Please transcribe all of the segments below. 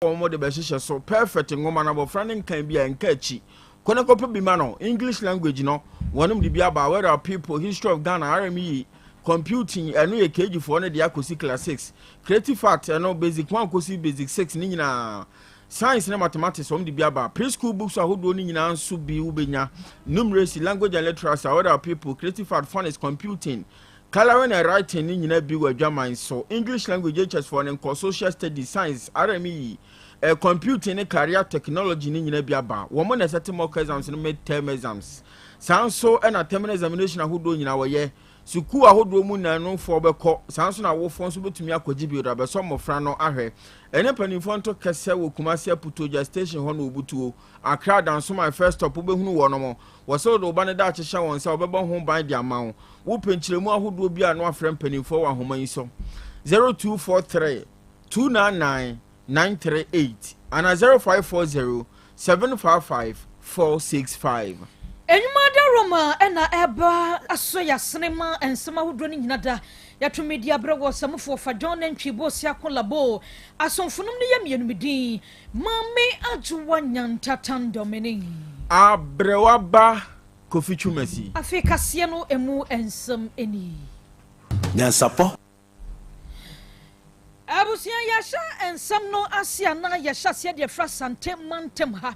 Wɔn de bɛhyehyɛ so perfect. Nwoma no, abɔfra ne nkan bi a nka akyi kɔ ne kɔpɛ bi ma no. English language no, wɔnom de bi aba: Where Are People, History of Ghana, RME, Computing. Ɛno yɛ KG foɔ no de akɔsi class 6. Creative Art, ɛno basic 1 kɔsi basic 6 ne nyinaa. Science ne mathematics, wɔn de bi aba. Preschool books ahodoɔ no nyinaa nso bi wobɛnya. Numeracy, language and literacy, Where Are People, Creative Art, Phonics, Computing, Colouring and Writing ne nyinaa bi wɔ adwaman so. English language JHS foɔ ne nkɔ, Social Studies, Science, RME, Computing ne Career Technology ne nyinaa bi aba. Wɔn mo na ɛsɛ mock exams no, mid term exams saa nso, ɛna terminal examination ahodoɔ nyinaa wɔyɛ. Sukuu ahodoɔ mu nanofoɔ bɛkɔ saa nso, na awofoɔ nso bɛtumi akɔgye bi abɛsɔ mmɔfra no ahwɛ. Ɛne mpanimfoɔ nto kɛsɛ wɔ Kumasi Aputogya station hɔ na obutuo. Accra Dansoman first stop, wobɛhunu wɔ nom. Wɔsɛ wode wo ba no da akyehyɛ wɔn nsa, wɔbɛbɔ ho ban de ama wo. Wopɛ nkyerɛmu ahodoɔ bi a, no afrɛ mpanimfoɔ wɔ ahoma yi so: 0243 299 938 ana 0540 755 465. Enwuma da Roma ɛna ɛba asɔ yasene ma nsɛm ahodoɔ no nyina da yɛtumi di abrɛ wɔ sɛmofoɔ fa John Nantwi Bosiako Labo asomfonom no yɛ mmienu. Mi din Maame Adwowa Nyantatan Dɔmene. Abrɛwa ba Kofi Twumasi. Afei kaseɛ no emu nsɛm ani. Nyansapɔ. Abusua, yɛhyɛ nsɛm no ase anaa yɛhyɛ aseɛ deɛ fra Sante mantam ha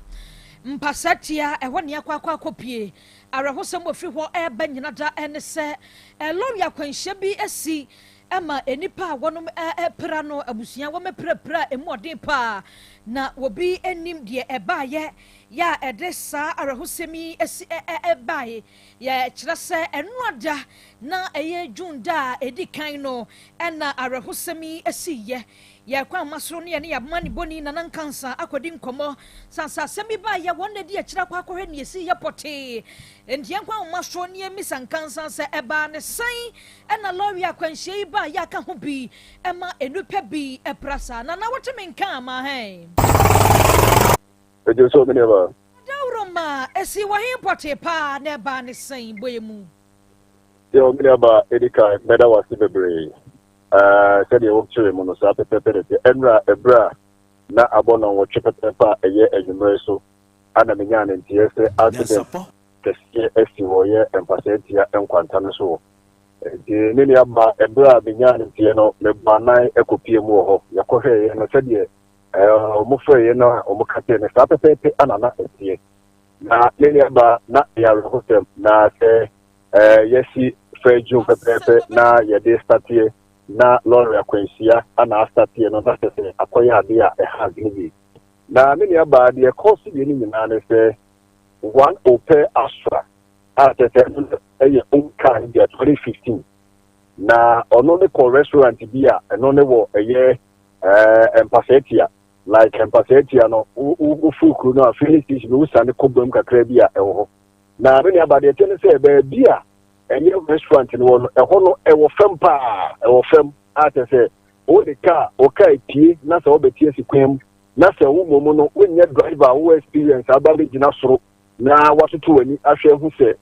mpasatia ɛhɔ ne akɔ akɔpie. Awerɛhosɛm wɔ firi hɔ ɛreba nyina da ɛne sɛ lɔre akwanhyia bi asi ɛma nnipa a wɔnom ɛpira no. Abusua, wɔn apirapira emu ɔden paa na obi anim deɛ ɛbaayɛ yɛ a ɛde saa awerɛhosɛm yi asi ɛbaeɛ. Yɛkyerɛ sɛ ɛno ada na ɛyɛ June da a ɛdi kan no ɛna awerɛhosɛm yi asi. Yɛ yɛkɔ ama soro ne yɛne yɛaboma ne bɔni Nana Nkansa akɔdi nkɔmmɔ sansa asɛm bi baayɛ. Wɔn na di akyire akɔhwɛ ne yɛsi yɛ pɔtee, nti yɛnkɔ ahoma soro ne yɛmmisa Nkansa sɛ ɛbaa ne sɛn ɛna lɔre akwanhyia yi baa yɛaka ho bi ɛma nnipa bi ɛpra saa. Nana, wote me nka ama hɛn? Ɛgye so, me nneɛma. Dawuro ma ɛsi wɔ he pɔtee paa na ɛbaa ne sɛn bɔyɛ mu? Yɛ, me nneɛma, ɛdi kan mɛda wase bebree. Sɛdeɛ wɔkyerɛ mu no, saa pɛpɛpɛ de te. Ɛnura ɛberɛ a na abɔ 8:30 pɛpɛpɛ a ɛyɛ anwummerɛ so ana menyaa ne nteɛ sɛ accident Nyansapɔ. kɛseɛ asi wɔ yɛ Mpasatia nkwanta no so wɔ. Nti ne nuaba, ɛberɛ a menyaa ne nteɛ no, mebɔ anan ɛkɔpie mu wɔ hɔ. Yɛkɔhwɛeɛ no, sɛdeɛ ɔmo frɛeɛ no a ɔmo ka kyerɛ no, saa pɛpɛɛpɛ ana na ɛteɛ. Na ne nuaba, na ɛyɛ awerɛhosɛm na sɛ yɛsi fɛ June pɛpɛɛpɛ na yɛde starteɛ na lɔre akwanhyia ana astarteɛ no, na sɛ akɔyɛ ade a ɛha adwene bi. Na me nuabaa, deɛ ɛkɔɔ so deɛ no nyinaa ne sɛ one Opel Astra a kyerɛ sɛ ɛno no ɛyɛ own car no bi a 2015, na ɔno ne kɔ restaurant bi a ɛno ne wɔ ɛyɛ Mpasatia, like Mpasatia no, wofiri kuro no a, filling station no, wosane kɔ bam kakra bi a ɛwɔ hɔ. Na me nuabaa, deɛ ɛkyɛ ne sɛ baabi a ɛyɛ restaurant no wɔ no, ɛhɔ no ɛwɔ fam paa, ɛwɔ fam a kyerɛ sɛ wode car, wo car pie na sɛ wobɛti asi kwan mu na sɛ wo mmom no wonyɛ driver a wowɔ experience aba bɛgyina soro na watoto w'ani ahwɛ ho sɛ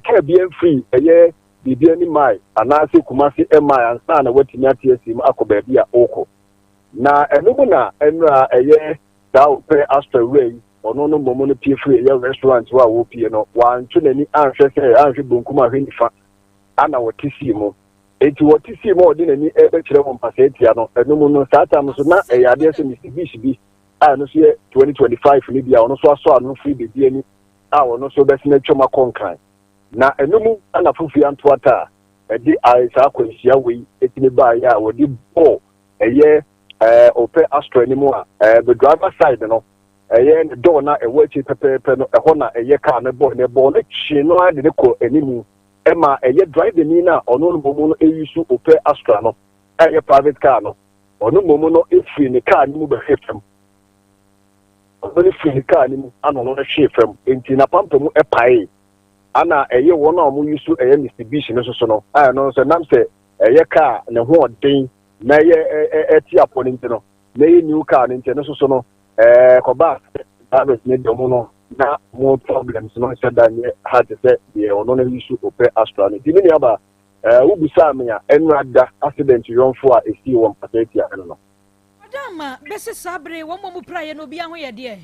kaa bi amfiri ɛyɛ biribi anim mae anaasɛ Kumase mae ansa na watumi ate asi mu akɔ baabi a wokɔ. Na ɛno mu na ɛnura ɛyɛ saa Opel Astra wura yi, ɔno no mmom no pie firi ɛyɛ restaurant hɔ a wɔpie no, wanto n'ani anhwɛ sɛ anhwɛ bonkum ahwɛ nifa ana wɔte sii mu. Eti wɔte sii mu a, ɔde n'ani ɛbɛkyerɛ wɔn mpasatia no ɛno mu no, saa tam so na ɛyɛ adeɛ sɛ Mitsubishi bi a ɛno nso yɛ 2025 no bi a ɔno nso asɔ ano firi beebi ani a ɔno nso bɛsena atwam akɔ Nkran. Na ɛno mu ana fufuo antoata a ɛde saa akwanhyia wei etimi baayɛ a wɔde bɔɔ ɛyɛ Opel Astra anim a the driver side no, ɛyɛ ne door na ɛwɔ akyi pɛpɛɛpɛ no, ɛhɔ na ɛyɛ car no bɔɔ ne bɔɔ no twe no ara de ne kɔ anim ɛma ɛyɛ driver ni na ɔno no mmom no eyi so Opel Astra no ɛyɛ private car no, ɔno mmom no efiri ne car no mu bɛhwɛ fam. Ɔno no firi ne car no mu ana ɔno no hwee fam, nti n'apampa mu ɛpae. Ana ɛyɛ wɔn a wɔn yi so ɛyɛ Mitsubishi no soso no a, ɛno nso nam sɛ ɛyɛ car ne ho ɔden na ɛyɛ ɛ ɛte apɔ ne nti no, na ɛyɛ new car ne nti, ɛno soso no kɔbaa drivers ne deɛ ɔmo no na mo problems no nhyɛ da nyɛ ha te sɛ deɛ ɔno no yi so Opel Astra no. Nti ne nuaba, wobusaa me a, ɛnura da accident yɔnfo a esi wɔ Mpasatia ɛno no. Wadama bɛsi saa bere wɔn a wɔpiraeɛ no obiara ho yɛ deɛ?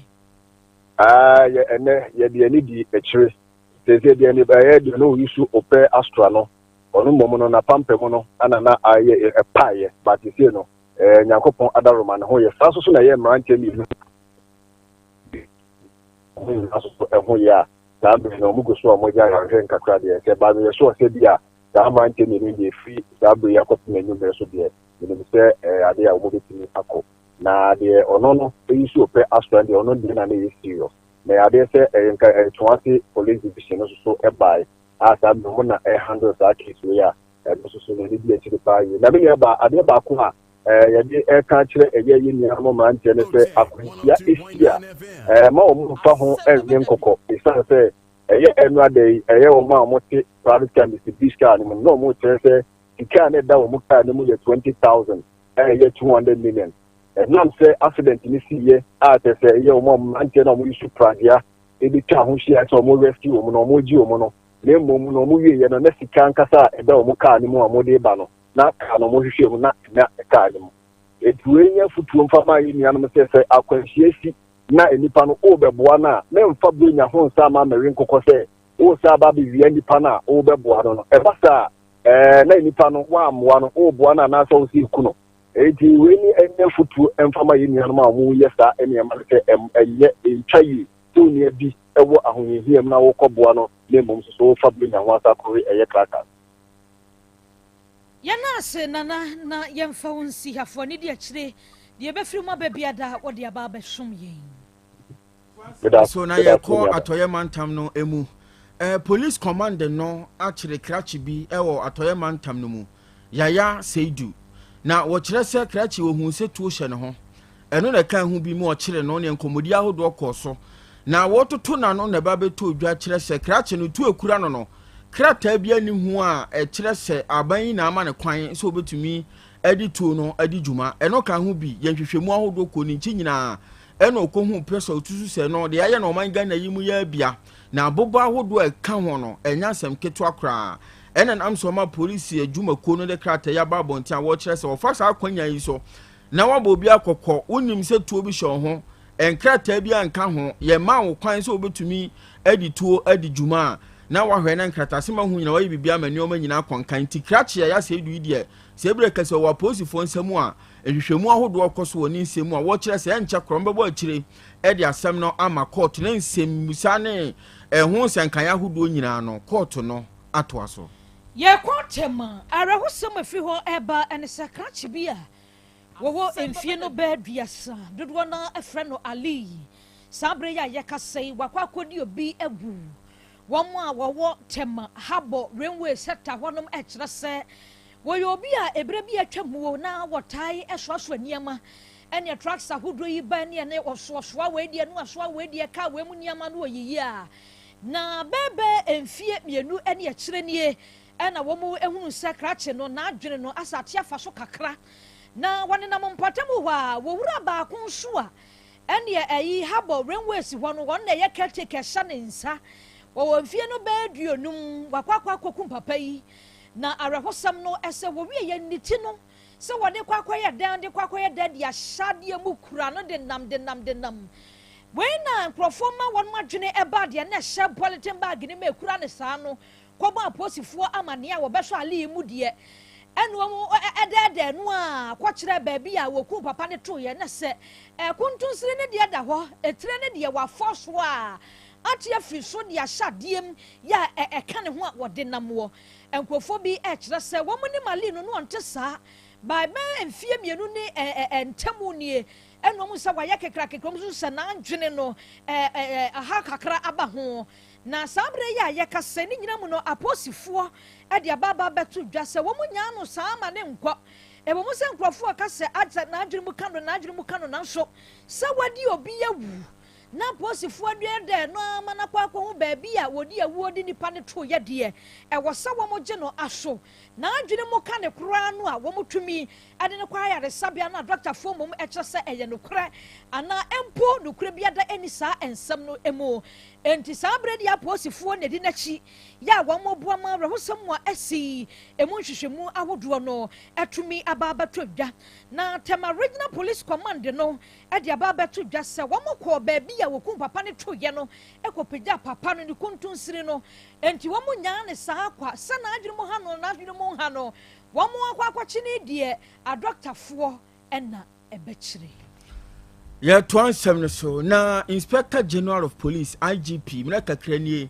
Yɛ ɛnɛ yɛde ani di akyire sese deɛ ne ɛyɛ deɛ no oyi so Opel Astra no, ɔno mmom no n'apampam no ana na ayɛ ɛpaeɛ, but sese no Nyankopɔn adaroma ne ho yɛ saa. Nso so na ɛyɛ mmeranteɛ mmienu ho nyinaa nso so ɛho yɛ a, saa bere no ɔmo gu so a ɔmo gye ayarehwɛ nkakra deɛ sɛ ba meyɛ so ɔsɛ bi a saa mmeranteɛ mmienu deɛ efiri saa bere yi akɔpem anwummerɛ so deɛ, menim sɛ adeɛ a ɔmo bɛtumi akɔ. Na deɛ ɔno no eyi so Opel Astra deɛ, ɔno deɛ na ne yɛ serious na yɛ adeɛ sɛ ɛyɛ nka ɛtoase Police Division no nso so ɛbae a, saa bere mo na ɛhandle saa case wei a, ɛno nso so n'ani di akyiri paa yie. Na me nua ba, adeɛ baako a yɛde ɛka kyerɛ ɛyɛ yɛ nuanom mmeranteɛ no sɛ akwanhyia esi a, ma wɔn mfa ho ɛnyɛ nkɔkɔ, esiane sɛ ɛyɛ ɛnu ada yi ɛyɛ wɔn a wɔte private car Mitsubishi car no mu na wɔn kyerɛ sɛ sika a na ɛda wɔn car no mu yɛ 20,000, ɛyɛ 200 million. Ɛnam sɛ accident ni si yɛ a, kyerɛ sɛ ɛyɛ wɔn a mmeranteɛ no a wɔn yi so pragea ebi twa ho hyia sɛ wɔn rescue wɔn na wɔn gye wɔn no, na mmom na wɔn wie yɛ no na sika ankasa a ɛda wɔn car no mu a wɔde ba no, na car no wɔn hwehwɛ mu na ɛna car no mu. Etu wei nyɛ futuo mfa maa yɛ nuanom sɛ akwanhyia si na nipa no ɔrebɛboa no a, mɛmfa buronya ho nsa ama mɛwe nkokɔ sɛ ɔresa aba abɛwia nipa no a ɔrebɛboa no. Ɛba saa na nipa no wɔammoa no, ɔreboa no anaasɛ ɔsi eku no. Eti wei ni ɛnyɛ futuo mfa ma yɛ nuanom a wɔyɛ saa nneɛma no sɛ ɛnyɛ ntwa yie sɛ onua bi ɛwɔ ahohiahia mu na wɔkɔboa no, na mmom nso so wɔfa buronya ho asa akɔwe ɛyɛ krataa. Yɛn ase, Nana, na yɛmfa wo nsi hafoɔ ne di akyire deɛ ɛbɛfiri mu aba biada wɔde aba abɛsom yɛn. So na yɛkɔ Atɔyɛ Mantam no mu. Police command no akyere krakye bi wɔ Atɔyɛ Mantam no mu, Yaya Seidu. Na wɔkyerɛ sɛ krakye wɔhuu sɛ tuo hyɛ ne ho. Ɛno na ɛka ho bi mu ɔkyere no ne nkɔmmɔdi ahodoɔ kɔɔ so. Na wɔtoto n'ano na ɛba bɛtɔ dwa kyerɛ sɛ krakye no tuo ekura no, krataa bi ani ho a ɛkyerɛ sɛ aban yi na ama ne kwan sɛ wɔbɛtumi de tuo no adi dwuma. Ɛno ka ho bi yɛn nhwehwɛmu ahodoɔ kɔ ne nkyi nyinaa ɛna ɔkɔhu pɛ sɛ ɔtusu sɛ no deɛ ayɛ no ɔman Ghana yi mu yɛ abia na abobɔ ahodoɔ a ɛka ho no ɛnyɛ asɛm ketewa koraa. Ɛna nam so ɔma polisi adwumakuo no de krataa yi aba abɔnten a wɔkyerɛ sɛ wɔfa saa akwanya yi so na wabɔ obi akɔkɔ. Wonim sɛ tuo bi hyɛ wo ho, nkrataa bi anka ho, yɛma wo kwan sɛ wobɛtumi adi tuo adi dwuma a, na wahwɛ na nkratasɛm ahu nyina wayɛ biribi ama nneɛma nyinaa kɔnkan. Nti krakye a yɛasɛ edu yi deɛ, sɛ ebere kɛsɛ wɔ apolisifoɔ nsam a nhwehwɛmu ahodoɔ kɔ so wɔ ne nsɛm mu a wɔkyerɛ sɛ ɛnkyɛ korɔ mbɛbɔ akyire ɛde asɛm no ama kɔɔto ne nsɛmmusa ne ɛho nsɛnkan ahodoɔ nyinaa no kɔɔto no atoa so. Yɛkɔ Tɛm a, awerɛhosɛm afiri hɔ ɛba ɛne sɛ krakye bi a wɔwɔ mfie no bɛɛ 30, dodoɔ no ɛfrɛ no Ali, saa bere yi a yɛkasa yi wakɔ akɔdi obi agu. Wɔn a wɔwɔ Tɛm Habɔ Railway sector hɔnom ɛkyerɛ sɛ wɔyɛ obi a ebere bi atwa mu na wɔtae ɛsoasoa nneɛma ɛne trucks ahodoɔ yi ba ne ɛne ɔsoasoa wei deɛ no asoa wei deɛ kaa wei mu nneɛma no wɔ a na bɛɛbɛɛ mfie 2 ɛne akyire nie ɛna wɔn ehunu sɛ krakye no n'adwene no asa ate afa so kakra na wɔnenam mpɔtam hɔ a wɔwura baako nso a ɛneɛ ɛyi Habɔ Railways hɔ no, wɔn na ɛyɛ caretaker hyɛ ne nsa. Wɔwɔ mfie no bɛyɛ 50. Wakɔ akɔkum papa yi. Na awerɛhosɛm no ɛsɛ wɔwie yɛ ne ti no sɛ wɔde kɔ akɔyɛ dan de kɔ akɔyɛ dan de ahyɛ adeɛ mu kura no de nam de nam de nam. Wei na nkurɔfoɔ ma wɔn adwene ɛba deɛ na ɛhyɛ polythene bag ne mu ekura ne saa no kɔbɔ apolisifoɔ amanneɛ a wɔbɛsɔ Ali mu deɛ ɛna wɔn ɛdɛɛdɛɛ no a kɔkyerɛ baabi a wɔkum papa ne toeɛ na sɛ ɛkontonsini ne deɛ da hɔ, etire ne deɛ wafɔ so a ate afiri so de ahyɛ adeɛ mu yɛ a ɛka ne ho a wɔde nam wɔ. Nkurɔfoɔ bi ɛkyerɛ sɛ wɔn ne Ali no ɔnte saa bɛɛ mfie 2 ne ɛ ntamu nie ɛna wɔn sɛ wayɛ kekra kekra, wɔn nso sɛ n'adwene no ɛ ɛ aha kakra aba ho. Na saa berɛ yi a yɛkasa ne nyina mu no, apolisifoɔ de abaaba bɛto dwa sɛ wɔn nyaa no saa ma ne nkɔ. Ɛwɔ mu sɛ nkurɔfoɔ ka sɛ adza n'adwene mu ka no, n'adwene mu ka no, nanso sɛ wadi obi awu. Na apolisifoɔ deɛ dɛ no ara ma no akɔ akɔhu baabi a wɔdi awuo de nipa no toeɛ deɛ, ɛwɔ sɛ wɔgye no aso. N'adwene mu ka no koraa no a, wɔtumi de no kɔ ayaresabea no a dɔktafoɔ mmom kyerɛ sɛ ɛyɛ nokorɛ anaa mpo nokorɛ biada nni saa nsɛm no mu. Enti saa berɛ deɛ apolisifoɔ na ɛdi n'akyi yɛ a wɔboa ma awerɛhosɛm a asi yi emu nhwehwɛmu ahodoɔ no atumi aba abɛtɔ dwa. Na Tema Regional Police Command no de aba abɛto dwa sɛ wɔkɔɔ baabi a wɔkum papa no toeɛ no kɔpagyaa papa no ne kuntunsini no. Enti wɔnyaa no saa kwa sɛ n'adwene mu ha no n'adwene mu nha no. Wɔakɔ akɔkye no deɛ adɔktafoɔ na ɛbɛkyere. Yɛtoa nsɛm no so na Inspector General of Police, IGP, mmerɛ kakra nie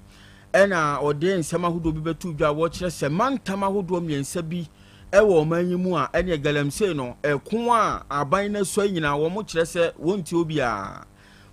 ɛna ɔde nsɛm ahodoɔ bi bɛto dwa a wɔkyerɛ sɛ mantam ahodoɔ mmiɛnsa bi ɛwɔ ɔman yi mu a ɛneɛ galamsey no ɛko a aban no asua nyinaa wɔn kyerɛ sɛ wɔntie obiara.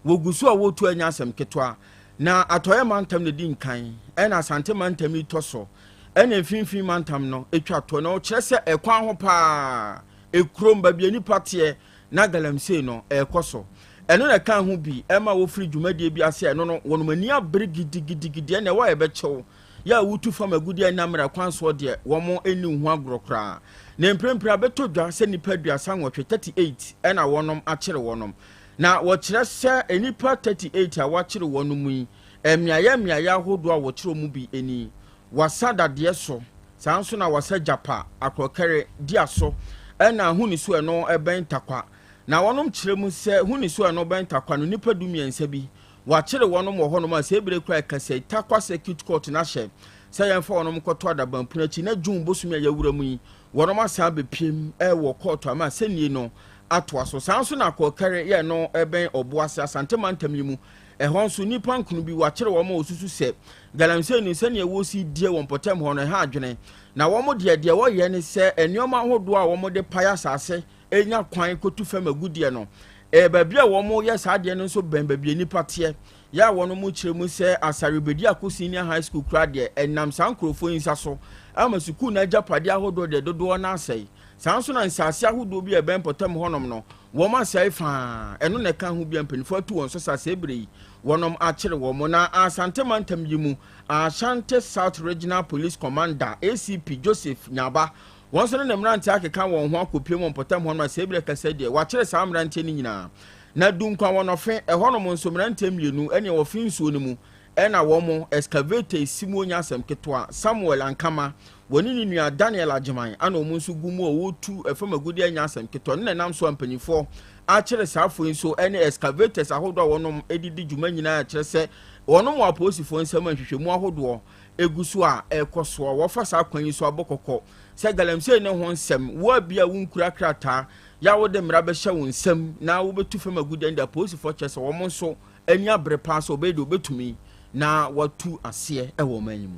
Wɔgu so a wɔretu anya asɛm ketewa. Na Atɔeɛ mantam na ɛdi nkan, ɛna Asante mantam yi tɔ so, ɛna Mfimfini mantam no twa toɔ. Na ɔkyerɛ sɛ ɛkwan ho paa, ekurom, baabi a nnipa teɛ na galamsey no ɛrekɔ so. Ɛno na ɛka ho bi ɛma wɔfiri dwumadie bi ase a ɛno no wɔn ani abere gidigidigidi, ɛna ɛwɔ a yɛbɛkyɛw yɛ a wotu fam agudeɛ a ɛnna mmara kwan soɔ deɛ wɔn nni ho agorɔ koraa. Na mprempren abɛtɔ dwa sɛ nnipa 38, 38, ɛna wɔnom akyere wɔnom. Na wɔkyerɛ sɛ nnipa 38 a wɔakyere wɔn no mu yi, mmeaeɛ mmeaeɛ ahodoɔ a wɔkyere wɔn mu bi ni, Wassa Dadeɛ so, saa nso na Wassa Gyapa, Akorɔkɛre, Diaso, ɛna Huniso a ɛno bɛn Tarkwa. Na wɔnom kyerɛ mu sɛ Huniso a ɛno bɛn Tarkwa no nnipa du-mmiɛnsa bi wɔakyere wɔnom wɔ hɔnom a saa bere koraa ɛkasa yi Tarkwa Circuit Court no ahyɛ sɛ yɛmfa wɔnom nkɔto adabanpono akyi na June bosome a yɛawura mu yi wɔnom asan abɛpiem wɔ kɔɔto ama asɛnnie no atoa so. Saa nso na Kɔɔkɛre yɛ no bɛn Ɔboase, Asante mantam yi mu. Ɛhɔ nso, nnipa nkono bi, wɔakyere wɔn a wɔsusu sɛ galamsey no sɛnea wɔsi die wɔ mpɔtam hɔ no, ɛha adwene. Na wɔn deɛ, deɛ wɔyɛ ne sɛ nneɛma ahodoɔ a wɔde pae asase nya kwan kɔtu fam agudeɛ no, ɛyɛ baabi a wɔyɛ saa adeɛ no nso bɛn baabi a nnipa teɛ. Yɛ a wɔn kyerɛ mu sɛ Asare Bediako Senior High School koraa deɛ, ɛnam saa nkurɔfoɔ yi nsa so ama sukuu no agyapadeɛ ahodoɔ deɛ dodoɔ no asɛe. Saa nso na nsase ahodoɔ bi a ɛbɛn mpɔtam hɔnom no, wɔasɛe faa. Ɛno na ɛka ho bi a mpanimfoɔ atu wɔn so sa saa berɛ yi wɔnom akyere wɔn. Na Asante mantam yi mu, Ashanti South Regional Police Commander, ACP Joseph Nyaba, wɔn nso ne ne mmeranteɛ akeka wɔn ho akɔpue wɔ mpɔtam hɔnom a saa berɛ kasa yi deɛ, wɔakyere saa mmeranteɛ no nyinaa. Na Dunkwa-Wɔnɔfe, ɛhɔnom nso mmeranteɛ mmienu ɛne wɔfe nsuo no mu Ɛna wɔn excavator esi mu ɔnyɛ asɛm ketewa, Samuel Ankama, wɔne ne nua Daniel Agyeman ana wɔn nso gu mu a wɔretu fam agudeɛ ɛnyɛ asɛm ketewa. Ɛno na ɛnam so a mpanyinfoɔ akyere saa afoɔ yi nso ɛne excavators ahodoɔ a wɔnom de di dwuma nyinaa kyerɛ sɛ wɔnom wɔ apolisifoɔ nsam a nhwehwɛmu ahodoɔ egu so a ɛrekɔ so a wɔfa saa kwan yi so abɔ kɔkɔ sɛ galamsey ne ho nsɛm wo a bi a wonkura krataa yɛ a wode mmara bɛhyɛ wo nsam na wobɛtu fam agudeɛ no de apolisifoɔ kyerɛ sɛ wɔn nso ani abere paa sɛ ɔbɛyɛ deɛ ɔbɛtumi na watu aseɛ wɔ ɔman yi mu.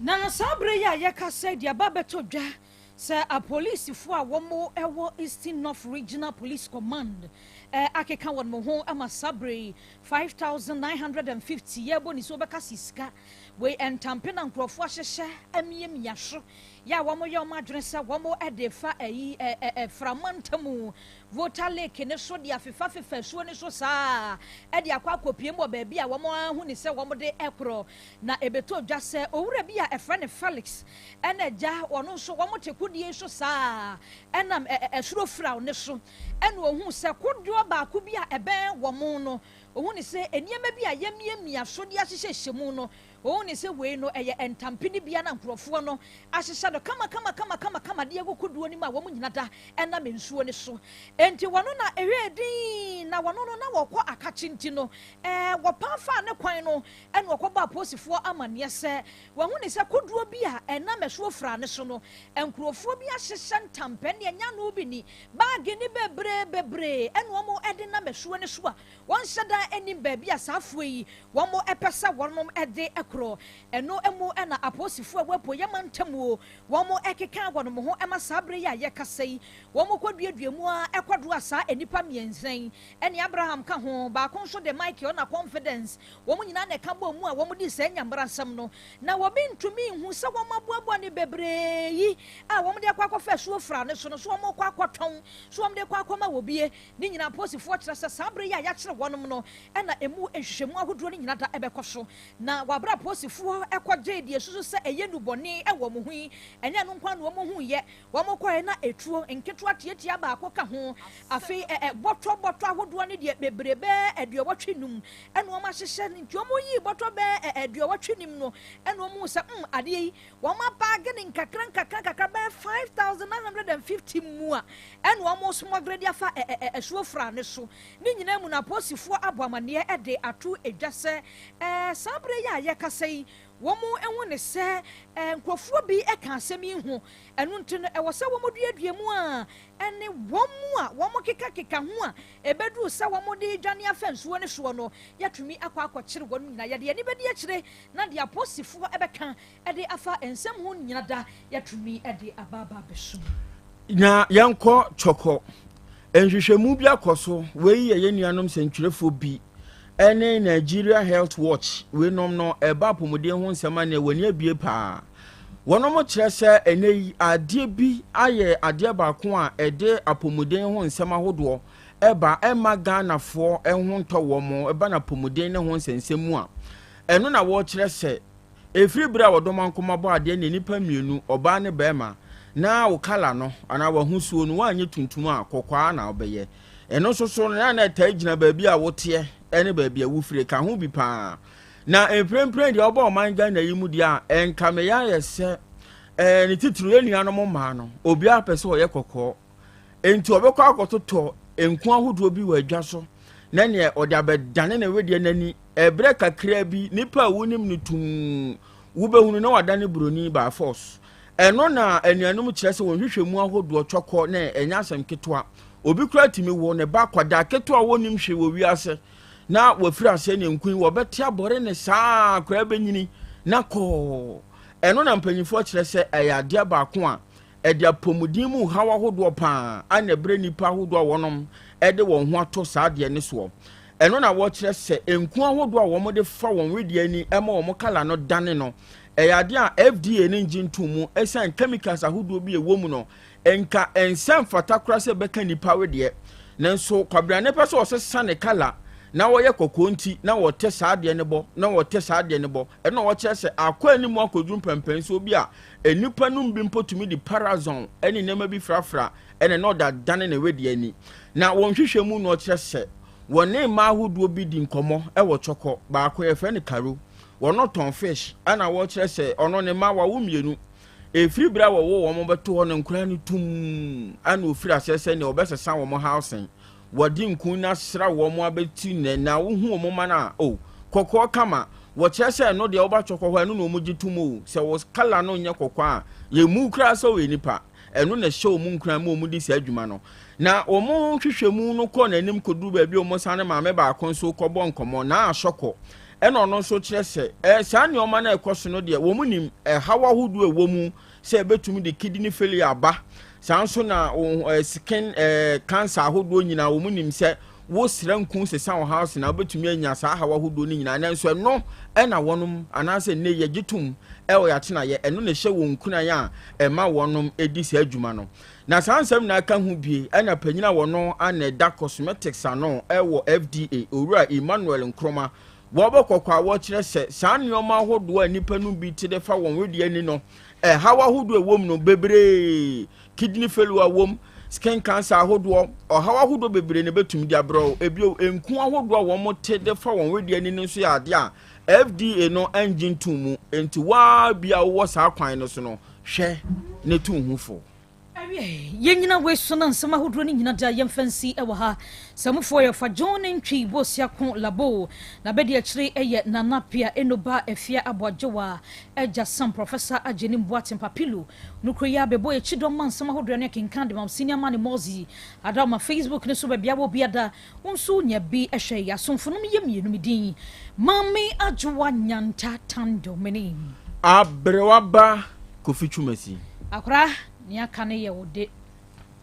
Na saa berɛ yi a yɛkasa yi deɛ aba abɛtɔ dwa sɛ apolisifoɔ a wɔwɔ Eastern North Regional Police Command akeka wɔn ho ma saa berɛ yi 5,950 yɛrebɔ ne so wɔbɛka sɛ sika wei ntampe na nkurɔfoɔ ahyehyɛ amiamia so yɛ a wɔyɛ wɔn adwene sɛ wɔde fa ayi frama ntamu Volta Lake no so de afefafefa asuo no so saa ara de akɔ akɔpiem wɔ baabi a wɔn ara hu no sɛ wɔde rekorɔ. Na ɛbɛtɔ dwa sɛ owura bi a ɛfrɛ no Felix ne agya, ɔno nso wɔte kodeɛ yi so saa ara nam ɛsoro firaw no so, ɛna ɔhuu sɛ kodoɔ baako bi a ɛbɛn wɔn no, ɔhu no sɛ nneɛma bi a yɛamiamia so de ahyehyɛhyɛ mu no, Wɔhu no sɛ wei no, ɛyɛ ntampe no bi a na nkurɔfoɔ no ahyehyɛ no kamakamakamakama de agu kodoɔ no mu a wɔn nyina da nam nsuo no so. Enti wɔn na ɛhwɛɛ dinn, na wɔn no na wɔkɔ akakye nti no, ɛɛ, wɔpan faa ne kwan no na wɔkɔbɔɔ apolisifoɔ amanneɛ sɛ wɔahu no sɛ kodoɔ bi a ɛnam asuo Fra no so no, nkurɔfoɔ bi ahyehyɛ ntampɛ ne ɛnyɛ ano bi ni, baage ne bebree bebree na wɔde nam asuo no so a Wɔnhyɛ da nnim baabi a saa afoa yi wɔn pɛ sɛ wɔnom de korɔ. Ɛno mu na apolisifoɔ a ɛwɔ Apueeɛ mantam o, Wɔkeka wɔn ho ma saa bere yi a yɛkasa yi, wɔkɔduadua mu ara kɔdoro a saa nnipa mmiɛnsa yi, ɛne Abraham ka ho, baako nso de Michael na Confidence, wɔn nyinaa na ɛka bɔɔ mu a wɔdii saa nyambrasɛm no. Na obi ntumi nhu sɛ wɔaboaboa ne bebree yi a wɔde akɔ akɔfa asuo fra no so no, so wɔrekɔ akɔtɔn, so wɔde rekɔ akɔma obie. Ne nyinaa apolisifoɔ kyerɛ sɛ saa bere yi a yɛakyere wɔnom no na ɛmu nhwehwɛmu ahodoɔ no nyinaa da bɛkɔ so. Na wɔ bere a apolisifoɔ kɔgyee deɛ ɛsusu sɛ ɛyɛ nnubɔne wɔ wɔn ho yi, ɛnyɛ ɛno nko ara na wɔhuiɛ, wɔkɔeɛ na etuo nketewa tiatia baako ka ho, afei ɛ ɛ bɔtɔ bɔtɔ ahodoɔ no deɛ bebree bɛyɛ aduɔwɔtwe num ɛna wɔahyehyɛ, nti wɔyii bɔtɔ bɛyɛ ɛ aduɔwɔtwe num no ɛna wɔhuu sɛ mm adeɛ yi Wɔabaage no nkakra nkakra nkakra bɛyɛ 5,950 mua ɛna wɔresmɔgere de afa asuo fra no so. Ne nyinaa mu no, apolisifoɔ abɔ amanneɛ de ato dwa sɛ saa berɛ yi a yɛrekasa yi, wɔahu no sɛ nkurɔfoɔ bi ka asɛm yi ho. Ɛno nti no, ɛwɔ sɛ wɔduadua mu a ɛne wɔn a wɔkekakeka ho a ɛbɛduru sɛ wɔde redwane afa nsuo no soɔ no, yɛatumi akɔ akɔkyere wɔn nyinaa. Yɛde yɛn ani bɛdi akyire na deɛ apolisifoɔ bɛka de afa nsɛm ho nyina da yɛatumi de aba aba abɛsom. Na yɛnkɔ Twɔkɔ. Nhwehwɛmu bi akɔ so, wei yɛ yɛn nuanom sɛntwerɛfoɔ bi ne Nigeria Health Watch, weinom no ɛba apɔmuden ho nsɛm a neɛ w'ani abue paa. Wɔnom kyerɛ sɛ ɛnɛ yi adeɛ bi ayɛ adeɛ baako a ɛde apɔmuden ho nsɛm ahodoɔ ɛba ɛma Ghanafoɔ ho ntɔ wɔn ɛba no apɔmuden ne ho nsɛnsɛm mu a ɛno na wɔkyerɛ sɛ Ɛfiri berɛ a wɔdɔmankoma bɔɔ adeɛ ne nnipa mmienu, ɔbaa ne barima, na wo kala no anaa w'ahosuo no woanyɛ tuntum a, kɔkɔɔ ara na wobɛyɛ. Ɛno nso so no, na na ɛtaa gyina baabi a woteɛ ne baabi a wofire ka ho bi pa ara. Na mprempren deɛ wɔba ɔman Ghana yi mu deɛ a, ɛnkameeɛ ayɛ sɛ ɛɛ ne titiriw yɛn nuanom mmaa no, obiara pɛ sɛ ɔyɛ kɔkɔɔ. Enti ɔbɛkɔ akɔtotɔ nku ahodoɔ bi wɔ adwa so na neɛ ɔde abɛdane ne wedeɛ no ani. Ɛberɛ kakraa bi, nipa a wonim no tumm, wobɛhunu na wadane buroni by force. Ɛno na anuanom kyerɛ sɛ wɔn nhwehwɛmu ahodoɔ twɔkɔ na ɛnyɛ asɛm ketewa. Obi koraa tumi wo ne ba akwadaa ketewa a wɔnnim hwee wɔ wiase na wafiri aseɛ ne nku yi, wɔbɛte abɔre ne saa akwadaa bɛnyini na kɔɔ. Ɛno na mpanyinfoɔ kyerɛ sɛ ɛyɛ adeɛ baako a Ɛde apɔmuden mu haw ahodoɔ pa ara na ɛbrɛ nnipa ahodoɔ a wɔnom de wɔn ho ato saa adeɛ no soɔ. Ɛno na wɔkyerɛ sɛ nku ahodoɔ a wɔde fa wɔn wedeɛ ani ma wɔn kala no dane no, ɛyɛ adeɛ a FDA no ngye ntom mu ɛsiane chemicals ahodoɔ bi a ɛwɔ mu no, nka ɛnsɛ mfata koraa sɛ ɛbɛka nnipa wedeɛ. Nanso kwabrane pɛ sɛ ɔsesa ne kala na ɔyɛ kɔkɔɔ nti na wɔte saa adeɛ no bɔ na wɔte saa adeɛ no bɔ. Ɛno na wɔkyerɛ sɛ akɔ anim akɔduru mpɛmpɛnsoɔ bi a Nnipa nom bi mpo tumi de parazone ne nneɛma bi frafra na na ɔde adane ne wedeɛ ani. Na wɔn nhwehwɛmu no ɔkyerɛ sɛ wɔne mmaa ahodoɔ bi di nkɔmmɔ wɔ Kyɔkɔ. Baako yɛfrɛ no Karo. Wɔno tɔn fish ɛna wɔkyerɛ sɛ ɔno ne mma wawo mmienu. Ɛfiri berɛ a wɔwoo wɔn bɛto hɔ no nkwadaa no tumm ɛna ɔfiri aseɛ sɛ nea ɔbɛsesa wɔn housing. Wɔde nku no asra wɔn abati nnɛ na wohu wɔn mma no a, oh, kɔkɔɔ kama. Wɔkyerɛ sɛ ɛno deɛ woba twɔkɔ hɔ a, ɛno na wɔgye tom o. Sɛ wo kala no nyɛ kɔkɔɔ a, yɛmmu wo koraa sɛ woyɛ nipa. Ɛno na ɛhyɛ wɔn nkuran ma wɔdi saa adwuma no. Na wɔn nhwehwɛmu no kɔɔ n'anim kɔduru baabi a wɔsan ne maame baako nso kɔbɔ nkɔmmɔ, Naa Asɔkɔ. Ɛna ɔno nso kyerɛ sɛ, eh, saa nneɛma no a ɛkɔ so no deɛ, wɔn nim ɛhaw ahodoɔ a ɛwɔ mu sɛ ɛbɛtumi de kidney failure aba. Saa nso na eh, skin eh, cancer ahodoɔ nyinaa wɔn nim sɛ wosra nku sesa wo house na wobɛtumi anya saa haw ahodoɔ no nyinaa. Nanso ɛno ɛna wɔnom anaasɛ nnɛ yɛgye tom ɛwɔ yɛatenaeɛ ɛno na ɛhyɛ wɔn nkuran a ɛma wɔnom ɛdi saa adwuma no. Na saa nsɛm nyinaa ka ho bie ɛna panyin a wɔno ana ɛda cosmetics ano ɛwɔ FDA Owura Emmanuel Nkrumah Wɔbɔ kɔkɔ a wɔkyerɛ sɛ saa nneɛma ahodoɔ a nnipa no bi te de fa wɔn wedeɛ ani no, ɛhaw ahodoɔ a ɛwɔ mu no bebree, kidney failure wom, skin cancer ahodoɔ, ɔhaw ahodoɔ bebree na ɛbɛtumi de abrɛ wo. Ebio, nku ahodoɔ a wɔte de fa wɔn wedeɛ ani no nso yɛ adeɛ a FDA no ngye ntom mu. Enti wo ara bi a wowɔ saa kwan no so no, hwɛ na tu wo ho fo. Awiei, yɛnnyina wei so na nsɛm ahodoɔ no nyina da yɛmfa nsi wɔ ha. Samufoɔ yɛ fa John Ntwi Bosiako Labo, na bɛdi akyire yɛ Nana Pia Enoba Afia Aboagyewa, Agya Sam Professor Agyenim Boateng Papilu. Nokorɛ yi ara bɛbɔ yɛn kyidɔm ma nsɛm ahodoɔ no akenkan de ma wo Senior Mane Mozi Adaoma Facebook no so baabi a wɔ biada wo nso nya bi hwɛ. Yɛ asomfo nom yɛ mmienu me din Maame Adwoa Nyanta Tando mene. Aberewa ba Kofi Twumasi. Akora, nea aka no yɛ wo de.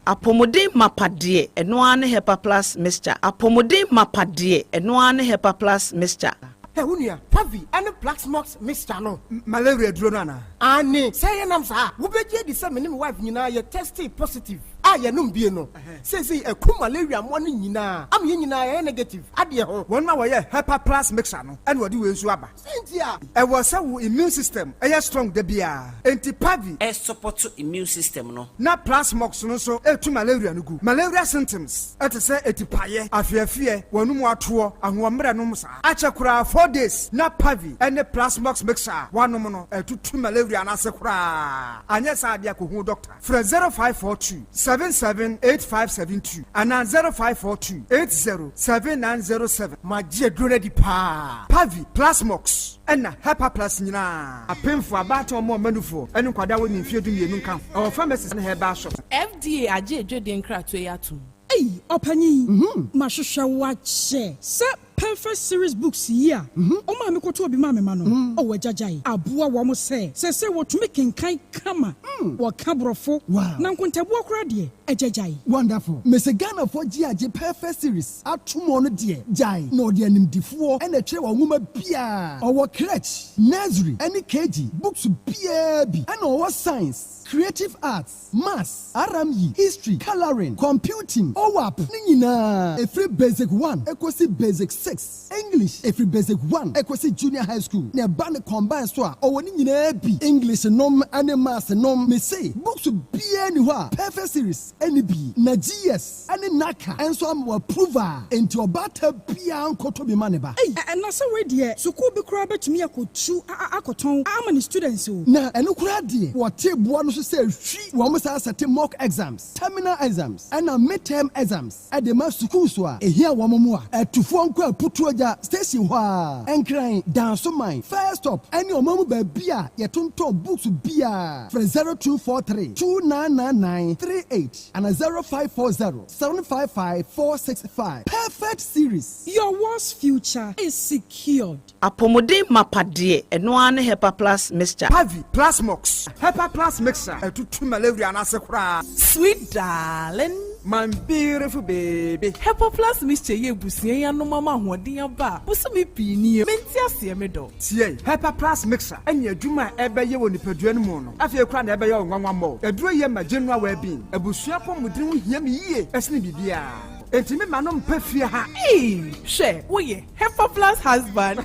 Apɔmuden mapa deɛ, ɛno ara ne Hepa Plus Mixture. Apɔmuden mapa deɛ, ɛno ara ne Hepa Plus Mixture. Hɛ, wo nua, Pavi ne Plaxmox mixture no. Malaria aduro no anaa? Aane, sɛ yɛnam saa a, wobɛgye adi sɛ me ne me wife nyinaa yɛ testee positive a yɛnom bie no. Seesei aku malaria mmoa no nyinaa ama yɛn nyinaa yɛayɛ negative adeɛ ho. Wɔn a wɔyɛ Hepa Plus mixture no na wɔde wei nso aba. Sɛn nti a? Ɛwɔ sɛ wo immune system yɛ strong da biara, enti Pavi. Ɛsupɔto immune system no. Na Plasmox no nso tu malaria no gu. Malaria symptoms te sɛ atipaeɛ, afeafeɛ, w'anum atoɔ, ahoɔmmerɛ nom saa. Akyɛ koraa 4 days na Pavi ne Plasmox mixture a woanom no atutu malaria no ase koraa. Anyɛ saa deɛ a kɔhu wo doctor. Frɛ 0542 77 8572 anaa 0542 80 7907. Magye aduro no adi paa. Pavi, Plasmox, ɛna Hepaplus nyinaa. Apemfoɔ, abaatan, wɔn a wɔma nufoɔ, ne nkwadaa a wɔnni mfeɛ 12 nka ho. Ɛwɔ pharmacies ne herbal shops. FDA agye adwadie nkratoɔ yi atom. Ei ɔpanyin, mahwehwɛ wo akyɛ sɛ Perfect Series Books yi a wo maame kɔtɔɔ bi maa me ma no, oh agyagyae aboa wɔn sɛ seesei wɔtumi kenkan kama, wɔka Borɔfo, na nkontabuo koraa deɛ, agyagyae. Wonderful. Mese Ghanafoɔ gye agye Perfect Series ato mu ɔno deɛ gyae na ɔde animdifoɔ na ɛtwerɛ wɔn nwoma biara. Ɔwɔ crèche, nursery ɛne KG books biara bi ɛna ɔwɔ science, creative arts, maths, RME, history, colouring, computing, OWAP ne nyinaa ɛfiri basic one ɛkɔsi basic six, English ɛfiri basic one ɛkɔsi junior high school na ɛba ne combine so a ɔwɔ ne nyinaa bi, English nom ɛne maths nom. Mese books biara ni hɔ a Perfect Series ɛne bi na GS ɛne NaCCA ɛnso ama wɔ approve a enti ɔbaata biara nkɔtɔ bi ma ne ba. Ei, na sɛ wei deɛ sukuu bi koraa bɛtumi akɔtu akɔtɔn ama ne students o. Na ɛno koraa deɛ wɔte boa no so sɛ hwi wɔn saa sɛte mock exams, terminal exams ɛna midterm exams ɛde ma sukuu so a ehia wɔn mu a ɛtufoɔ nkɔ Aputuogya station hɔ a Nkran, Dansoman first stop ɛne ɔman mu baabi a yɛtontɔn books biara. Frɛ 0243 2999 38 ana 0540 755 465. Perfect Series. Your world's future is secured. Apɔmuden mapa deɛ, ɛno ara ne Hepa Plus Mixture. Pavi, Plasmox, Hepa Plus Mixture ɛtutu malaria no ase koraa. Sweet darling. My beautiful baby. Hepa Plus Mixture yɛ abusua yi anom ama ahoɔden aba a bosome pii nie. Mente aseɛ, me dɔ. Tie, Hepa Plus Mixture ɛne adwuma a ɛbɛyɛ wɔ nipadua no mu no afei koraa na ɛbɛyɛ wo nwanwa mmɔ. Aduro yɛ ma general well-being. Abusua apɔmuden ho hia me yie ɛsene biribiara. Enti me ma no mpɛ fie ha. Ee, hwɛ, woyɛ Hepa Plus husband.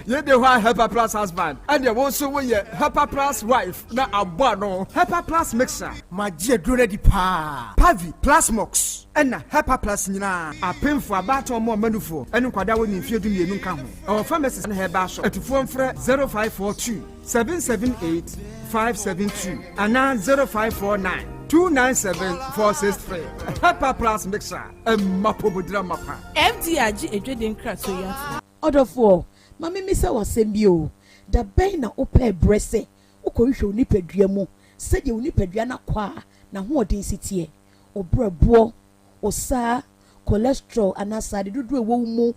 Yɛde hɔ a Hepa Plus husband ɛdeɛ wo nso woyɛ Hepa Plus wife na abɔ ano. Hepa Plus Mixture. Magye aduro no adi paa. Pavi, Plasmox, ɛna Hepa Plus nyinaa. Apemfoɔ, abaatan, wɔn a wɔma nufoɔ, ɛne nkwadaa a wɔnni mfeɛ 12 nka ho. Ɛwɔ pharmacies ne herbal shop. Atufoɔ mfrɛ 0542 778 572 anaa 0549 297 463. Hepa Plus Mixture, ɛma pomodira mapa. FDA agye adwadie nkratoɔ yi atom. Ɔdɔfoɔ, ma memmisa wo asɛm bi o. Da bɛn na wopɛɛ berɛ sɛ wokɔhwehwɛ wo nipadua mu sɛdeɛ wo nipadua no akɔ a n'ahoɔden si teɛ? Wo berɛboɔ, wo saa, cholesterol anaa srade dodoɔ a ɛwɔ wo mu,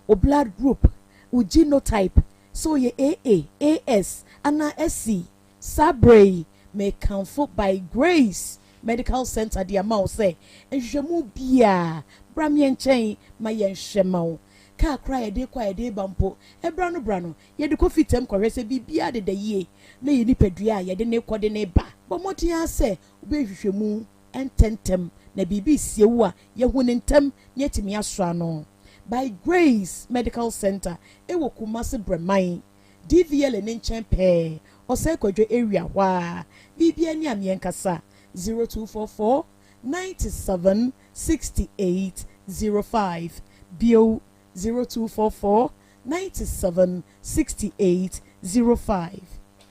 wo blood group, wo genotype, sɛ woyɛ AA, AS anaa SC. Saa berɛ yi, mekamfo By Grace Medical Center de ama wo sɛ nhwehwɛmu biara, bra me nkyɛn ma yɛnhwɛ ma wo. Kaa koraa a yɛde kɔ a yɛde ba mpo, ɛbra no bra no, yɛde kɔ fitam kɔhwɛ sɛ biribiara deda yie na yɛn nipadua a yɛde ne kɔ de ne ba. Bɔ mmɔden ara sɛ wobɛyɛ nhwehwɛmu ntɛmntɛm na biribi resie wo a, yɛahu no ntɛm na yɛatumi asɔ ano. By Grace Medical Center ɛwɔ Kumasi Brɛman, DVLA ne nkyɛn pɛɛ, Ɔsɛe Kwadwo area hɔ ara. Biribiara ni a meɛnkasa, 0244 97 68 05, bio, 0244 97 68 05.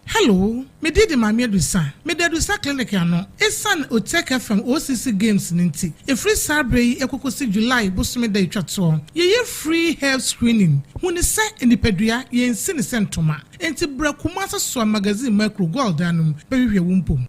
Hello, me din de Maame Adusa. Meda Adusa Clinic ano. Esiane Otec FM OCC Games no nti, ɛfiri saa berɛ yi ɛkɔkɔsi July bosome da etwa toɔ, yɛyɛ free health screening. Hu ne sɛ nipadua, yɛnsi ne sɛ ntoma. Enti brɛ Kumase Soa Magazine Macro Gold anom bɛhwehwɛ wo mpom.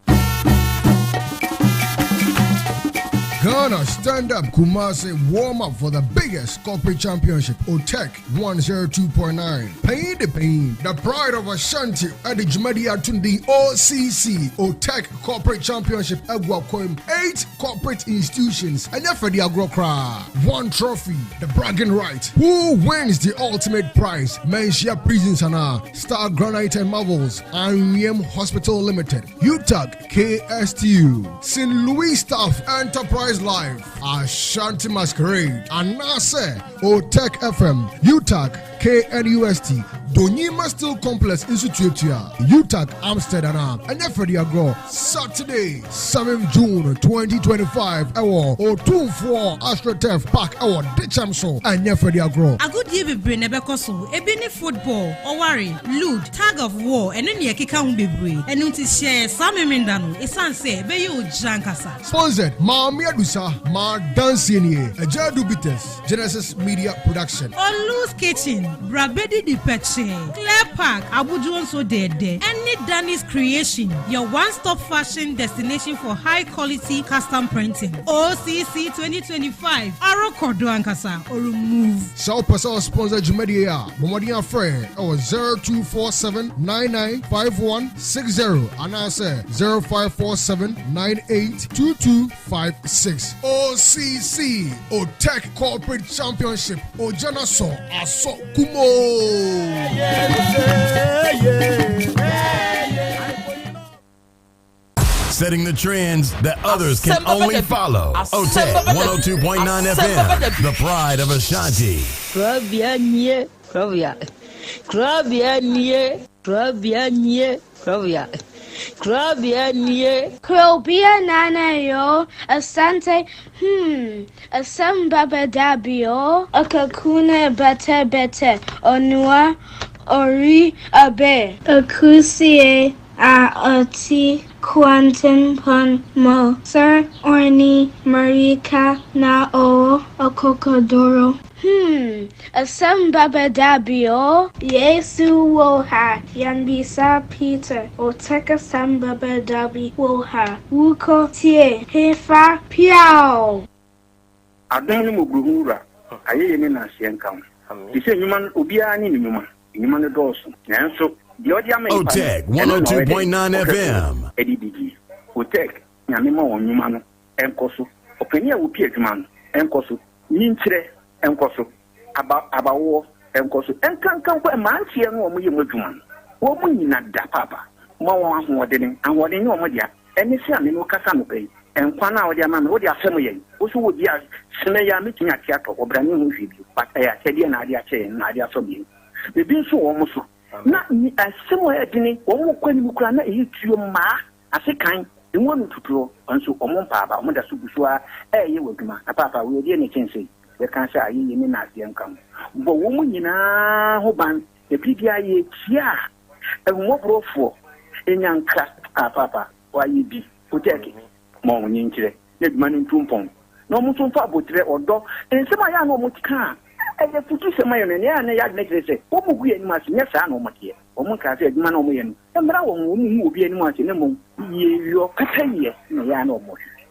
Ghana Stand Up Kumasi warm up for the biggest corporate championship, OTEC 102.9. Pain the pain, the pride of Ashanti at the Jumadi Atundi OCC OTEC Corporate Championship Aguakoim. Eight corporate institutions and for the Agrokra. One trophy, the bragging right. Who wins the ultimate prize? Mensia Prison Sana, Star Granite and Marvels, IM Hospital Limited, UTAG KSTU, St. Louis Staff Enterprise Life, Ashanti Masquerade, Anase, Otech FM, UTAG KNUST, Donyima Steel Complex Institute, UTAG Amsterdam, and Freddy Agro, Saturday, 7 June 2025, ɛwɔ Otumfoɔ AstroTurf Park, ɛwɔ Dichemso, and Freddy Agro. Agodie bebree na ɛbɛkɔ so. Ebi ne football, ɔware, ludo, tug of war, ɛne nea ɛkeka ho bebree. Ɛno nti hyɛ saa memenda no, ɛsiane sɛ ɛbɛyɛ ogya nkasa. Sponsored Maame Adusa, Ma Dansienie, Ajadu Bitters, Genesis Media Production. Olu's Kitchen, Brabedi di Pɛkyɛ, Clear Park, Abujuo nso dɛɛdɛ, ɛne Danny's Creation, your one-stop fashion destination for high quality custom printing. OCC 2025, Arokɔdo ankasa, ɔremove. Sɛ wopɛ sɛ ɔsponsor dwumadie a, bɔmmɔden afrɛ ɛwɔ 0247 995160 anaasɛ 0547 982256. OCC OTEC Corporate Championship, Ogyana so asɔ kumo. Setting the trends that others can only follow. OTEC 102.9 FM, the pride of Ashanti. Krabea nie, krabea. Krabea nie, krabea nie, krabea. Krabea nie. Krobea nana yo, asante, asem baba dabio, akakuna bete bete, onua, ori abe, akusie a oti quantum pon mo, sir orni marika na o okokodoro. Asem baba dabio, Yesu woha, Yambisa Peter, Oteka sem baba dabi woha, Wuko tie, hefa piao. Adom ne mmɔborɔhunu wura, ayɛyie ne nanseɛ nka wo. Te sɛ nnwuma no, obiara ne ne nnwuma, nnwuma no dɔɔso. Nanso, deɛ ɔde ama nnipa no, Otec ɛno na ɔyɛ dɛn? 102.9 Ɔhwɛ so FM. de didie. Otec, Nyame ma wɔn nnwuma no nkɔ so. Ɔpanin a wɔpi adwuma no nkɔ so. Nyinkyerɛ nkɔ so. Aba, abawoɔ nkɔ so. Nkanka mpo mmeranteɛ no a wɔyɛ mu adwuma no, wɔn nyina da paapa. Ma wɔn ahoɔdene. Ahoɔden nyɛ wɔn dea. Ɛne sɛ a me ne wo kasa anɔpa yi, nkwa no a wode ama me, wode afɛm yɛn. Wo so wɔ bi a, sene yi a mɛtumi ate atɔ. Ɔbra ne ho hwee bio. But ɛyɛ akyɛdeɛ na ade akyɛ yɛn, na ade asɔ yɛn. Biribi nso wɔ wɔn so. Na asɛm a ɛyɛ dene, wɔn kɔ anim koraa na ɛyɛ tuo mmaa ase kan. Emu ano tutuo, nso wɔn mpaaba, wɔn da so gu so a ɛreyɛ wɔ adwuma. Na paapa, wei deɛ ne kyɛn sɛ yɛka sɛ ayɛyie ne naaseɛ nka ho. Bɔ wɔn nyinaa ho ban. Na biribiara yɛ tia a, ahummɔborɔfoɔ ɛnya nkra. A paapa, wɔayɛ bi. Wotɛɛke, ma wɔn nyi nkyerɛ. Na adwuma no ntu mpɔn. Na wɔn nso mfa abotire ɔdɔ. Nsɛm a yɛ a na wɔn ka a, ɛyɛ futu sɛm ayɛ no, nea a na yɛ adwene kyerɛ sɛ wɔn gu yɛn anim ase, nyɛ saa na wɔn teɛ. Wɔn nkaa sɛ adwuma na wɔn yɛ no, mmara wɔn, wɔn hu obi anim ase, ne mmom yie yɔ kata yie na yɛ a na wɔn hwehwɛ.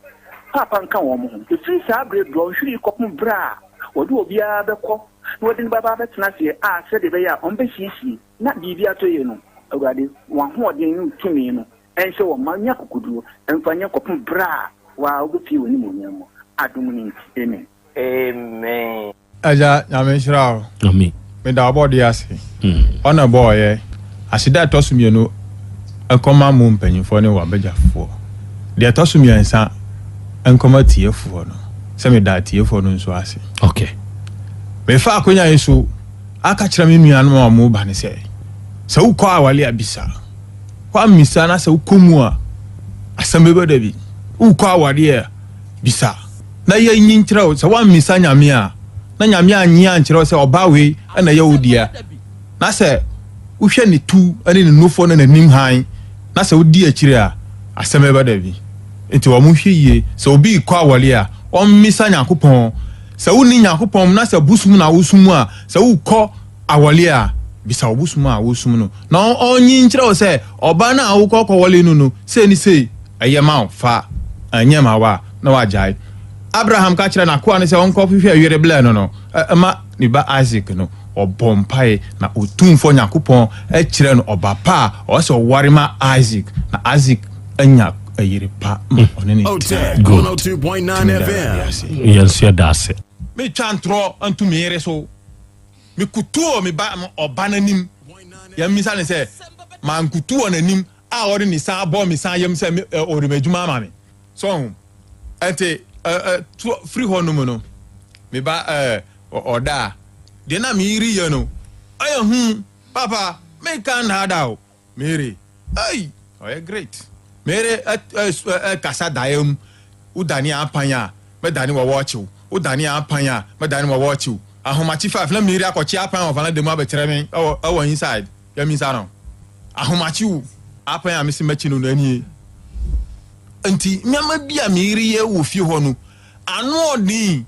Paapa nka wɔn ho. Efiri saa abere dɔnhwere kɔpem bere a wɔde obiara bɛkɔ na wɔde ne baba bɛtena aseɛ a sɛdeɛ ɛbɛyɛ a wɔn bɛsiesie na biribi atɔ yie no, Awurade, wɔn ahoɔden ne tumi no ɛnhyɛ wɔn ma nya kokoduro ɛmfa nyɛ kɔpem bere a waa wobɛpie wɔ ne mu mu adom no nti. Amen. Amen. Agya, Nyame nhyira wo. Amen. Meda ɔbɔde ase. Ɔna bɔɔyɛ. Aseda ɛtɔ so mmienu nkɔma mu mpanyinfoɔ ne wabagyafoɔ. Deɛ ɛtɔ so mmiɛnsa nkɔma tiefoɔ no. Sɛ meda tiefoɔ no nso ase. Mefa akonnwa yi so aka kyerɛ me nuanom a wɔn ba ne sɛ, sɛ wokɔ awale a bisa. Woammisa na sɛ wokɔ mu a, asɛm bɛbɛ da bi. Wokɔ awale a bisa. Na yɛnyi nkyerɛ wo sɛ woammisa Nyame a, na Nyame anyi ankyerɛ wo sɛ ɔbaa wei ɛna ɛyɛ wo dea. Na sɛ wohwɛ ne tu ne ne nufoɔ ne n'anim hann, na sɛ wodi akyire a, asɛm bɛba da bi. Nti wɔn hwɛ yie sɛ obi kɔ awale a, ɔmmisa Nyankopɔn. Sɛ wonni Nyankopɔn mu na sɛ bosom na wosom a, sɛ wokɔ awale a, bisa wo bosom a wosom no. Na ɔnyi nkyerɛ wo sɛ ɔbaa no a wokɔ kɔwale no no, sei ne sei, ɛyɛ ma wo fa, ɛnyɛ ma wo a, na wagyae. Abraham ka kyerɛɛ n'akoa no sɛ ɔnkɔhwehwɛ yere blɛ no no ma ne ba Isak no, ɔbɔɔ mpae na Otumfoɔ Nyankopɔn kyerɛɛ no ɔba pa a ɔwɔ sɛ ɔware ma Isak, na Isak anya yere pa ma ɔne no tena. Good. Nti meda Awurade ase. Yɛn nso yɛda ase. Metwa ntorɔ nto me yere so. Mekutu wɔ me ba ɔba no anim. Yɛmmisa no sɛ, mankutu wɔ n'anim a ɔde ne nsa abɔ me nsa yam sɛ ɔde m'adwuma ama me. So ɔho? Ɛnti ɛ to firi hɔ nom no, me ba ɛ ɔda a, deɛ na me yere yɛ no, ɔyɛ hu, papa, me nka nnaadaa o, me yere, ei, ɔyɛ great. Me yere ɛ ɛ ɛ kasa daeɛ mu, wo dane apan a, mɛ dane wɔ wɔɔkye wo, wo dane apan a, mɛ dane wɔ wɔɔkye wo. Ahomakye five na me yere akɔkye apan wɔ valanda mu abɛkyerɛ me ɛwɔ ɛwɔ inside, yɛ misa no. Ahomakye o, apan a mese mɛkye no no ɛnie. Nti nneɛma bi a me yere yɛ wɔ fie hɔ no, ano ɔden,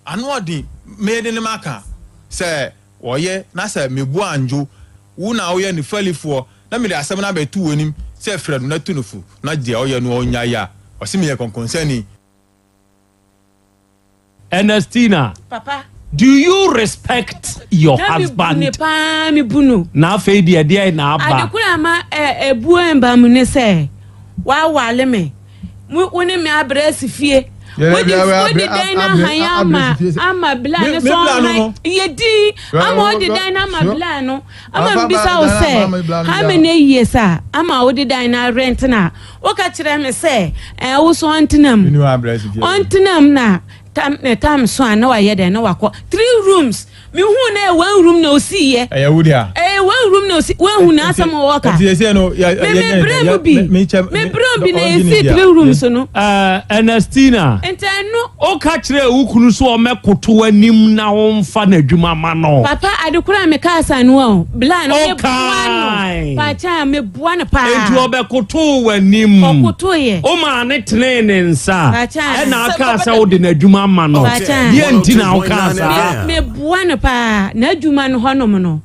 ano ɔden. Mede ne maka sɛ ɔyɛ na sɛ me bo andwo, wo na woyɛ ne falifoɔ na mede asɛm no abɛto w'anim sɛ frɛ no na tu no fo na deɛ ɔyɛ no ɔnnyae a, ɔse meyɛ kɔnkɔnsani. Ernestina, Papa. do you respect your Na me bu husband? ne paa, me bu no. Na afei deɛ deɛ na aba. Ade koro a ma ebuo mba mu ne sɛ wawale me. Mo wo ne me abrɛ asi fie. Wode wode dan no ahan ama ama bla no so ɔhan yɛ din ama wode dan no ama bla no ama mbisa wo sɛ how many years a ama wode dan no arent na Woka kyerɛ me sɛ, ɛɛ, wo so ɔntena mu. Ɔntena mu na tam ne tam so a na wayɛ dɛn na wakɔ. Three rooms. Mehu na ɛyɛ one room na osi yɛ. Ɛyɛ wo dea. Ɛyɛ one room na osi. Wahu na asɛm a wɔka. Nti ese no yɛ Me me brɛ mu bi. Me brɛ mu bi na esi three rooms no. Ɛɛ Ernestina. Nti ɛno. Woka kyerɛɛ wo kunu sɛ ɔmmɛkoto w'anim na womfa n'adwuma ma no. Papa, ade koro a mekaa saa no o, bla no, meboa no. Ɔkae. Paakyɛ a, meboa no paa. Enti ɔbɛkotoo w'anim. Ɔkotoeɛ. Womaa no tenee ne nsa. Paakyɛ a. Ɛna akaa sɛ wode n'adwuma ma no. Paakyɛ a. Deɛ nti na wokaa saa? Me, meboa no paa. N'adwuma no hɔnom no.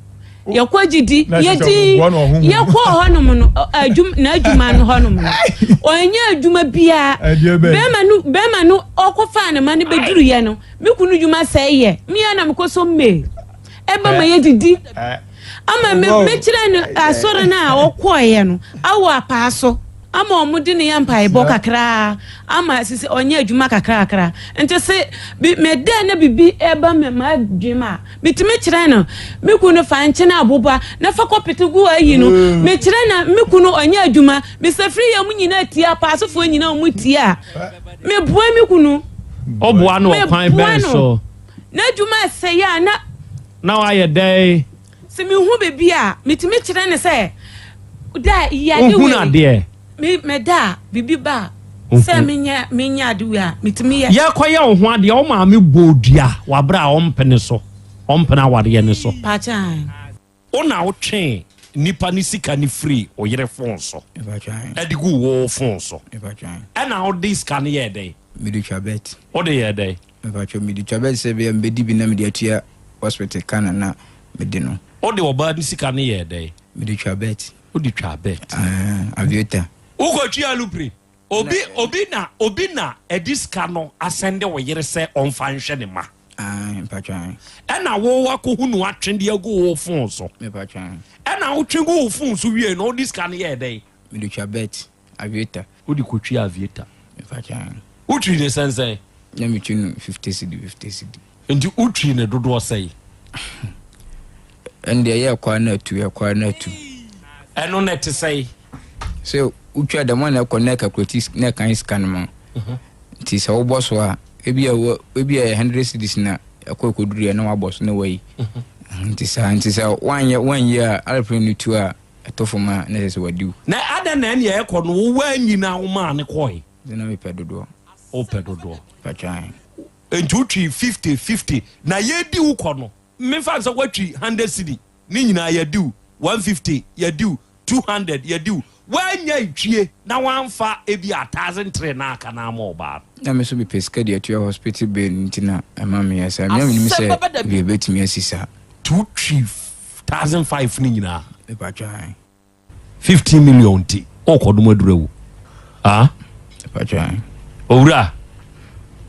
Yɛkɔ gyidi, yɛdi, yɛkɔ hɔnom no, adwum, n'adwuma no hɔnom no. Ɔnyɛ adwuma biara. Bɛrima no, bɛrima no ɔkɔfaa ne ma no bɛduruyɛ no, me kunu dwuma sɛe yɛ. Me ara na mekɔ so mmee. Ɛba ma yɛdidi. Ama me, mekyerɛ no asɔre no a ɔkɔeɛ no, awɔ apaa so. Ama wɔn de no yɛ mpaebɔ kakraa ama sisi ɔnyɛ adwuma kakrakra. Nti se bi meda na bibi ɛba me m'adwene mu a, Metumi kyerɛ no, me kunu fa nkyene aboba na fa kɔpete gu ayi no. Mm. Mekyerɛ na me kunu ɔnyɛ adwuma. Mesafiri yɛ mu nyinaa tie apaasofoɔ nyinaa wɔn tie a. Meboa me kunu. Ɔboa no ɔkwan bɛn so? N'adwuma ɛsɛe a na. Na wayɛ dɛn? Sɛ mehu baabi a, metumi kyerɛ no sɛ da yi ade wei. Ohun adeɛ. Me meda a, biribi ba a, sɛ menyɛ menyɛ ade wei a, metumi yɛ. Yɛrekɔyɛ wo ho adeɛ, wo maame bɔɔ dua wɔ aberɛ a ɔmpene so, ɔmpene awareɛ no so. Pakyɛ ae. Wo na wotwee nipa no sika no firii wo yere fon so de guu wo fon so. Ɛna wode sika no yɛɛ dɛn? Mede twa bet. Wode yɛɛ dɛn? Mepakyɛw, mede twa bet sɛ ebia mebedi bi na mede atua hospital ka na na mede no. Wode ɔbaa no sika no yɛɛ dɛn? Mede twa bet. Wode twaa bet. Aah, aviator. Wokɔtwaa lupre. Obi, obi na, obi na ɛde sika no asɛnde wo yere sɛ ɔmfa nhwɛ ne mma. Aah, mpakyɛw ae. Ɛna wo wakɔhu no atwe de agu wo fon so. Mepakyɛw ae. Ɛna wotwe gu wo fon so wiei no, wode sika no yɛɛ dɛn? Mede twa bet, aviator. Wode kɔtwaa aviator. Mepakyɛw ae. Wotwii no sɛnsɛn? Na metwi no 50 cedi, 50 cedi. Nti wotwii no dodoɔ sɛn? Ɛno deɛ ɛyɛ ɛkɔ ara na atu, ɛkɔ ara na atu. Ɛno na ɛte sɛn? Sɛ wotwa dɛm a na ɛkɔ na ɛkakulati na ɛkan sika no ma wo. Nti sɛ wobɔ so a, ebi a wɔ ebi a ɛyɛ hundred cedis na ɛkɔ ɛkɔduru yɛ na wabɔ so na wayi. Nti saa nti sɛ woanyɛ woanyi a aeroplane no tu a ɛtɔ fam a na ɛsɛ sɛ wadi wo. Na adɛn na ɛnea ɛkɔ no wo woanyi na womaa no kɔe? Nti na mepɛ dodoɔ. Wopɛ dodoɔ. Patwan. Nti wotwi 50 50 na yɛdi wo kɔ no memfa no sɛ woatwi 100 cedi ne nyinaa yɛdi wo 150 yɛdi wo 200 yɛdi wo woannya ntwie na woamfa ebi a 1003 na aka na ama ɔbaa no. Na me nso mepɛ sika de atua hospital bill nti na ɛma meyɛ saa. Me na menim sɛ deɛ ɛbɛtumi asi saa. Nti wotwi 1005 no nyinaa. Mepatwan. 15 million nti ɔkɔ dom aduru awu ah owura.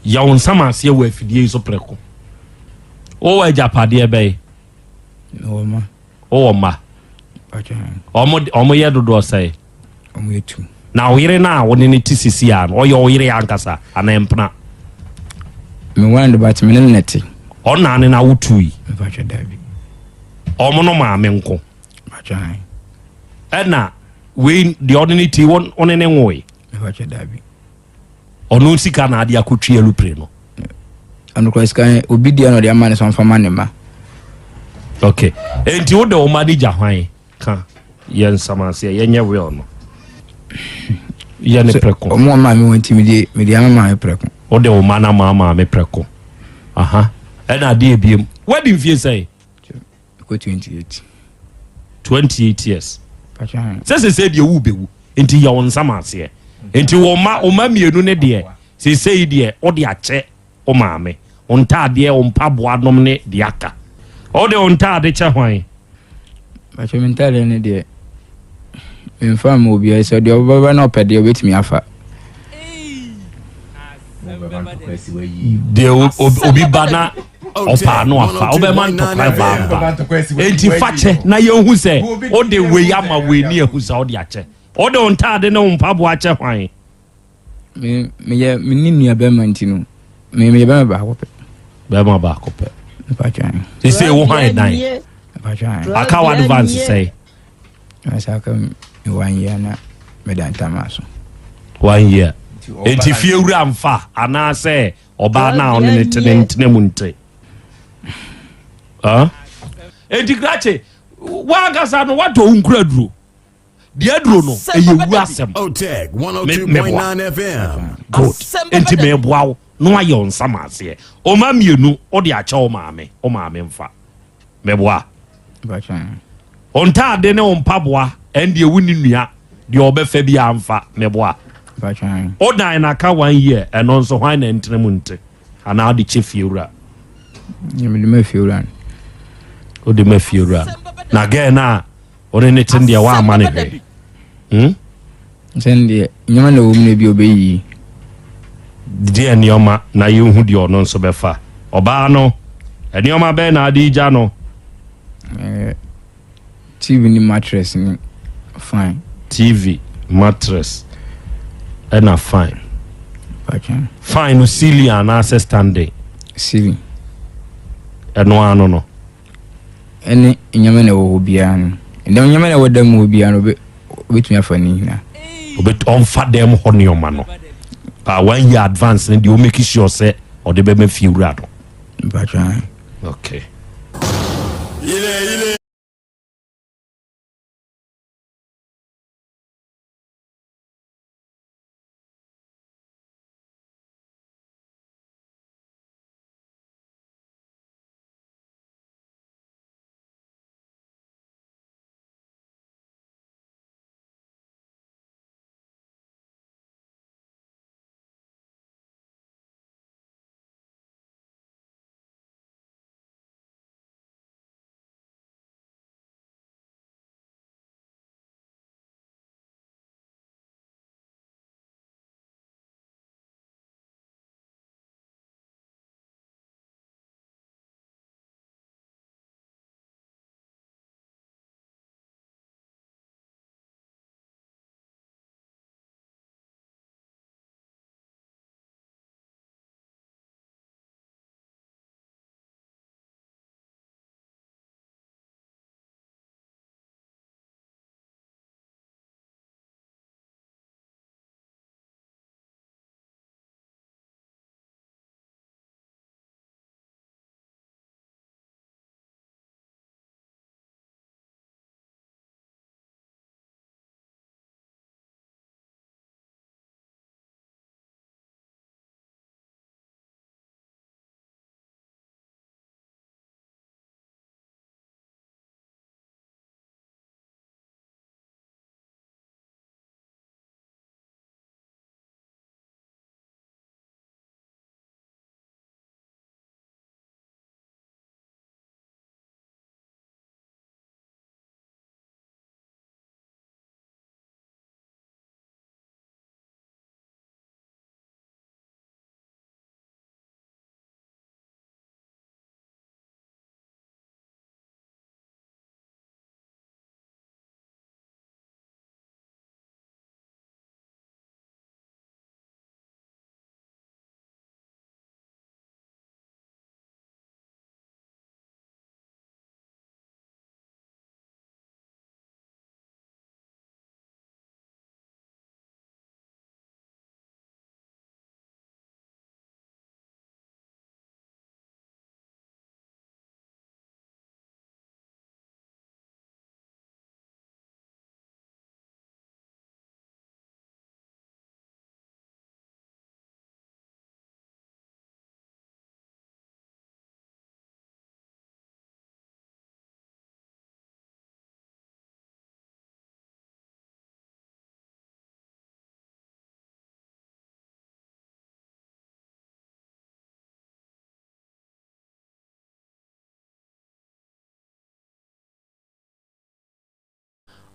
Yɛ wo nsam aseɛ wɔ afidie yi so prɛko. Wowɔ agyapadeɛ bɛn? Mewɔ mma. Wowɔ mma? Ɔmo ɔmo yɛ dodoɔ sɛn? Ɔmo yɛ tu. Na wo yere no a wo ne no te sisi a no, ɔyɛ wo yere ankasa anaa mpena? Mewɔ no de but me ne no na ɛte. Ɔna ne na wo tu yi? Mpakyɛ daabi. Ɔmo no maame nko. Mpakyɛ han. Ɛna wei deɛ ɔne ne ti wo ne ne nwoe? Mpakyɛ daabi. Ɔno sika na ade akɔtwi alupre no. Ɔno kora sika obi deɛ na ɔde ama ne sɛ ɔmfa ma ne ma. Ok, enti wode wo ma no gya hwan? Ka yɛ nsɛm aseɛ yɛnyɛ will no. Yɛ ne prɛko. Ɔmo ama me wɔn nti mede mede ama maame prɛko. Wode wo ma no ama maame prɛko. Aha, ɛna adeɛ ebiem. Wadi mfie sɛn? Ɛkɔ 28. 28 years. Sɛ sese deɛ wu bɛwu nti yɛ wo nsam aseɛ nti wo ma wo ma mmienu ne deɛ sese yi deɛ wode akyɛ wo maame wo ntaadeɛ wo mpaboa nom ne deɛ aka wode wo ntaade kyɛ hwan. Bàtchɛ mi ntaadeɛ ne deɛ mfa ma obiara sɛ deɛ ɔbɛba na ɔpɛ deɛ ɔbɛtumi afa. Deɛ obi ba na ɔpaa no afa wobɛma ntɔkwa ba mba enti fa kyɛ na yɛhu sɛ wode wei ama wei ne yɛhu sɛ wode akyɛ wode wo ntaade ne wo mpaboa akyɛ hwan? Meyɛ mene nua bɛrima nti no meyɛ bɛrima baako pɛ. Bɛrima baako pɛ. Sɛ wo hwan dan aka wo advance sɛe? Asa aka me one year na meda ntama so. One year. Enti fie wura mfa anaasɛ ɔbaa no a ɔne ne te ne ntena mu nte. Enti krakye wankasa no watɔ wo nkura duro. Deɛ aduro no ɛyɛ wu asɛm. Meboa. Good. Enti meboa wo na wayɛ wo nsam aseɛ. Ɔma mmienu wode akyɛ wo maame, wo maame mfa. Meboa. Wo ntaade ne wo mpaboa ɛndeɛ wo ni nua deɛ ɔbɛfa bi amfa. Meboa. Wo dan na ka one year ɛno nso hwan na ɛntena mu nte anaa wode kyɛ fiewura? Mede ma fiewura no. Wode ma fiewura no. Na gɛɛ no a wode ne ten deɛ woamma no hwee. Hmm? Sɛn deɛ nneɛma na ɛwɔ mu na ebi ɔbɛyiyi. Deɛ nneɛma na yɛnhu deɛ ɔno nso bɛfa. Ɔbaa no, nneɛma bɛn na ade gya no? Eh, TV ne mattress ne fine. TV, mattress ɛna fine. Fine no ceiling anaasɛ standing? Ceiling. Ɛno ano no. Ɛne nneɛma na ɛwɔ hɔ biara no. Nneɛma na ɛwɔ dan mu hɔ biara no obetumi afa ne nyinaa. Ɔmfa dan mu hɔ nneɛma no. Ba one year advance ne deɛ o make sure sɛ ɔde bɛma fie wura no. Mpatwa. Okay.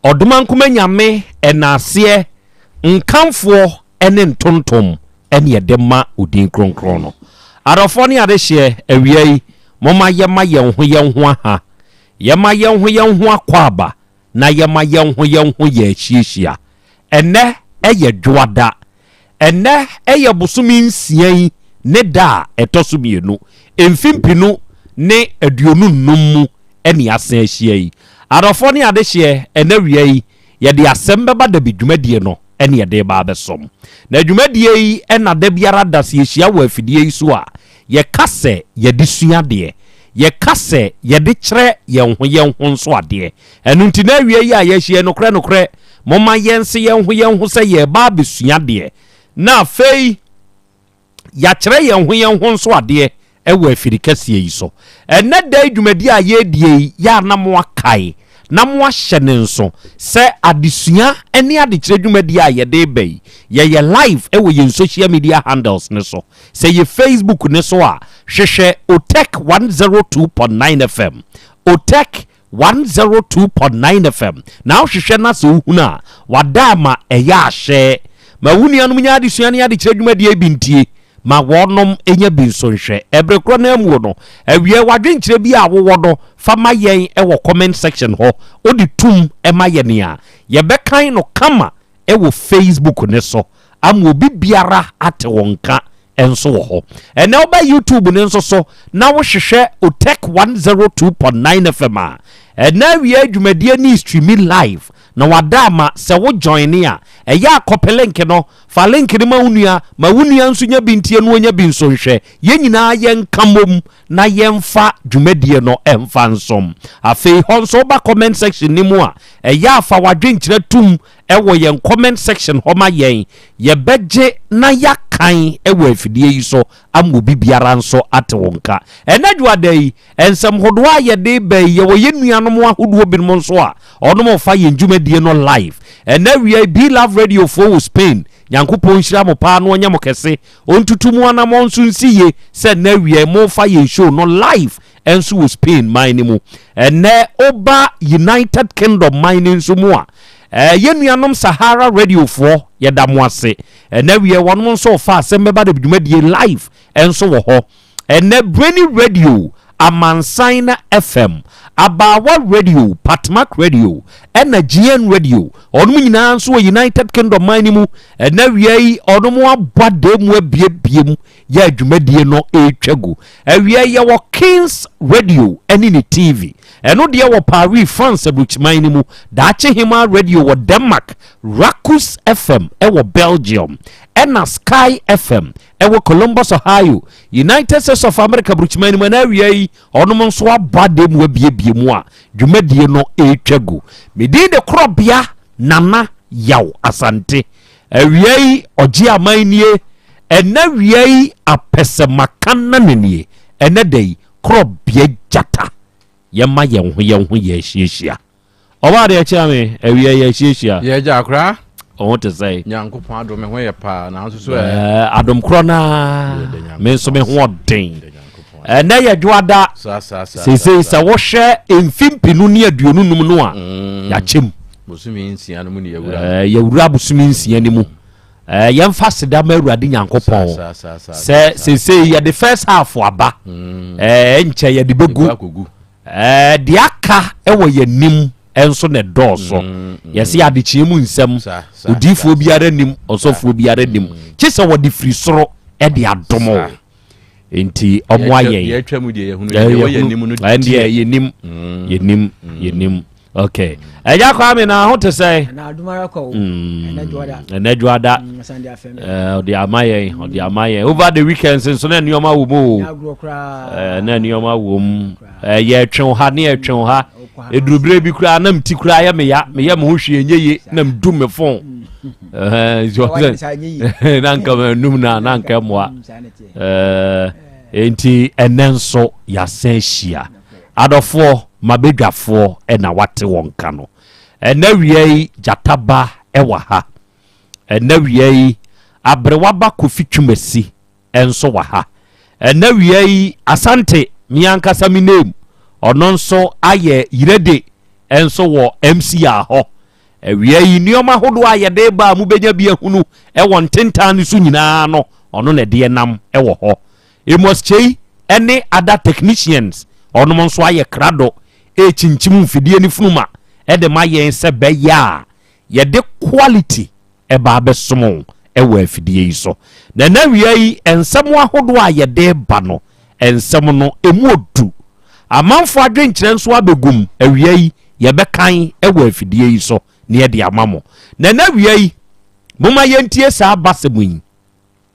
Ɔdomankoma Nyame ɛnaaseɛ, nkamfoɔ ne ntontom ne yɛde ma wo din kronkron no. Adɔfoɔ ne adehyeɛ, awia yi, momma yɛma yɛn ho yɛn ho aha, yɛma yɛn ho yɛn ho akwaaba, na yɛma yɛn ho yɛn ho yɛ ahyiahyia. Ɛnnɛ yɛ Dwoada. Ɛnnɛ yɛ bosome nsia yi ne da a ɛtɔ so mmienu, mfe mpenu ne 25 mu ne yɛasan ahyia yi. Adɔfoɔ ne adehyeɛ, ɛnnɛ awia yi, yɛde asɛm bɛba dabi dwumadie no ne yɛde reba abɛsom. Na dwumadie yi na da biara da sɛ yɛhyia wɔ afidie yi so a, yɛka sɛ yɛde sua adeɛ, yɛka sɛ yɛde kyerɛ yɛn ho yɛn ho nso adeɛ. Ɛno nti na awia yi a yɛahyia yi, nokorɛ nokorɛ, momma yɛnse yɛn ho yɛn ho sɛ yɛreba abɛsua adeɛ, na afei yɛakyerɛ yɛn ho yɛn ho nso adeɛ wɔ afiri kɛseɛ yi so. Ɛnnɛ da yi dwumadie a yɛredie yi, yɛ a na moakae na moahyɛ no nso sɛ adesua ne adekyerɛ dwumadie a yɛde reba yi, yɛyɛ live wɔ yɛn social media handles no so. Sɛ yɛ Facebook no so a, hwehwɛ Otec 102.9 FM, Otec 102.9 FM na wohwehwɛ na sɛ wohunu a, wada ama ɛyɛ ahyɛ. Ma wo nuanom nya adesua ne adekyerɛ dwumadie bi ntie ma wɔnom nya bi nso nhwɛ. Ɛbere korɔ no ara muo no, awiɛ w'adwenkyerɛ bi a wowɔ no fa ma yɛn wɔ comment section hɔ. Wode tum ma yɛn a, yɛbɛkan no kama wɔ Facebook no so ama obi biara ate wo nka nso wɔ hɔ. Ɛnɛ woba YouTube no nso so na wohwehwɛ Otech 102.9 FM a, ɛnɛ awia dwumadie ne streami live na wada ama sɛ wo joine a, ɛyɛ a kɔpɛ link no, fa link no ma wo nua, ma wo nua nso nya bi ntie na ɔnya bi nso nhwɛ. Yɛn nyinaa yɛnka mmom na yɛmfa dwumadie no mfa nsom. Afei hɔ nso woba comment section no mu a, ɛyɛ a fa w'adwenkyerɛ tom wɔ yɛn comment section hɔ ma yɛn, yɛbɛgye na yɛakan wɔ afidie yi so ama obi biara nso ate wo nka. Ɛnnɛ Dwoada yi, nsɛm hodoɔ a yɛde reba yi, yɛwɔ yɛn nuanom ahodoɔ binom nso a wɔnom refa yɛn dwumadie no live. Ɛnnɛ awia yi, Be Love Radio foɔ wɔ Spain, Nyankopɔn nhyira mo paa na ɔnyɛ mo kɛse, ɔntutu mo anamɔn nso nsi yie sɛ ɛnnɛ awia yi morefa yɛn show no live nso wɔ Spain man no mu. Ɛnnɛ woba United Kingdom man no nso mu a, eh, yɛn nuanom Sahara radiofoɔ, yɛda mo ase. Ɛnnɛ wiɛ wɔnom nso refa asɛm bɛba de dwumadie live nso wɔ hɔ. Ɛnnɛ Brainy Radio, Amansan na FM, Abaawa Radio, Patmak Radio, ɛna GN Radio, wɔnom nyinaa nso wɔ United Kingdom man no mu. Ɛnnɛ wia yi wɔnom abɔ adan mu abiebie mu yɛ a dwumadie no retwa gu. Awia yi yɛwɔ Kings Radio ne ne TV. Ɛno deɛ wɔ Paris, France aburukyiman no mu. Daakye Hemaa Radio wɔ Denmark, Rakus FM wɔ Belgium, ɛna Sky FM wɔ Columbus, Ohio, United States of America aburukyiman no mu. Ɛna awia yi ɔnom nso abɔ adeɛ mu abiebie mu a dwumadie no retwa gu. Me din de Korɔbea Nana Yaw Asante. Awia yi ɔgye aman nie, ɛnɛ awia yi apɛsɛmakanna nie, ɛnɛ da yi korɔbea gyata, yɛma yɛn ho yɛn ho yɛ ahyiahyia. Ɔbaa deɛ kyea me, awia yɛ ahyiahyia. Yɛ agya akora. Ɔho te sɛ. Nyankopɔn adom me ho yɛ paa nanso so ɛ. Ɛɛ adom korɔ naa me nso me ho ɔden. Ɛnɛ yɛ dwoada. Seesei sɛ wohwɛ mfe 2025 no a, mm. yɛakyɛ mu. Bosome nsia no mu ne yɛwura. Ɛɛ yɛwura bosome nsia no mu. Ɛɛ yɛmfa aseda ma Awurade Nyankopɔn sɛ seesei yɛde first half aba. Mm. Ɛɛ nkyɛ yɛde bɛgu. Ɛɛ deɛ aka wɔ yɛn anim nso na ɛdɔɔso. Mm, mm. Yɛsɛ adekyeɛ mu nsɛm odiifoɔ biara nim ɔsɔfoɔ biara nim kye sɛ wɔde firi soro de adom o. Nti ɔmo ayɛ yɛn. Yɛtwa mu deɛ yɛhunu deɛ ɛwɔ yɛn anim no deɛ. Ɛndeɛ yɛnim mm. yɛnim mm. yɛnim. Okay. Ɛgya Kwame na ho te sɛ. Na adumara kɔ o. Mm. Ɛnɛ dwoada. Ɛnɛ dwoada. Ɔde ama yɛn ɔde ama yɛn over the weekends nso na nneɛma wɔ mu o. Na nneɛma wɔ mu. Yɛtwe ha ne yɛtwe ha. Edurubere bi koraa na mti koraa yɛ meya meyɛ me ho hwee nyɛ ye na mdu me phone. Na nka manum na na nka mmoa. Enti ɛnɛ nso yɛasan ahyia. Adɔfoɔ, m'abadwafoɔ na wate wɔn nka no. Ɛnɛ awia yi gyata ba wɔ ha. Ɛnɛ awia yi aberewa ba Kofi Twumasi nso wɔ ha. Ɛnɛ awia yi Asante, me ankasa me name, ɔno nso ayɛ Yerede nso wɔ MCR hɔ. Awia yi nneɛma ahodoɔ a yɛde ba a mobɛnya bi ahunu wɔ ntentan no so nyinaa no, ɔno na ɛde nam wɔ hɔ. Amos Kyei ne other technicians, ɔnom nso ayɛ krado rekyinkyim mfidie no funuma de ma yɛn sɛ bɛyɛ a yɛde quality ɛba abɛsom wo wɔ afidie yi so. Na ɛnɛ awia yi, nsɛm ahodoɔ a yɛde ba no, nsɛm no, ɛmu ɔdu. Amanfoɔ adwenkyerɛ nso abɛgum awia yi, yɛbɛkan wɔ afidie yi so na yɛde ama mo. Na ɛnɛ awia yi, momma yɛntie saa abasɛm yi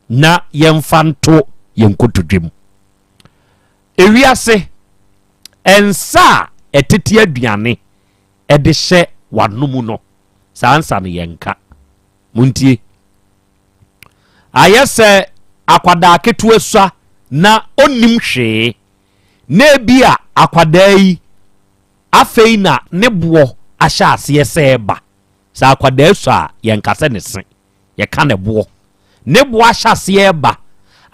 na yɛmfa nto yɛn nkotodwe mu. Ewiase, nsa a ɛtete aduane de hyɛ w'anomu no, saa nsa no yɛnka. Montie. Ayɛ sɛ akwadaa ketewa sua na ɔnnim hwee, na ebi a akwadaa yi afei na ne boɔ ahyɛ aseɛ sɛ ɛba. Sɛ akwadaa sua a, yɛnka sɛ ne se, yɛka ne boɔ. Ne boɔ ahyɛ aseɛ ɛba,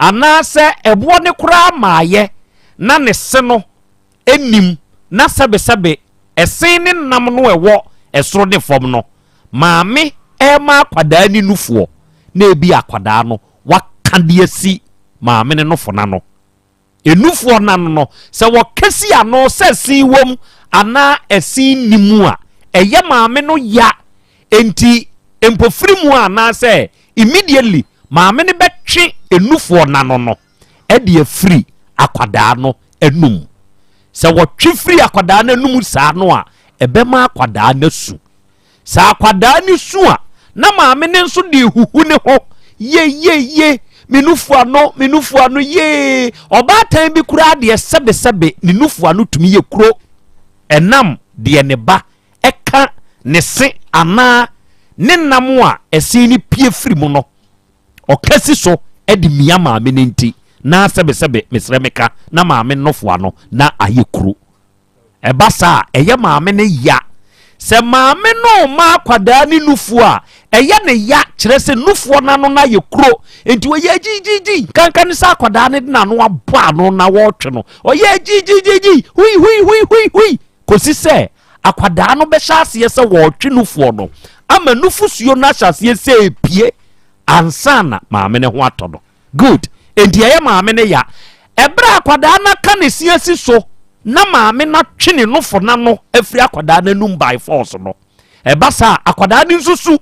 anaasɛ ɛboɔ ne koraa maayɛ na ne se no nnim na sɛbesɛbe ɛsen ne nam no ɛwɔ ɛsoro ne fam no, maame ɛrema akwadaa ne nufoɔ na ebi akwadaa no waka de asi maame ne nofo n'ano. Enufoɔ n'ano no, sɛ wɔka si ano sɛ ɛsen wom anaa ɛsen nni mu a, ɛyɛ maame no ya. Enti mpofiri mu anaasɛ immediately maame no bɛtwe enufoɔ n'ano no de afiri akwadaa no anum. Sɛ wɔtwe firi akwadaa no anum saa no a, ɛbɛma akwadaa no asu. Sɛ akwadaa no su a, na maame no nso de huhu ne ho yeyeye, me nufu ano, me nufu ano yee. Ɔbaatan bi koraa deɛ sɛbesɛbe ne nufu ano tumi yɛ kuro ɛnam deɛ ne ba ɛka ne se anaa ne nam a ɛsen no pie firi mu no. Ɔka si so de mia maame no nti, na sɛbesɛbe mesrɛ meka na maame nnɔfoa no na ayɛ kuro. Ɛba saa a, ɛyɛ maame no ya. Sɛ maame no rema akwadaa ne nufoɔ a, ɛyɛ ne ya, kyerɛ sɛ nufoɔ no ano no ayɛ kuro. Nti ɔyɛ gyigyigyi, nkanka ne sɛ akwadaa no de n'ano abɔ ano na wɔretwe no. Ɔyɛ gyigyigyi, hui hui hui hui hui, kɔsi sɛ akwadaa no bɛhyɛ aseɛ sɛ wɔretwe nufoɔ no ama nufosuo no ahyɛ aseɛ sɛ epie ansa na maame no ho atɔ no. Good. Enti ɛyɛ maame no ya. Ɛberɛ a akwadaa no aka ne se asi so na maame no atwe ne nofo no ano afiri akwadaa no anum by force no, ɛba saa a akwadaa no nso su.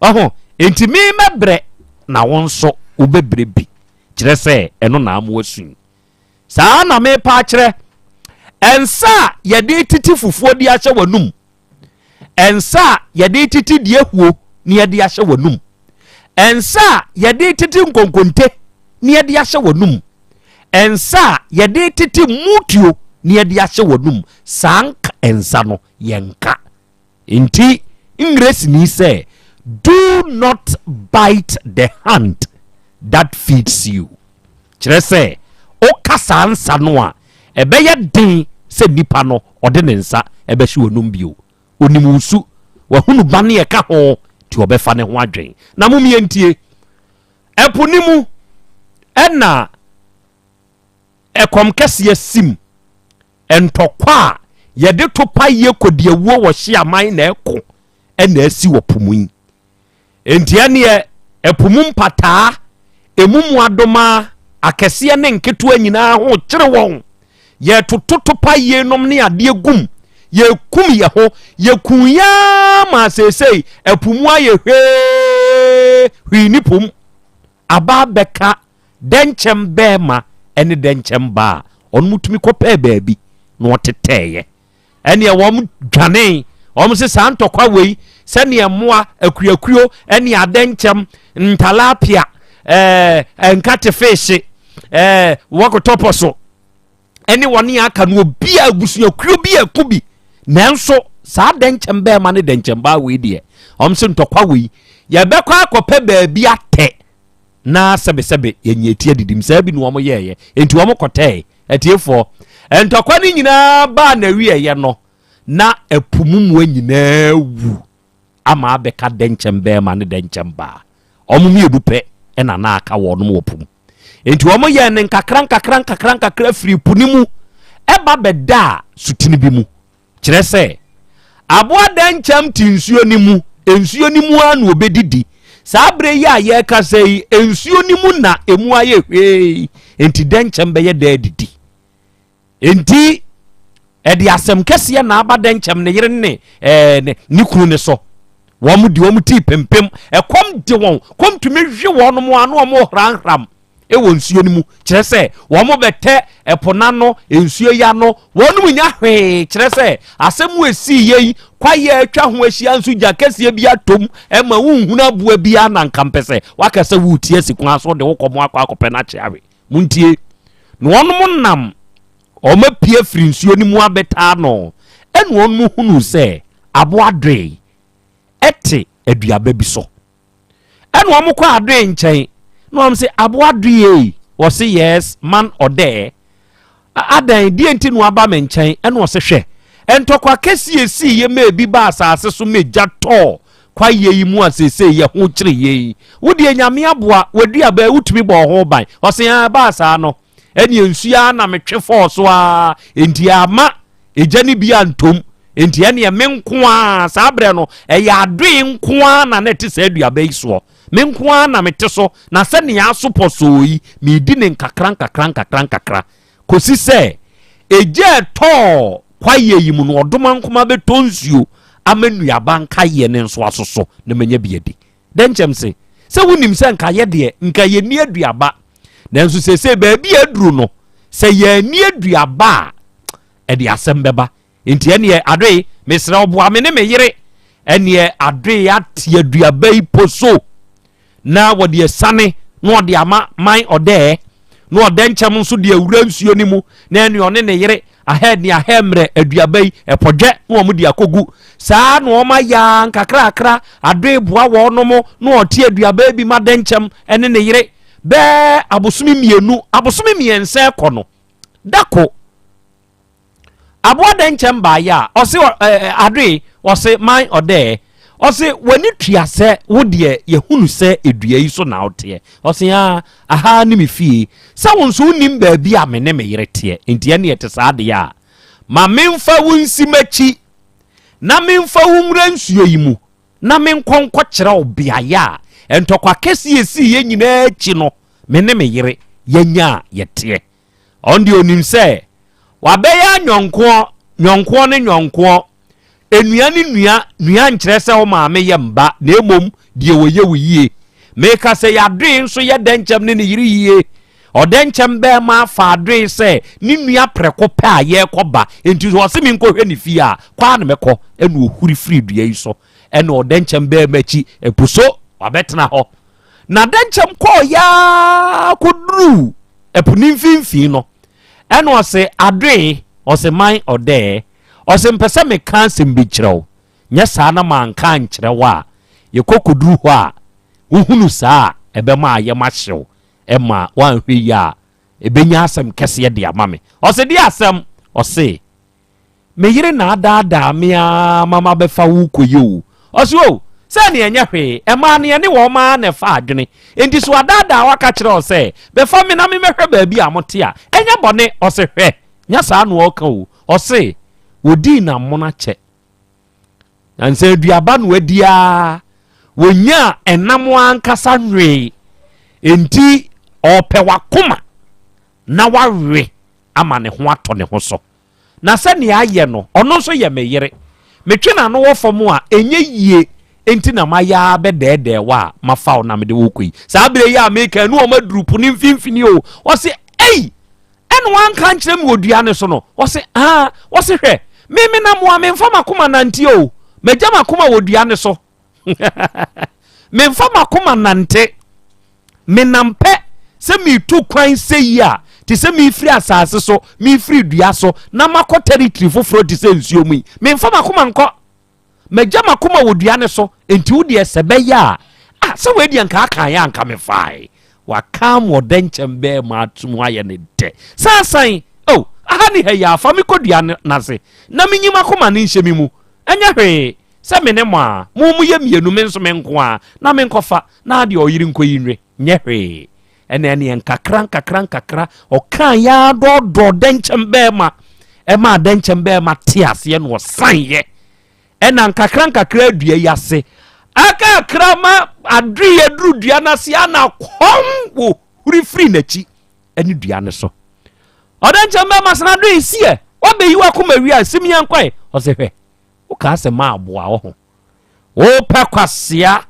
Ɔho, enti me mɛbrɛ na wo nso wobɛbrɛ bi. Kyerɛ sɛ ɛno na ama wasu yi. Saa na mepa akyerɛ. Nsa a yɛde tete fufuo de ahyɛ w'anum, nsa a yɛde tete deɛ huo na yɛde ahyɛ w'anum, nsa a yɛde tete nkonkonte na yɛde ahyɛ w'anum, nsa a yɛde tete mutuo na yɛde ahyɛ w'anum, saa nka nsa no yɛnka. Nti Ngiresini sɛ, Do not bite the hand that feeds you. Kyerɛ sɛ, woka saa nsa no a, ɛbɛyɛ den sɛ nipa no ɔde ne nsa ɛbɛhyɛ w'anum bio. Onim wo su, wahunu ba ne ɛka ho, nti ɔbɛfa ne ho adwen. Na mom yɛntie. Ɛpo ne mu ɛna ɛkɔm kɛseɛ sim. Ntɔkwa a yɛde to paeɛ kɔdiawuo wɔ hyeaman na ɛko na asi wɔ po mu yi. Enti ɛneɛ ɛpo mu mpataa, ɛmu mmoadomaa, akɛseɛ ne nketewa nyinaa ho kyere wɔn. Yɛtoto topaeɛ nom ne adeɛ gum, yɛkum yɛ ho, yɛkum yɛ ara maa seesei ɛpo mu ayɛ hwee, hwee ni po mu. Aba abɛka dɛnkyɛm bɛɛma ne dɛnkyɛm baa a, wɔn tumi kɔpɛɛ baabi na wɔtetɛɛyɛ. Ɛneɛ wɔn dwanee, wɔn se saa ntɔkwa wei, sɛdeɛ mmoa, akuakuo ne adɛnkyɛm, ntalapia, ɛɛ nkate feehye, ɛɛ wɔkotɔpɔ so, ɛne wɔn a aka no obi a abusuakuo bi a ɛko bi nanso saa dɛnkyɛm bɛrima ne dɛnkyɛm baa wei deɛ wɔn se ntɔkwa wei yɛbɛkɔ akɔpɛ baabi atɛ na sɛbesɛbe yɛnyɛ ti adidim saa bi na wɔn yɛɛyɛ nti wɔn kɔtɛɛ atiefoɔ ntɔkwa no nyinaa baa na wieɛ no na ɛpo mu mua nyinaa wu ama abɛka dɛnkyɛm bɛrima ne dɛnkyɛm baa wɔn mmienu pɛ ɛna na aka wɔn wɔ po mu Enti wɔyɛɛ no nkakra nkakra nkakra nkakra firii po no mu ɛba bɛdaa sutene bi mu. Kyerɛ sɛ, Aboa dɛnkyɛm te nsuo no mu, nsuo no mu ara na ɔbɛdidi. Saa berɛ yi a yɛrekasa yi, nsuo no mu na emu ayɛ hwee, enti dɛnkyɛm bɛyɛ dɛ adidi. Enti ɛde asɛm kɛseɛ na aba dɛnkyɛm ne yere ne ɛɛ ne ne kunu ne so. Wɔn de wɔn tii pempem, ɛkɔm de wɔn, kɔm tumi hwe wɔn ano wɔn hranhram. wɔ nsuo no mu, kyerɛ sɛ wɔbɛtɛ ɛpo no ano, nsuo yi ano, wɔnom nya hwee, kyerɛ sɛ asɛm a ɛsii yɛ yi, kwaeɛ a atwa ho ahyia nso gya kɛseɛ bi atom ma wonhunu aboa biara na nka mpɛ sɛ waka sɛ woretie asi kwan so de wo kɔm akɔ akɔpɛ no akye awe. Montie. Na wɔnom nam wɔn apue afiri nsuo no mu abɛtaa no, ɛna wɔnom hunuu sɛ aboa doe ɛte aduaba bi so. Ɛna wɔn kɔ adoe nkyɛn na wɔn se aboa adoe wɔse yes man ɔdɛɛ adan deɛ nti na waba me nkyɛn ɛna ɔse hwɛ ntɔkwa kɛseɛ sii yɛ ma ebi ba asase so ma egya tɔɔ kwaeɛ yi mu a seesei yɛ ho kyere yɛ yi wo deɛ nyame aboa w'aduaba yi wotumi bɔɔ ho ban ɔse aa ɛbaa saa no ɛneɛ nsuo ara na metwe fɔɔ so ara enti ama egya no bi antom enti ɛneɛ me nko ara saa berɛ no ɛyɛ adoe nko ara na na ɛte saa aduaba yi soɔ me nko ara na mete so na sɛnea aso pɔsɔɔ yi medi ne nkakra nkakra nkakra nkakra kɔsi sɛ egya ɛtɔɔ kwaeɛ yi mu no ɔdomankoma bɛtɔ nsuo ama nnuaba nkaeɛ no nso asoso na manya bi adi Dɛnkyɛm se, sɛ wonim sɛ nka yɛ deɛ, nka yɛnni aduaba. Nanso seesei baabi a aduru no, sɛ yɛanni aduaba a, ɛde asɛm bɛba. Enti ɛneɛ, Adoe, mesrɛ wo boa me ne me yere. Ɛneɛ Adoe ate aduaba yi poso na wɔde asiane na ɔde ama man ɔdɛɛ na ɔdɛnkyɛm nso de awura nsuo no mu na ɛne ɔne ne yere ahɛ ne ahɛ mmerɛ aduaba yi ɛpɔdwɛ na wɔn de akɔgu saa na wɔn ayɛ ara nkakrakra adoe boa wɔn na ɔte aduaba bi ma dɛnkyɛm ɛne ne yere bɛɛ abosome mmienu abosome mmiɛnsa ɛkɔ no dako Aboa dɛnkyɛm baayɛ a, ɔse ɛ adoe, ɔse man ɔdɛɛ, ɔse w'ani tua sɛ wo deɛ yɛhunu sɛ edua yi so na woteɛ. Ɔse aa, aha ne me fie, sɛ wo nso wonnim baabi a me ne me yere teɛ, nti ɛneɛ ɛte saa deɛ a, ma memfa wo nsi m'akyi na memfa wo nwura nsuo yi mu na menkɔ nkɔkyerɛ wo beaeɛ a ntɔkwa kɛseɛ ɛsiiɛ nyinaa akyi no me ne me yere yɛanya a yɛteɛ. Ɔno deɛ ɔnim sɛ wabɛyɛ anyɔnkoɔ, nyɔnkoɔ ne nyɔnkoɔ, nnua ne nua, nua nkyerɛ sɛ wo maame yɛ mba, na mmom deɛ wɔyɛ wo yie. Meka sɛ Yadoe nso yɛ dɛnkyɛm ne ne yere yie. Ɔdɛnkyɛm bɛrima afa Adoe sɛ ne nua prɛko pɛ a yɛrekɔ ba, enti sɛ ɔse menkɔhwɛ ne fie a, kɔ ara na mɛkɔ. Ɛna ɔhuri firii dua yi so, ɛna ɔdɛnkyɛm bɛrima akyi, ɛpo so, wabɛtena hɔ. Na dɛnkyɛm kɔɔ yaa kɔduruu ɛpo ne mfimfini no, ɛna ɔse adoe, ɔse man ɔdɛɛ, ɔse mpɛ sɛ meka asɛm bi kyerɛ wo, nyɛ saa na manka ankyerɛ wo a, yɛkɔ kɔduru hɔ a, wohunu saa a, ɛbɛma ayam ahye wo, ɛma woanhwɛ yie a, ɛbɛnya asɛm kɛseɛ de ama me. Ɔse deɛ asɛm? Ɔse Me yere na adaadaa me ara ma mabɛfa wo rekɔyɛ o. Ɔse, O, sɛ ɛneɛ ɛnyɛ hwee, mmaa no yɛne wɔn ara na ɛfa adwene. Enti so adaadaa wo aka kyerɛ wo sɛ, bɛfa me na memmɛhwɛ baabi a mote a, ɛnyɛ bɔne? Ɔse, Hwɛ, nyɛ saa na ɔreka o. Ɔse, Wɔdii n'amono akyɛ. Nansa aduaba na wadi ara, wɔnyaa ɛnam ankasa nwee. Enti ɔrepɛ w'akoma na wawe ama ne ho atɔ ne ho so. Na sɛnea ayɛ no, ɔno nso yɛ me yere. Metwe n'ano wɔ fam a, ɛnyɛ yie nti na mayɛ ara bɛdɛɛdɛɛ wo a mafa wo na mede wo rekɔ yi. Saa berɛ yi a meka yi, ne wɔn aduru po no mfimfini o. Ɔse, Ei! Ɛna wanka ankyerɛ me wɔ dua no so no? Ɔse, Aa. Ɔse, Hwɛ, me menam a memfa m'akoma nante o. Magya m'akoma wɔ dua no so. Memfa m'akoma nante. Menam pɛ sɛ meretu kwan sɛyi a, te sɛ merefiri asase so, merefiri dua so, na makɔ territory foforɔ te sɛ nsuo mu yi. Memfa m'akoma nkɔ. Magya m'akoma wɔ dua no so, enti wo deɛ sɛ bɛyɛ a, ah, sɛ wei deɛ nka aka yɛ anka mefae. Waka ma ɔdɛnkyɛm bɛɛ ma ato mu ayɛ ne dɛ. Sansan, oh, aha ne ha yi a, fa me kɔ dua no ase, na menyi m'akoma no nhyɛ me mu. Ɛnyɛ hwee. Sɛ me ne mo a, mo mo yɛ mmienu, me nso me nko ara, na menkɔfa, na adeɛ ɔyere nkɔyi nwe, nyɛ hwee. Ɛna ɛneɛ nkakra nkakra nkakra, ɔkaa yɛ ara dɔɔdɔɔ dɛnkyɛm bɛɛma, ɛmaa dɛnkyɛm bɛɛma te aseɛ na ɔsan yɛ. Ɛna nkakrankakra dua yi ase akakra ma adoe aduru dua no ase ana kɔm wɔ huri firi n'akyi ne dua no so. Ɔde nkyɛn bɛma sena adoe siɛ wabɛyi wakoma wie a sim yɛn kɔe. Ɔsɛ hwɛ wokaa sɛ ma aboa wo ho wopɛ kwasea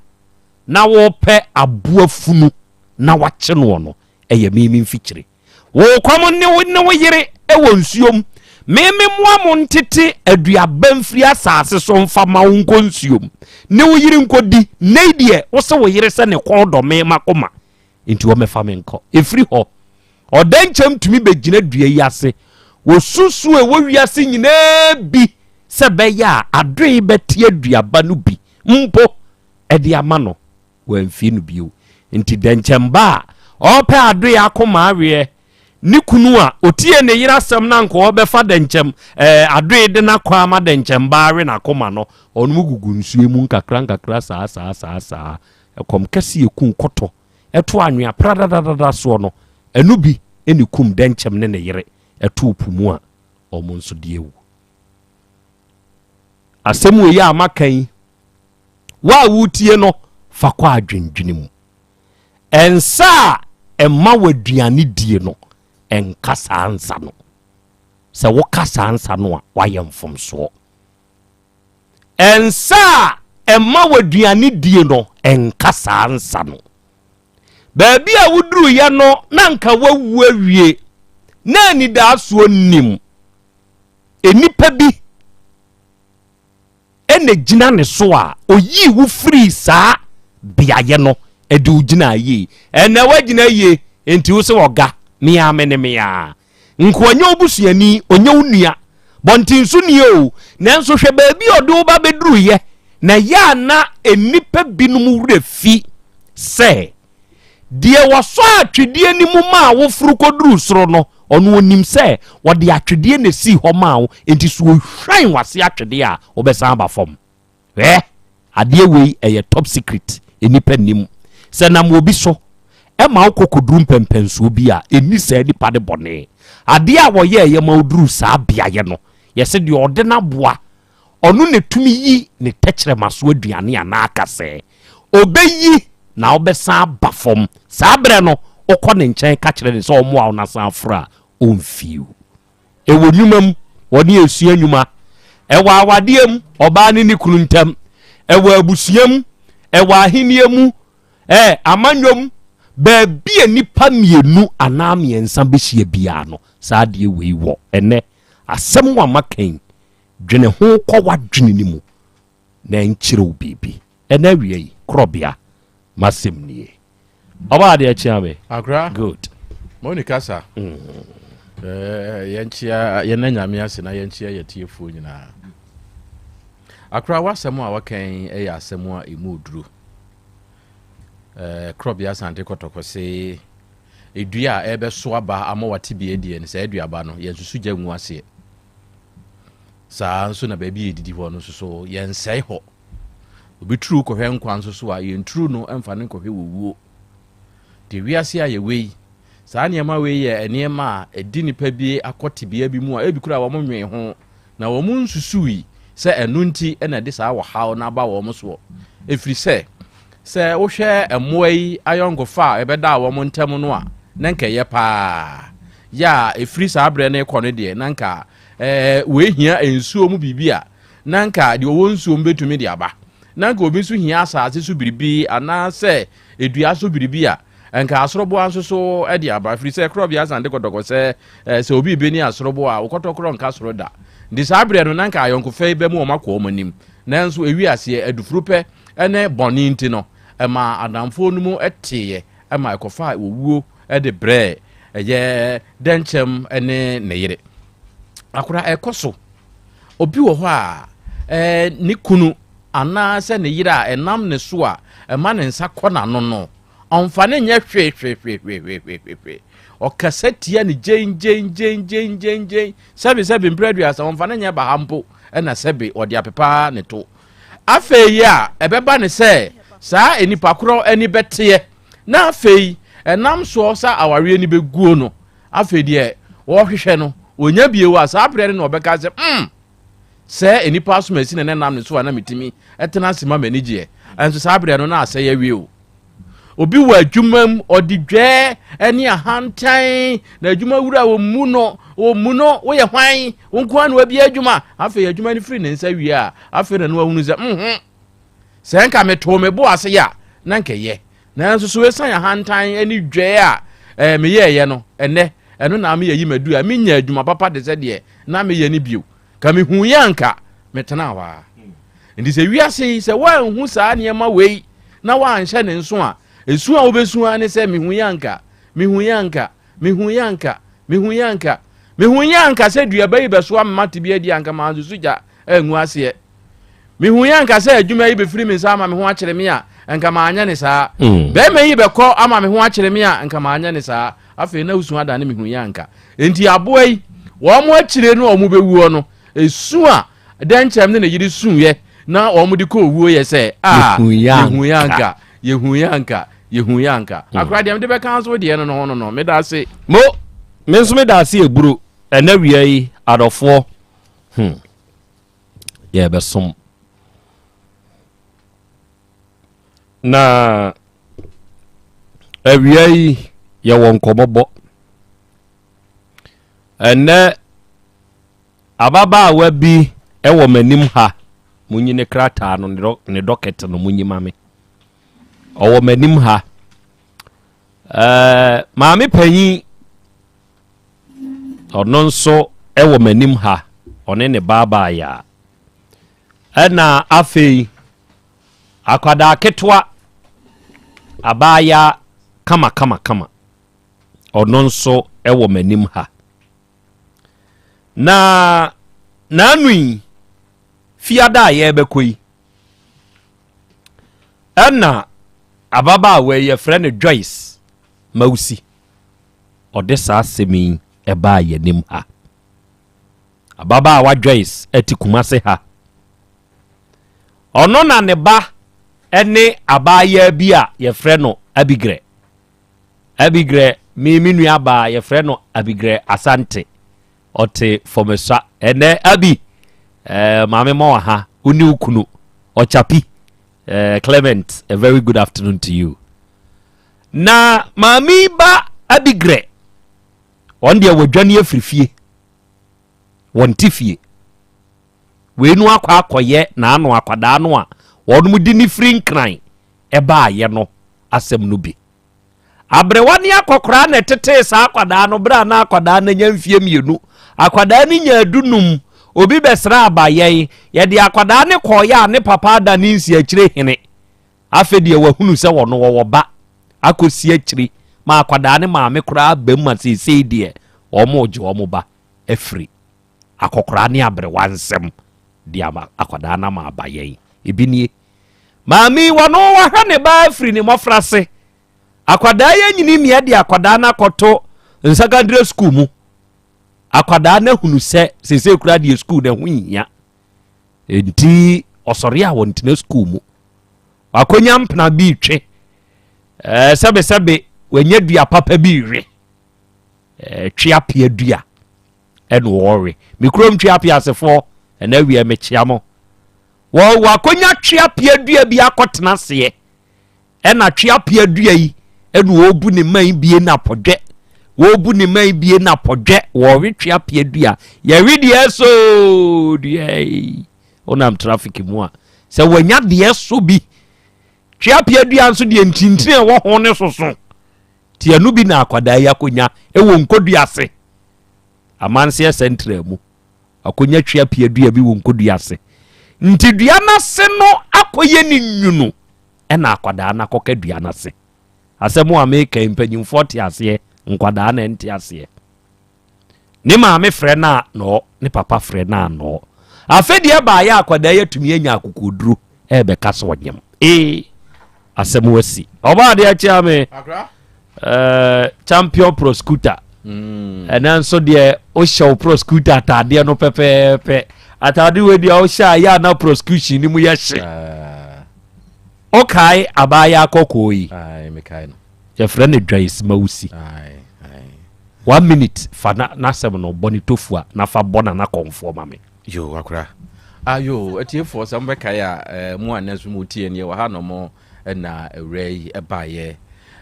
na wopɛ aboa funu na wakye noɔ no ɛyɛ mimi mfikyire. Wo kɔm ne wo ne wo yere wɔ nsuom. Me me mmoa mo ntete aduaba mfiri asase so mfa ma wo nkɔ nsuom ne wo yere nkɔdi. Nnɛ yi deɛ, wo se wo yere sɛ ne kɔn dɔ me makoma nti ɔmmɛfa me nkɔ. Ɛfiri hɔ, ɔdɛnkyɛm tumi bɛgyina dua yi ase. Wɔsu su a ɛwɔ wiase nyinaa bi sɛ ɛbɛyɛ a adoe bɛte aduaba no bi mpo de ama no. wamfie no bio. Nti dɛnkyɛmba a ɔrepɛ adoe akoma aweɛ, ne kunu a otie ne yere asɛm na anka ɔrebɛfa dɛnkyɛm ɛɛ adoe de n'akɔ ama dɛnkyɛmba awe n'akoma no, ɔnom gugu nsuo mu nkakra nkakra saa saa saa saa. Ɛkɔm kɛse eku kɔtɔ ɛto anwea pradadadada soɔ no, ɛno bi ɛne kum dɛnkyɛm ne ne yere ɛtoo po mu a wɔn nso de awu. Asɛm wei a maka yi, Wo a woretie no, fa kɔ adwendwene mu. Nsa a ɛma w'aduane die no, nka saa nsa no. Sɛ woka saa nsa no a, woayɛ mfomsoɔ. Nsa a ɛma w'aduane die no, nka saa nsa no. Baabi a woduruiɛ no, na nka woawu awie, na anidaasoɔ nnim. Nnipa bi na gyina ne so a oyii wo firii saa beaeɛ no de wo gyinaa yie. Ɛnɛ woagyina yie nti wo sɛ ɔga me ara me ne me ara. Nka ɔnyɛ wo busuani, ɔnyɛ wo nua, bɔntenso nie o, nanso hwɛ baabi a ɔde wo ba bɛduruyɛ na ɛyɛ a na nnipa binom werɛ fi sɛ Deɛ wɔsɔ atwedeɛ no mu maa woforo kɔduruu soro no, ɔno ɔnim sɛ wɔde atwedeɛ na ɛsii hɔ maa wo, enti sɛ ɔhwan w'ase atwedeɛ a, wobɛsan aba fam. Hwɛ, adeɛ wei ɛyɛ top secret, nnipa nnim. Sɛ nam obi so ma wokɔ kɔduru mpɛmpɛnsoɔ bi a, ɛnni saa nipa no bɔne. Adeɛ a wɔyɛeɛ ma woduruu saa beaeɛ no, yɛse deɛ ɔde no aboa Ɔno na ɛtumi yi ne tɛkyerɛma so aduane anaa kasɛɛ. Ɔbɛyi na wobɛsan aba fam. Saa berɛ no, wokɔ ne nkyɛn ka kyerɛ no sɛ ɔmmoa wo na san aforo a, ɔmfii wo. Ɛwɔ nnwuma mu, wɔne ɛsua nnwuma. Ɛwɔ awadeɛ mu, ɔbaa ne ne kunu ntam. Ɛwɔ abusua mu, ɛwɔ ahennie mu, ɛɛ amanyɔ mu, baabi a nnipa mmienu anaa mmiɛnsa bɛhyia biara no, saa adeɛ wei wɔ. Ɛnnɛ, asɛm a maka yi, Dwene ho kɔ w'adwene no mu na ɛnkyerɛ wo biribi. Ɛna awia yi, korɔbea, m'asɛm nie. Ɔbaa adeɛ kyea me. Akora. Good. Moni kasa. Mm. Eh, yɛnkyea yɛn nyame ase na yɛnkyea yɛtiefoɔ nyinaa. Akora w'asɛm a waka yi yɛ asɛm a ɛmu oduro. Eh, korɔbea asante kɔtɔkɔ se edua a ɛbɛso aba ama wate bi adie no saa aduaba no yɛnsusu gya ngu aseɛ. Saa ara nso na baabi a yɛdidi hɔ no nso so, yɛnsɛe hɔ. Obi turu kɔhwɛ nkwa nso so a, yɛnturu no mfa no nkɔhwɛ owuo. Deɛ wiase a yɛwɔ yi, saa nneɛma wei yɛ nneɛma a ɛdi nnipa bi akɔ tebea bi mu a ebi koraa wɔn nwee ho na wɔn nsusui sɛ ɛno nti na ɛde saa ɔhaw no aba wɔn soɔ. Ɛfiri sɛ, Sɛ wohwɛ mmoa yi ayɔnkofa a ɛbɛdaa wɔn ntam no a, na nka ɛyɛ paa. Yɛ a ɛfiri saa berɛ no rekɔ no deɛ, na nka ɛɛ wei hia nsuo mu biribi a, na nka deɛ ɔwɔ nsuo mu bɛtumi de aba. Na nka obi nso hia asase so biribi anaasɛ dua so biribi a, nka asoroboa nso so de aba. Ɛfiri sɛ korɔbea asante kɔtɔkɔ sɛ sɛ obi rebɛni asoroboa a, wo kɔtɔkorɔ nka soro da. Nti saa berɛ no, na nka ayɔnkofa yi bɛma wɔn akɔ wɔn anim. Nanso ɛwi aseɛ, adufuru pɛ ne bɔne nti no, ɛmaa adamfoɔ no mu teeɛ ma ɛkɔfaa owuo de brɛɛ ɛyɛ dɛnkyɛm ne ne yere. Akora ɛkɔ so. Obi wɔ hɔ a, ɛɛ ne kunu anaasɛ ne yere a ɛnam ne so a ɛma ne nsa kɔ n'ano no, ɔmfa ne nyɛ hwee hwee hwee hwee hwee hwee hwee. Ɔkasa tia ne gyen gyen gyen gyen gyen gyen sɛbe sɛbe mprɛ aduasa ɔmfa ne nyɛ baha mpo ɛna sɛbe ɔde apepa ne to. Afei a ɛbɛba ne sɛ saa nnipa korɔ ani bɛteɛ, na afei ɛnam soɔ sɛ awareɛ no bɛguo no, afei deɛ wɔhwehwɛ no, wɔnya bio a, saa berɛ no na wɔbɛka sɛ, mm, Sɛ nnipa asomasi na na ɛnam ne so a na metumi tena ase ma m'ani gyeɛ. Nso saa berɛ no na asɛe awie o. Obi wɔ adwuma mu, ɔde dwɛɛ ne ahantan, na adwuma wura ɔmmu no, ɔmmu no, woyɛ hwan? Wo nko ara na wabie adwuma. Afei adwuma no firi ne nsa wie a, afei na no ahunu sɛ, mhm, sɛ nka metoo me bo ase a, na nka ɛyɛ. Nanso so esiane ahantan ne dwɛɛ a eh, meyɛeɛ no, ɛnnɛ, ɛno na ama yɛayi m'adu a menya adwuma papa te sɛ deɛ na meyɛ no bio. Ka mehuiɛ a anka metenaa hɔ ara. Nti sɛ wiase yi, sɛ woanhu saa nneɛma wei na woanhyɛ ne nso a, esu a wobɛsu ara ne sɛ mehuiɛ anka, mehuiɛ anka, mehuiɛ anka, mehuiɛ anka, mehuiɛ anka sɛ duaba yi bɛsoa me mate bi adi anka mansusu gya angu aseɛ. Mehuiɛ anka sɛ adwuma yi bɛfiri me nsa ama me ho akyere me a, anka manyɛ ne saa. Mm. Bɛrima yi bɛkɔ ama me ho akyere me a, anka manyɛ ne saa. Afei na wosu adane mehuiɛ anka. Enti aboa yi, wɔn akyire no a wɔn bɛwuo no, esu a Dɛnkyɛm ne ne yere suiɛ na wɔn de kɔ owuo yɛ sɛ, a yɛhuiɛ anka, yɛhuiɛ anka, yɛhuiɛ anka. Mm. Akora deɛ mede bɛka nso deɛ no no ho no no, meda ase. Mo, me nso meda ase eburo, ɛnɛ wia yi, adɔfoɔ, hmm, yɛbɛsom. Na awia yi yɛwɔ nkɔmmɔbɔ. Ɛnnɛ ababaawa bi wɔ m'anim ha, munyi ne krataa no, ne dɔkɛt no munyi ma me. Ɔwɔ m'anim ha. Ɛɛ maame panyin ɔno nso wɔ m'anim ha, ɔne ne baabaayaa. Ɛna afei akwadaa ketewa, abaayaa kamakamakama, ɔno nso wɔ m'anim ha. Na n'ano yi, fiada a yɛrebɛkɔ yi, ɛna ababaawa yi yɛfrɛ no Joyce Mausi, ɔde saa asɛm yi ɛbaa yɛn anim ha. Ababaawa Joyce te Kumase ha. Ɔno na ne ba ne abaayaa bi a yɛfrɛ no Abigrɛ. Abigrɛ, me me nua baa yɛfrɛ no Abigrɛ Asante. Ɔte Fɔmɛsua. Ɛnɛ Abi, eh, maame ma wɔ ha, wo ne wo kunu, Ɔkyapi, eh, Clement, a very good afternoon to you. Na maame yi ba Abigrɛ, wɔn deɛ wɔadwane afiri fie. Wɔnte fie. Wei no akɔ akɔyɛ n'ano akwadaa no a wɔn de ne firi nkran ɛbaayɛ no asɛm no bi. Aberewa ne akɔkoraa na ɛtetee saa akwadaa no berɛ a na akwadaa no anya mfeɛ mmienu. Akwadaa no nyaa dunum. Obi bɛsra abayɛn. Yɛde akwadaa no kɔɔeɛ a ne papa ada ne nsiakyire hene. Afei deɛ wahunu sɛ wɔno wɔwɔ ba akɔsi akyiri ma akwadaa ne maame koraa aba mu ma seesei deɛ wɔregye wɔn ba afiri akɔkoraa ne aberewa nsam de ama akwadaa no ama aba yɛn. Ebi nie. Maame yi wɔno wahwɛ ne ba afiri ne mmɔfrase. Akwadaa yi anyini mmea de akwadaa no akɔto nsakandire sukuu mu. Akwadaa no ahunu sɛ seesei koraa deɛ sukuu no ɛho nhia. Enti ɔsɔre a wɔntena sukuu mu. Wakonya mpena bi retwe. Ɛɛ sɛbesɛbe wanya dua papa bi rewe. Ɛɛ twe apea dua ɛna ɔrewe. Me kurom twe apea asefoɔ ɛna awia mekyea mo. Wɔ wakonya twe apea dua bi akɔtena aseɛ. Ɛna twe apea dua yi ɛna ɔrebu ne mman bie na apɔdwɛ. Wɔrebu ne mman bie na apɔdwɛ. Wɔrewe twe apea dua. Yɛwe deɛ so dua yi. Wonam traffic mu a, sɛ wanya deɛ so bi. Tweapea dua nso deɛ ntintini a ɛwɔ ho ne soso. Nti ɛno bi na akwadaa yi akonya ɛwɔ nkodua ase. Amanseɛ sɛntra mu. Akonya tweapea dua bi wɔ nkodua ase. Nti dua no ase no akɔyɛ ne nwunu ɛna akwadaa no akɔka dua no ase. Asɛm a meka yi mpanyinfoɔ te aseɛ, nkwadaa na ɛnte aseɛ. Ne maame frɛ no a nɔɔ, ne papa frɛ no a nɔɔ. Afei deɛ ɛbaeɛ a akwadaa yi atumi anya akokoɔduro ɛrebɛka sɛ ɔnyem. Ee, asɛm asi. Ɔbaa adeɛ akyea me. Uh, champion prosecutor. Mm. Ɛnɛ nso deɛ wohyɛ wo prosecutor ataadeɛ no pɛpɛɛpɛ. Ataade wei deɛ wohyɛ a yɛ ana prosecution no mu yɛ hye. Ah. Wokae abaayewa kɔkɔɔ yi? Yɛfrɛ no Joyce Mawusi. One minute fa na n'asɛm no bɔ ne tofua na fa bɔ Nana Kɔmfoɔ ma me. Yoo akora. Ayo, atiefoɔ sɛ mobɛkae a, eh, mo a nnɛ nso motie no, yɛwɔ ha nom na awuraa yi baeɛ.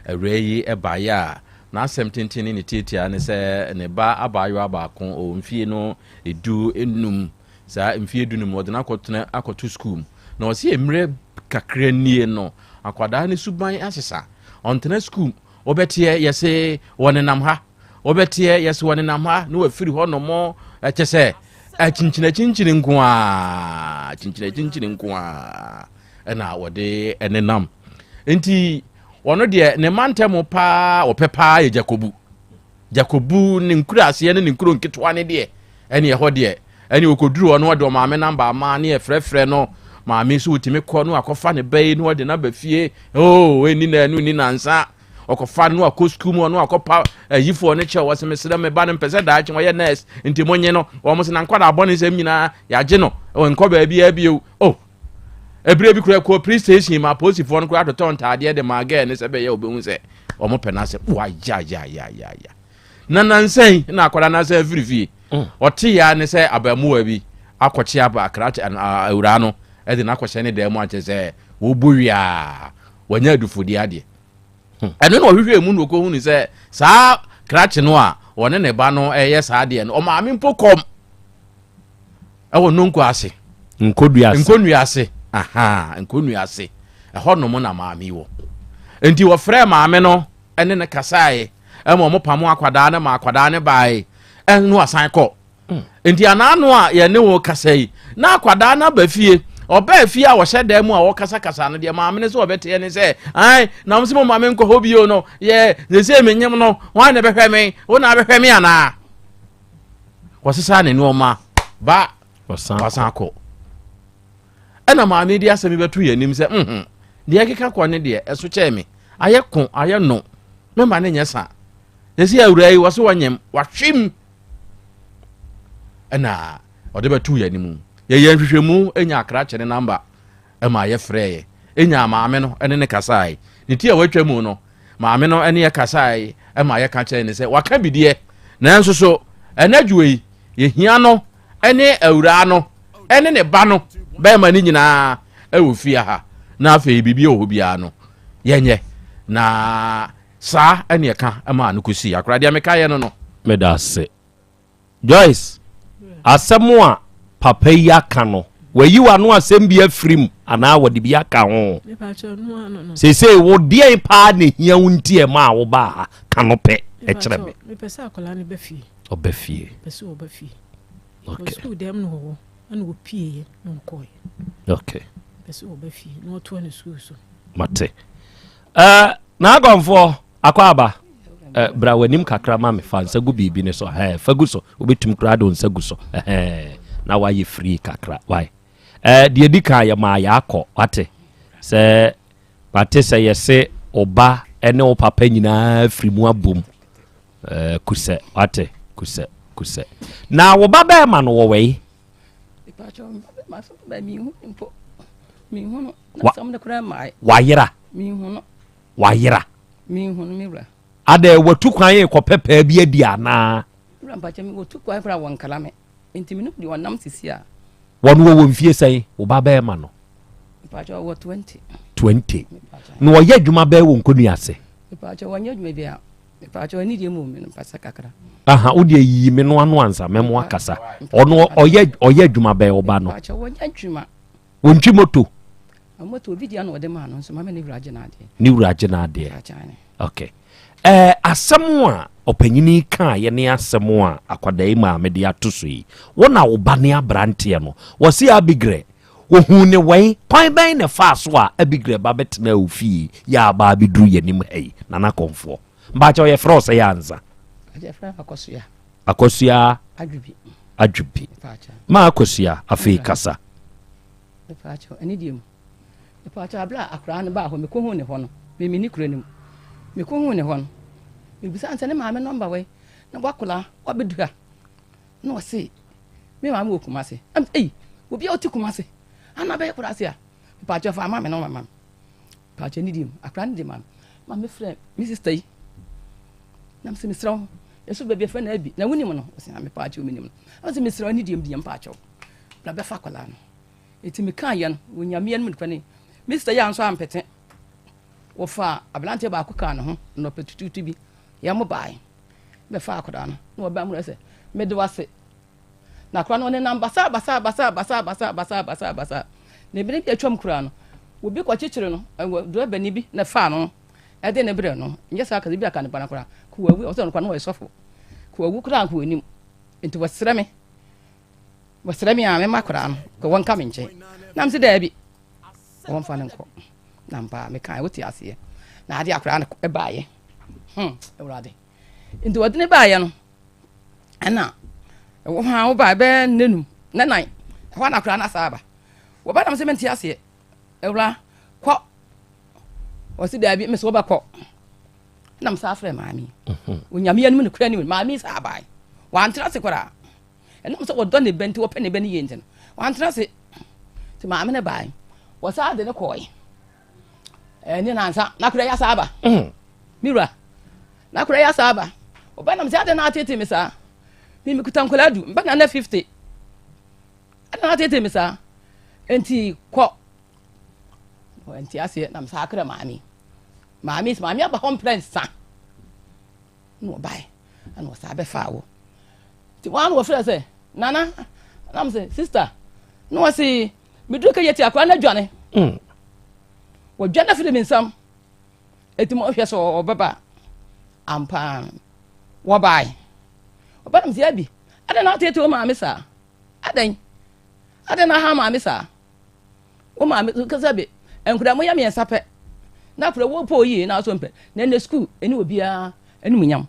Awuraa yi baeɛ a, n'asɛm tenten ne ne tiatia ne sɛ ne ba abaayewa baako, ɔwɔ mfie no 15. Saa mfie 15 wɔde no akɔtena akɔto sukuu mu. Na ɔse mmerɛ kakra nie no, akwadaa no suban asesa. Ɔntena sukuu mu. Wobɛteɛ yɛse wɔnenam ha. Wobɛteɛ yɛse wɔnenam ha na wafiri hɔ nom kyɛ sɛ akyinkyinakyinkyini nko a kyinkyinakyinkyini nko a ɛna wɔde nenam. Nti wɔno deɛ ne mantam paa wɔpɛ paa yɛ Jakobu. Jakobu ne nkuraaseɛ ne ne nkuro nketewa ne deɛ ɛne ɛhɔ deɛ ɛne ɔkɔduru hɔ no ɔde ɔmaame namba ama ne yɛfrɛfrɛ no maame so wɔtumi kɔ no akɔfa ne ba yi na ɔde no aba fie oo ɛni na ɛno ni nansa ɔkɔfa no akɔ sukuu mu ɔno akɔpa ayifoɔ no kyɛw ɔsɛ mesrɛ me ba no mpɛ sɛ daakye ɔyɛ nurse nti monye no wɔn sɛ na nkwadaa bɔ ne nsɛm nyinaa yɛagye no nkɔ baabiara bio oh ebire bi kura kɔ police station ma apolisifoɔ no kura atotɔ ntaadeɛ de ma gɛɛ ne sɛ bɛyɛ ɔbɛhu sɛ wɔn pɛ n'asɛm wayayayayaya na nansa yi na akwadaa n'asɛn afiri fie ɔte ya ne sɛ abaamuwa bi akɔkye aba akrakye awuraa no ɛde n'akɔhyɛ ne dan mu akyɛ sɛ wɔbɔ wiaa wɔnyɛ adufodeɛ adeɛ Ɛno na ɔhwehwɛɛ mu na ɔkɔhunu sɛ saa krakye no a ɔne ne ba no ɛyɛ saa adeɛ no, ɔmaame mpo kɔm ɛwɔ nonko ase. Nkodua ase. Nkonua ase. Aha, nkonua ase. Ɛhɔ nom na maame yi wɔ. Nti wɔfrɛɛ maame no ɛne no kasaeɛ ɛma ɔmo pamo akwadaa no ma akwadaa no baeɛ ɛno asan kɔ. Nti anaano a yɛne wo kasa yi, na akwadaa no aba fie. Ɔbaa fie a ɔhyɛ dan mu a ɔkasakasa no, deɛ maame no sɛ ɔbɛteɛ ne sɛ, ae, na mo sɛ mo ma me nkɔ hɔ bio no, yɛ sɛsɛ menyem no, hwan na ɛbɛhwɛ me? Wo na abɛhwɛ me anaa? Wɔsesa ne nneɛma ba wasan kɔ. Ɛna maame de asɛm yi bɛto yɛn anim sɛ, mhm, deɛ ɛkeka kɔ ne deɛ, ɛso kyɛɛ me. Ayɛ ko, ayɛ no, mɛma ne nyɛ sa. Sɛsɛ awura yi, wɔ so wɔnyem, wahwem. ɛna ɔde bɛtoo yɛn anim. Yɛyɛ nhwehwɛmu nya akrakye ne namba ma yɛfrɛeɛ nya maame no ne ne kasae. Ne ti a watwa mu no, maame no ne yɛ kasae ma yɛka kyerɛ ne sɛ waka bi deɛ, nanso so ɛnɛ adwuma yi yɛhia no ne awuraa no ne ne ba no bɛrima no nyinaa wɔ fie ha, na afei biribi wɔ hɔ biara no yɛnyɛ na Saa ɛne ɛka maa no kɔsii akora deɛ mekaeɛ no no. Meda ase. Joyce, asɛm a papa yi aka no, wayi w'ano asɛm bi afiri mu anaa wɔde bi aka ho? Seesei wo deɛn paa na ehia wo nti ɛmaa wo baa ha? Ka no pɛ ɛkyerɛ me. Mepɛ sɛ akwadaa no ba fie. Ɔba fie. Mepɛ sɛ ɔba fie. Okay. Sukuu dɛm na ɔwɔ ɛna ɔpieeɛ na ɔkɔeɛ. Okay. Mepɛ sɛ ɔba fie na ɔtoa ne sukuu so. Mate. Eh, N'agɔnfoɔ, Akwaaba, eh, bra w'anim kakra ma me, fa nsa gu biribi ne so, eh, fa gu so, wobɛtumi koraa de wo nsa gu so, eh, na wayɛ free kakra, why? Eh, deɛ di kan yɛ maa yɛakɔ, wate, sɛ, wate sɛ yɛse wo ba ne wo papa nyinaa firi mu abom, eh, kusɛ, wate, kusɛ, kusɛ. Na wo ba bɛɛma no wɔ wɛi? Wayera. Wayera. Adɛ watu kwan kɔpɛ paa bi adi anaa? Wɔn wɔwɔ mfie sɛn? Wo ba bɛrima no. 20. Na ɔyɛ adwuma bɛɛ wɔ nkonnua ase. Mepaakyɛw ɛne deɛ mu me no mpasa kakra. Aha wo deɛ yiyi me no ano ansa mɛmo akasa. Ɔno ɔyɛ ɔyɛ adwuma bɛn ɔba no. Mepaakyɛw wɔnyɛ adwuma. Wɔntwi moto. Moto obi deɛ na ɔde maa no nso maame ne wura gye n'adeɛ. Ne wura gye n'adeɛ. Okay. Ɛɛ asɛm a ɔpanyini kaa yɛ ne asɛm a akwadaa yi maame de ato so yi. Wo na wo ba ne aberanteɛ no. Wɔsi Abigrɛ Ohuu ne wɛn? Kwan bɛn na ɛfaa so a Abigail ba bɛtenaa wo fie yɛ a aba abɛduru yɛn anim ha yi, Nana Kɔmfoɔ? Mpakyɛw yɛfrɛ wo sɛ yɛ ansa? Yɛfrɛ me Akosua. Akosua Adwobi. Adwobi. Ma Akosua, afei kasa. Mpakyɛw, ɛne deɛ mu. Mpakyɛw, abere a akwaraa no baa hɔ, mekɔhuu ne hɔ no, me menni kuro no mu. Mekɔhuu ne hɔ no, mebisa no sɛ ne maame nɔmba wɛn na wakwaraa wabɛduru ha. Na ɔse, Me maame wɔ Kumase. Ɛna mese, ei, obi a ɔte Kumase, ana bɛyɛ Kurase a? Mpakyɛ fa ama me na ɔma me. Mpakyɛ ne di mu, akora no de ma me. Ma me frɛ me sista yi. Na mese, mesrɛ wo, yɛso baabi afɛ na abi, na wonim no? Ɔse, ah, mepakyɛ menim no. Na mese, mesrɛ wo, ne di mu deɛ mpakyɛ wo. Bra bɛfa akwadaa no. Enti mekaeɛ no, wɔ Nyame anim nokorɛ ni, me sista yi anso ampete. Wɔfaa aberanteɛ baako kaa ne ho nnɔpɛ tutuutu bi, yɛn mo baeɛ bɛfaa akwadaa no, na wɔbaa mu sɛ, mede wo ase. Na akwadaa no ɔnenam basaa basaa basaa basaa basaa basaa basaa basaa. Na ebire bi atwam koraa no, obi kɔkyekyere no, ɛwɔ drɔbani bi na ɛfaa no ɛde ne brɛ no. Nyɛ saa kasa bi aka ne ba no koraa, ko wawu, ɔsɛ ɔno koraa na ɔyɛ sɔfo. Ko wawu koraa nko anim. Nti wɔsrɛ me, wɔsrɛ me a mema akwadaa no, ka wɔnka me nkyɛn. Na mese daabi, wɔmfa no nkɔ. Na mpa mekae, wote aseɛ. Na ade akwadaa no baeɛ. Awurade. Nti wɔde ne baeɛ no, ɛna ɛwɔ hɔ a wobaeɛ bɛyɛ nnanum, nnanan, ɛhɔ na akwadaa no asa aba. Wɔba na mese mente aseɛ. Awura, kɔ. Ɔse daabi, mese wobɛkɔ. Na mesa frɛ maame. Onyame anim no kura anim, maame saa abae. Wantena ase koraa. Ɛnam sɛ wɔdɔ ne ba nti, wɔpɛ ne ba no yie nti no, wantena ase. Nti maame no bae. Wɔsaa de no kɔe. Ɛne nansa, na akora yi asa aba. Me wura, na akora yi asa aba. Ɔba nam sɛ adɛn na atete me saa? Me mekuta nkwadaa du, mba na na 50. Adɛn na atete me saa? Nti kɔ. Nti aseɛ na mesa akra maame. Maame sɛ maame aba hɔ mprɛ nsa. Na ɔbae, ɛna ɔsaa bɛfaa wɔ. Nti wɔn a na wɔfrɛ sɛ nana, na mo sɛ sister, na wɔse meduru kɛyɛ ti akora no adwane. Wɔdwane afiri me nsam. Eti mo hwɛ sɛ ɔbɛba ampa wɔbae. Ɔba nam sɛ abi, adɛn na ateete wo maame saa? Adɛn? Adɛn na aha maame saa? Wo maame kasa bi, nkura mo yɛ mmiɛnsa pɛ. Na akura wo pɔ yie na aso mpɛ. Na ɛnɛ sukuu ɛne obiara anim nyam.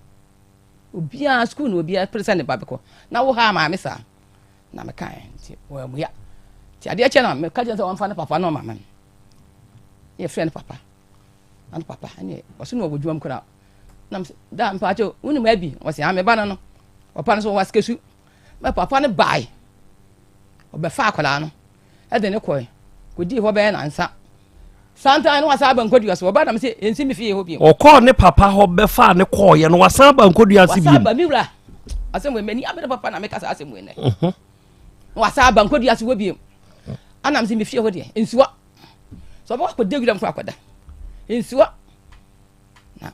Obiara sukuu na obiara pere sɛ ne ba bɛkɔ. Na wo ha maame saa. Na mekae nti wɔamua. Nti adeɛ kyɛ na meka kyerɛ sɛ wɔmfa ne papa no ɔma me. Yɛfrɛ no papa. Na ne papa ɛne ɔso na ɔwɔ adwuma mu koraa. Na mesɛ da mpaakyɛ wonim abi ɔsɛ ame ba no no. Papa no so ɔwɔ asikesu. Mɛ papa no bae. Ɔbɛfa akwadaa no ɛde ne kɔe. Kɔdii hɔ bɛyɛ nansa. Santan no wasan aba nkɔdua so. Ɔba na mesɛ ɛnsi me fie hɔ bio. Ɔkɔɔ ne papa hɔ bɛfaa ne kɔɔeɛ no wasan aba nkɔdua ase bio. Wasan aba me wura. Asɛm wei m'ani abere papa na meka saa asɛm wei nɛ. Mhm. Na wasan aba nkɔdua ase hɔ bio. Ana mesɛ me fie hɔ deɛ nsuwa. Sɛ ɔbɛkɔ akɔda wiram kɔ akɔda. Nsuwa. Na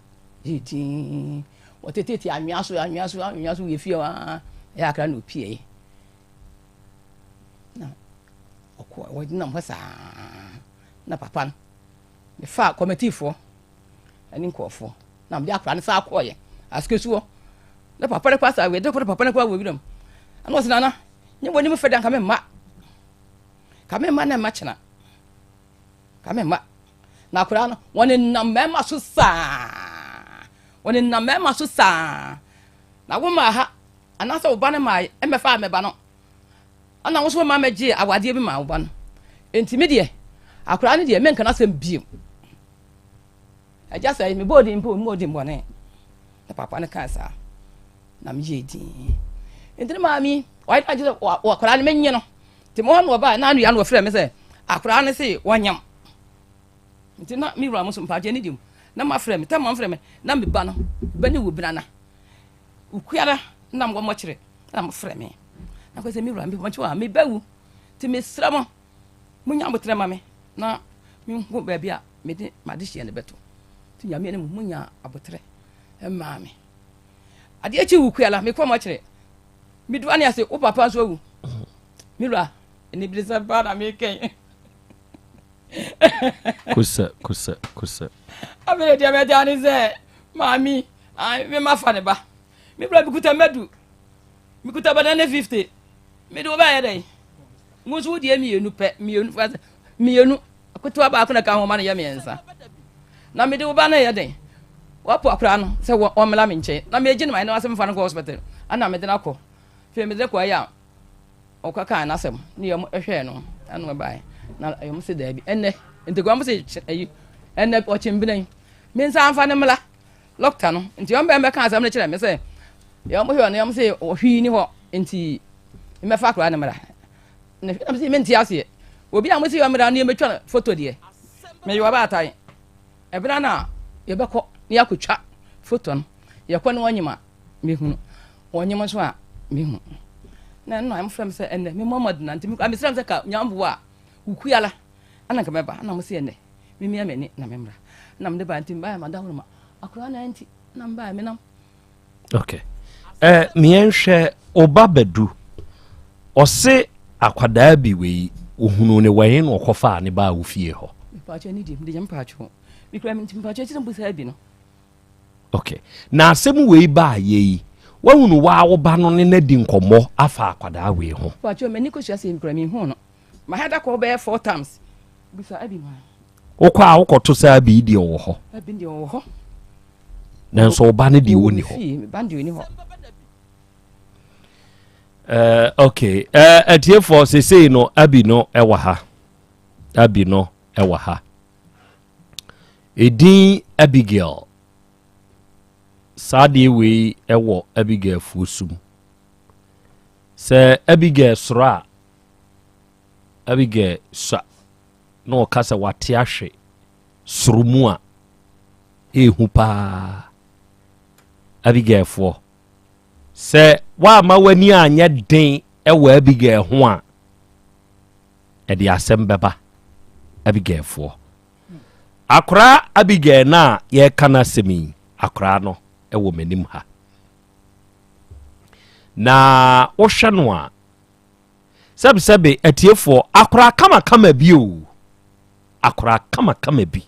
yɛ din. Wɔtetete anwea so anwea so anwea so wɔ fie hɔ ara. Ɛyɛ akra na opie. Na ɔkɔ wɔnam hɔ saa na papa no mefaa kɔmɛtifoɔ ɛne nkurɔfoɔ na mede akora no saa kɔɔyɛ asikesuɔ na papa no kɔ asa wei de kɔ papa no kɔ wɔ wiram ɛna ɔsɛ nana nyɛ wɔn anim fɛ da nka me mma ka me mma na mma kyena ka me mma na akora no wɔn nam mmarima so saa wɔn nam mmarima so saa na wɔn maa ha anaasɛ wo ba no maa ɛmɛfa mɛba no Ɛna wo nso woma mɛgyee awadeɛ bi maa wo ba no. Enti me deɛ, akwadaa no deɛ, menka n'asɛm bio. Agya sɛ, mebɔɔ din mpo, mebɔɔ din bɔne. Na papa no kaa saa. Na meyɛɛ din. Enti ne maame, ɔyɛ na kyerɛ sɛ akwadaa no menye no. Nti mo hɔ na ɔbaa, na anua no wɔfrɛ me sɛ, akwadaa no se wɔnyam. Nti na me wura mo so mpaagye ne di mu. Na mafrɛ me, tɛ ma mfrɛ me, na me ba no, ba ne wɔ binana. Okuara na mowɔ mɔkyere na mofrɛ me. Na kɔ sɛ me wura mepɔkyɛ a mebɛwu nti mesrɛ mo monya aboterɛ ma me na menhu baabi a mede m'adehyeɛ no bɛto. Nti Nyame anim monya aboterɛ maa me. Adeɛ kye wukuala mekɔ mɔkyere medu ane ase wo papa nso awu. Me wura aniberesɛm paa na mekɛn. Kosɛ kosɛ kosɛ. Afei deɛ mɛgya ne sɛ maame Ae, me ma fa ne ba. Me bra mekuta madu. Mekuta banana 50. Me de wo bɛyɛ dɛn? Wo nso wo deɛ mmienu pɛ, mmienu fa mmienu. Akotoa baako na ka ho ma no yɛ mmiɛnsa. Na me de wo ba no yɛ dɛn? Wapo akora no sɛ wɔmmla me nkyɛn. Na megye no ma ɛno asɛm fa no kɔ hospital. Ana mede no akɔ. Afei mede no kɔ ɛyɛ a ɔkɔkaa n'asɛm ne yɛn hwɛɛ no ɛna ɔbaeɛ na yɛn se daabi ɛnɛ nti kwan mo se ɛyi ɛnɛ ɔkyembena yi me nsa nfa ne mmla Lɔkta no, nti wɔn bɛn bɛka asɛm no kyerɛ me sɛ yɛn hwɛ no yɛn sɛ hwii ni hɔ nti mmɛfa akwadaa no mmra. Na hwɛ na sɛ mente aseɛ. Obi a mo sɛ yɛn mmra no yɛmɛtwa no foto deɛ. Meyɛ ɔbaatan. Ɛbena no a yɛbɛkɔ na yɛakɔtwa foto no. Yɛkɔ no wɔnyem a mehunu. Wɔnyem nso a mehu. Na ɛno na wɔfrɛ me sɛ ɛnɛ me mmɔ mmɔdena nti mesrɛ me sɛ ka nyamboa a. Wukuala ɛna nka mɛba ɛna mo se ɛnɛ memia m'ani na memmra na mede baa nti mbaeɛ madaworo ma akwadaa na nti na mbaeɛ menam. Okay. Eh, meɛnhwɛ ɔba bɛdu ɔse akwadaa bi wei ohunu ne wɛn na ɔkɔfaa ne baa wo fie hɔ. Mepaakyɛ ne di mede nyɛ mpaakyɛ mekura me nti mpaakyɛ akyiri mpo saa bi no. Okay. Na asɛm wei baa yɛ yi wahunu waa wo ba no ne no adi nkɔmmɔ afa akwadaa wei ho. Mpaakyɛ m'ani kɔhyia sɛ mekura menhuu no. Mahada kɔ bɛyɛ four times. Bisa Abi ma. Wokɔ a wokɔto sɛ Abi deɛ ɔwɔ hɔ. Abi deɛ ɔwɔ hɔ. Nanso ɔba no deɛ ɔni hɔ. Ba deɛ ɔni hɔ. Uh, okay. Uh, atiefoɔ sesei no Abi no ɛwɔ ha. Abi no ɛwɔ ha. Edin Abigail. Saa deɛ wei ɛwɔ Abigail fuo sum. Sɛ Abigail soro a Abigail sua na ɔka sɛ wate ahwe soro mu a, ɛhu paa. Abigailfoɔ, sɛ woamma w'ani anyɛ den wɔ Abigail ho a, ɛde asɛm bɛba. Abigailfoɔ. Akora Abigail no a yɛreka no asɛm yi, akora no wɔ m'anim ha. Na wohwɛ no a, Sɛbesɛbe, atiefoɔ, akoraa kamakama bi o, akoraa kamakama bi.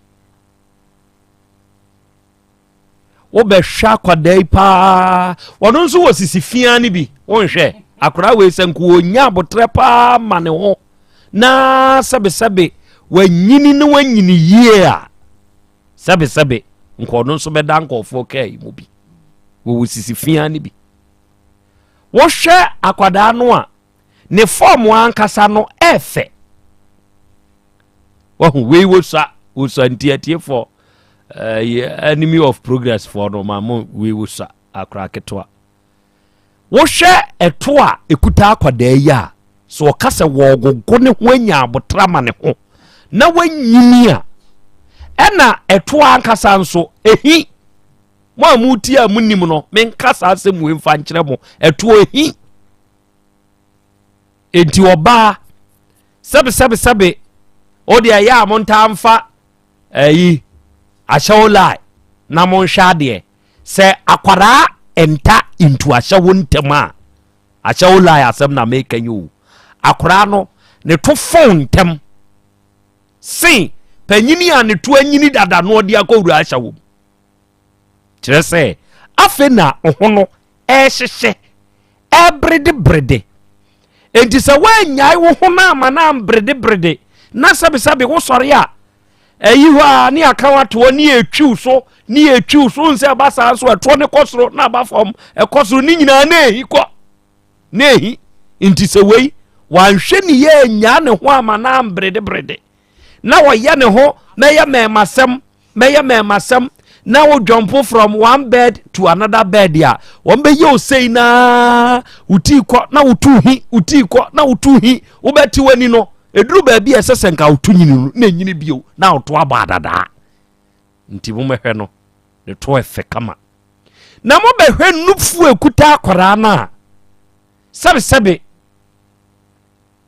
Wobɛhwɛ akwadaa yi paa, ɔno nso wɔ sisi fia no bi, wonhwɛ akoraa wei sɛ nko ɔnya abotrɛ paa ma ne ho na sɛbesɛbe wanyini na wanyini yie a, sɛbesɛbe nka ɔno nso bɛda nkɔɔfoɔ kaa yi mu bi, wɔwɔ sisi fia no bi. Wohwɛ akwadaa no a, ne fɔɔm ankasa no ɛɛfɛ. Wahu wei wosua wosua nti atiefoɔ ɛɛ enemy of progress foɔ no ma mo wei wosua akora ketewa. Wohwɛ ɛto a ekuta akwadaa yi a, sɛ ɔka sɛ wɔregogo ne ho anya abotra ma ne ho na wanyini a, ɛna ɛto ankasa nso ehi. Mo a motie a monim no, menka saa asɛm wei mfa nkyerɛ mo. Ɛtoɔ ehi. Enti ɔbaa, sɛbesɛbesɛbe, o deɛ ɛyɛ a montaa mfa ɛyi ahyɛwo lie na monhwɛ adeɛ. Sɛ akwadaa nta ntu ahyɛwo ntɛm a, ahyɛwo lie asɛm na meka yi o. Akwadaa no, ne to fon ntɛm sen panyini a ne to anyini dada no ɔde akɔwura ahyɛwo mu. Kyerɛ sɛ, afei na ho no ɛrehyehyɛ, ɛreberedeberede. Enti sɛ woannyae wo ho no ama no amberedeberede na sɛbesɛbe wosɔre a, ɛyi hɔ a ne aka watoɔ ne yɛtwiw so ne yɛtwiw so nsɛ ɛba saa nso ɛtoɔ ne kɔ soro na aba fam ɛkɔ soro ne nyinaa na ɛhi kɔ na ɛhi nti sɛ wei wanhwɛ ne yɛ anyaa ne ho ama no amberedeberede na ɔyɛ ne ho mɛyɛ mɛɛmasɛm mɛyɛ mɛɛmasɛm na wo jump from one bed to another bed a wɔn bɛyɛ osei naa wotii kɔ na wotu hi wotii kɔ na wotu hi wobɛte w'ani no eduru baabi a ɛsɛ sɛ nka wotu nyini no na enyini bio na woto abɔ adadaa nti mo mɛhwɛ no ne to ɛfɛ kama na mobɛhwɛ nufu ekuta akwaraa no a sɛbesɛbe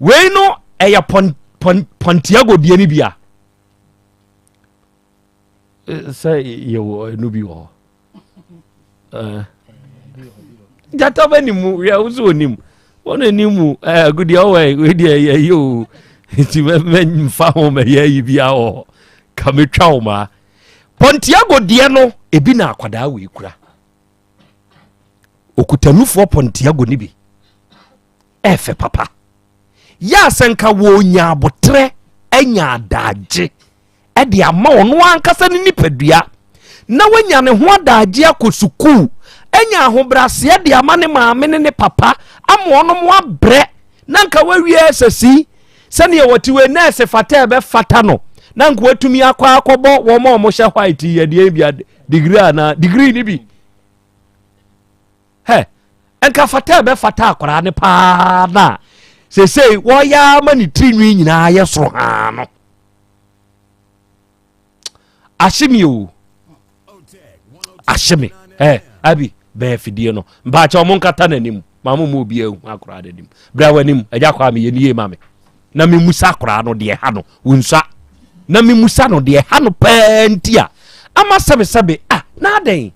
wei no ɛyɛ pɔn pɔn pɔntiago deɛ no bi a sɛ yɛwɔ ɛno bi wɔ hɔ gyata bɛ ne mu wia wo sɛ onim wɔn anim mu agudeɛ ɔwɔ ɛ wei deɛ yɛ yi o nti mɛmfa ho mɛyɛ ayi bi awɔ hɔ ka metwa wo maa pɔntiago deɛ no ebi na akwadaa wei kura okutanufoɔ pɔntiago no bi ɛfɛ papa yɛ a sɛ nka wɔnya aboterɛ anya adagye de ama ɔno ankasa ne nipadua na wanya ne ho adagye akɔ sukuu anya ahobrɛaseɛ de ama ne maame ne ne papa ama ɔnom abrɛ na nka wawie ɛsɛsi sɛdeɛ wɔte wei nɛɛse fata ɛbɛfata no na nka watumi akɔ akɔbɔ wɔn a wɔhyɛ white yɛdeɛ bi degree anaa degree ni bi Hɛ, nka fata a ɛbɛfata akwaraa no paa na seesei wɔyɛ ama ne tiri nwi nyinaa yɛ soro haa no. Ahye me o. Ahye me. Ɛ, abi, bɛn afidie no. Mpaakyɛ ɔmo nkata n'anim. Ma mo mu obi ahu akwaraa n'anim. Bra w'anim, agya kɔ a meyɛ ne yie ma me. na memusa akwaraa no deɛ ɛha no wonsua na memusa no deɛ ɛha no pɛɛ nti a ama sɛbesɛbe ah na adɛn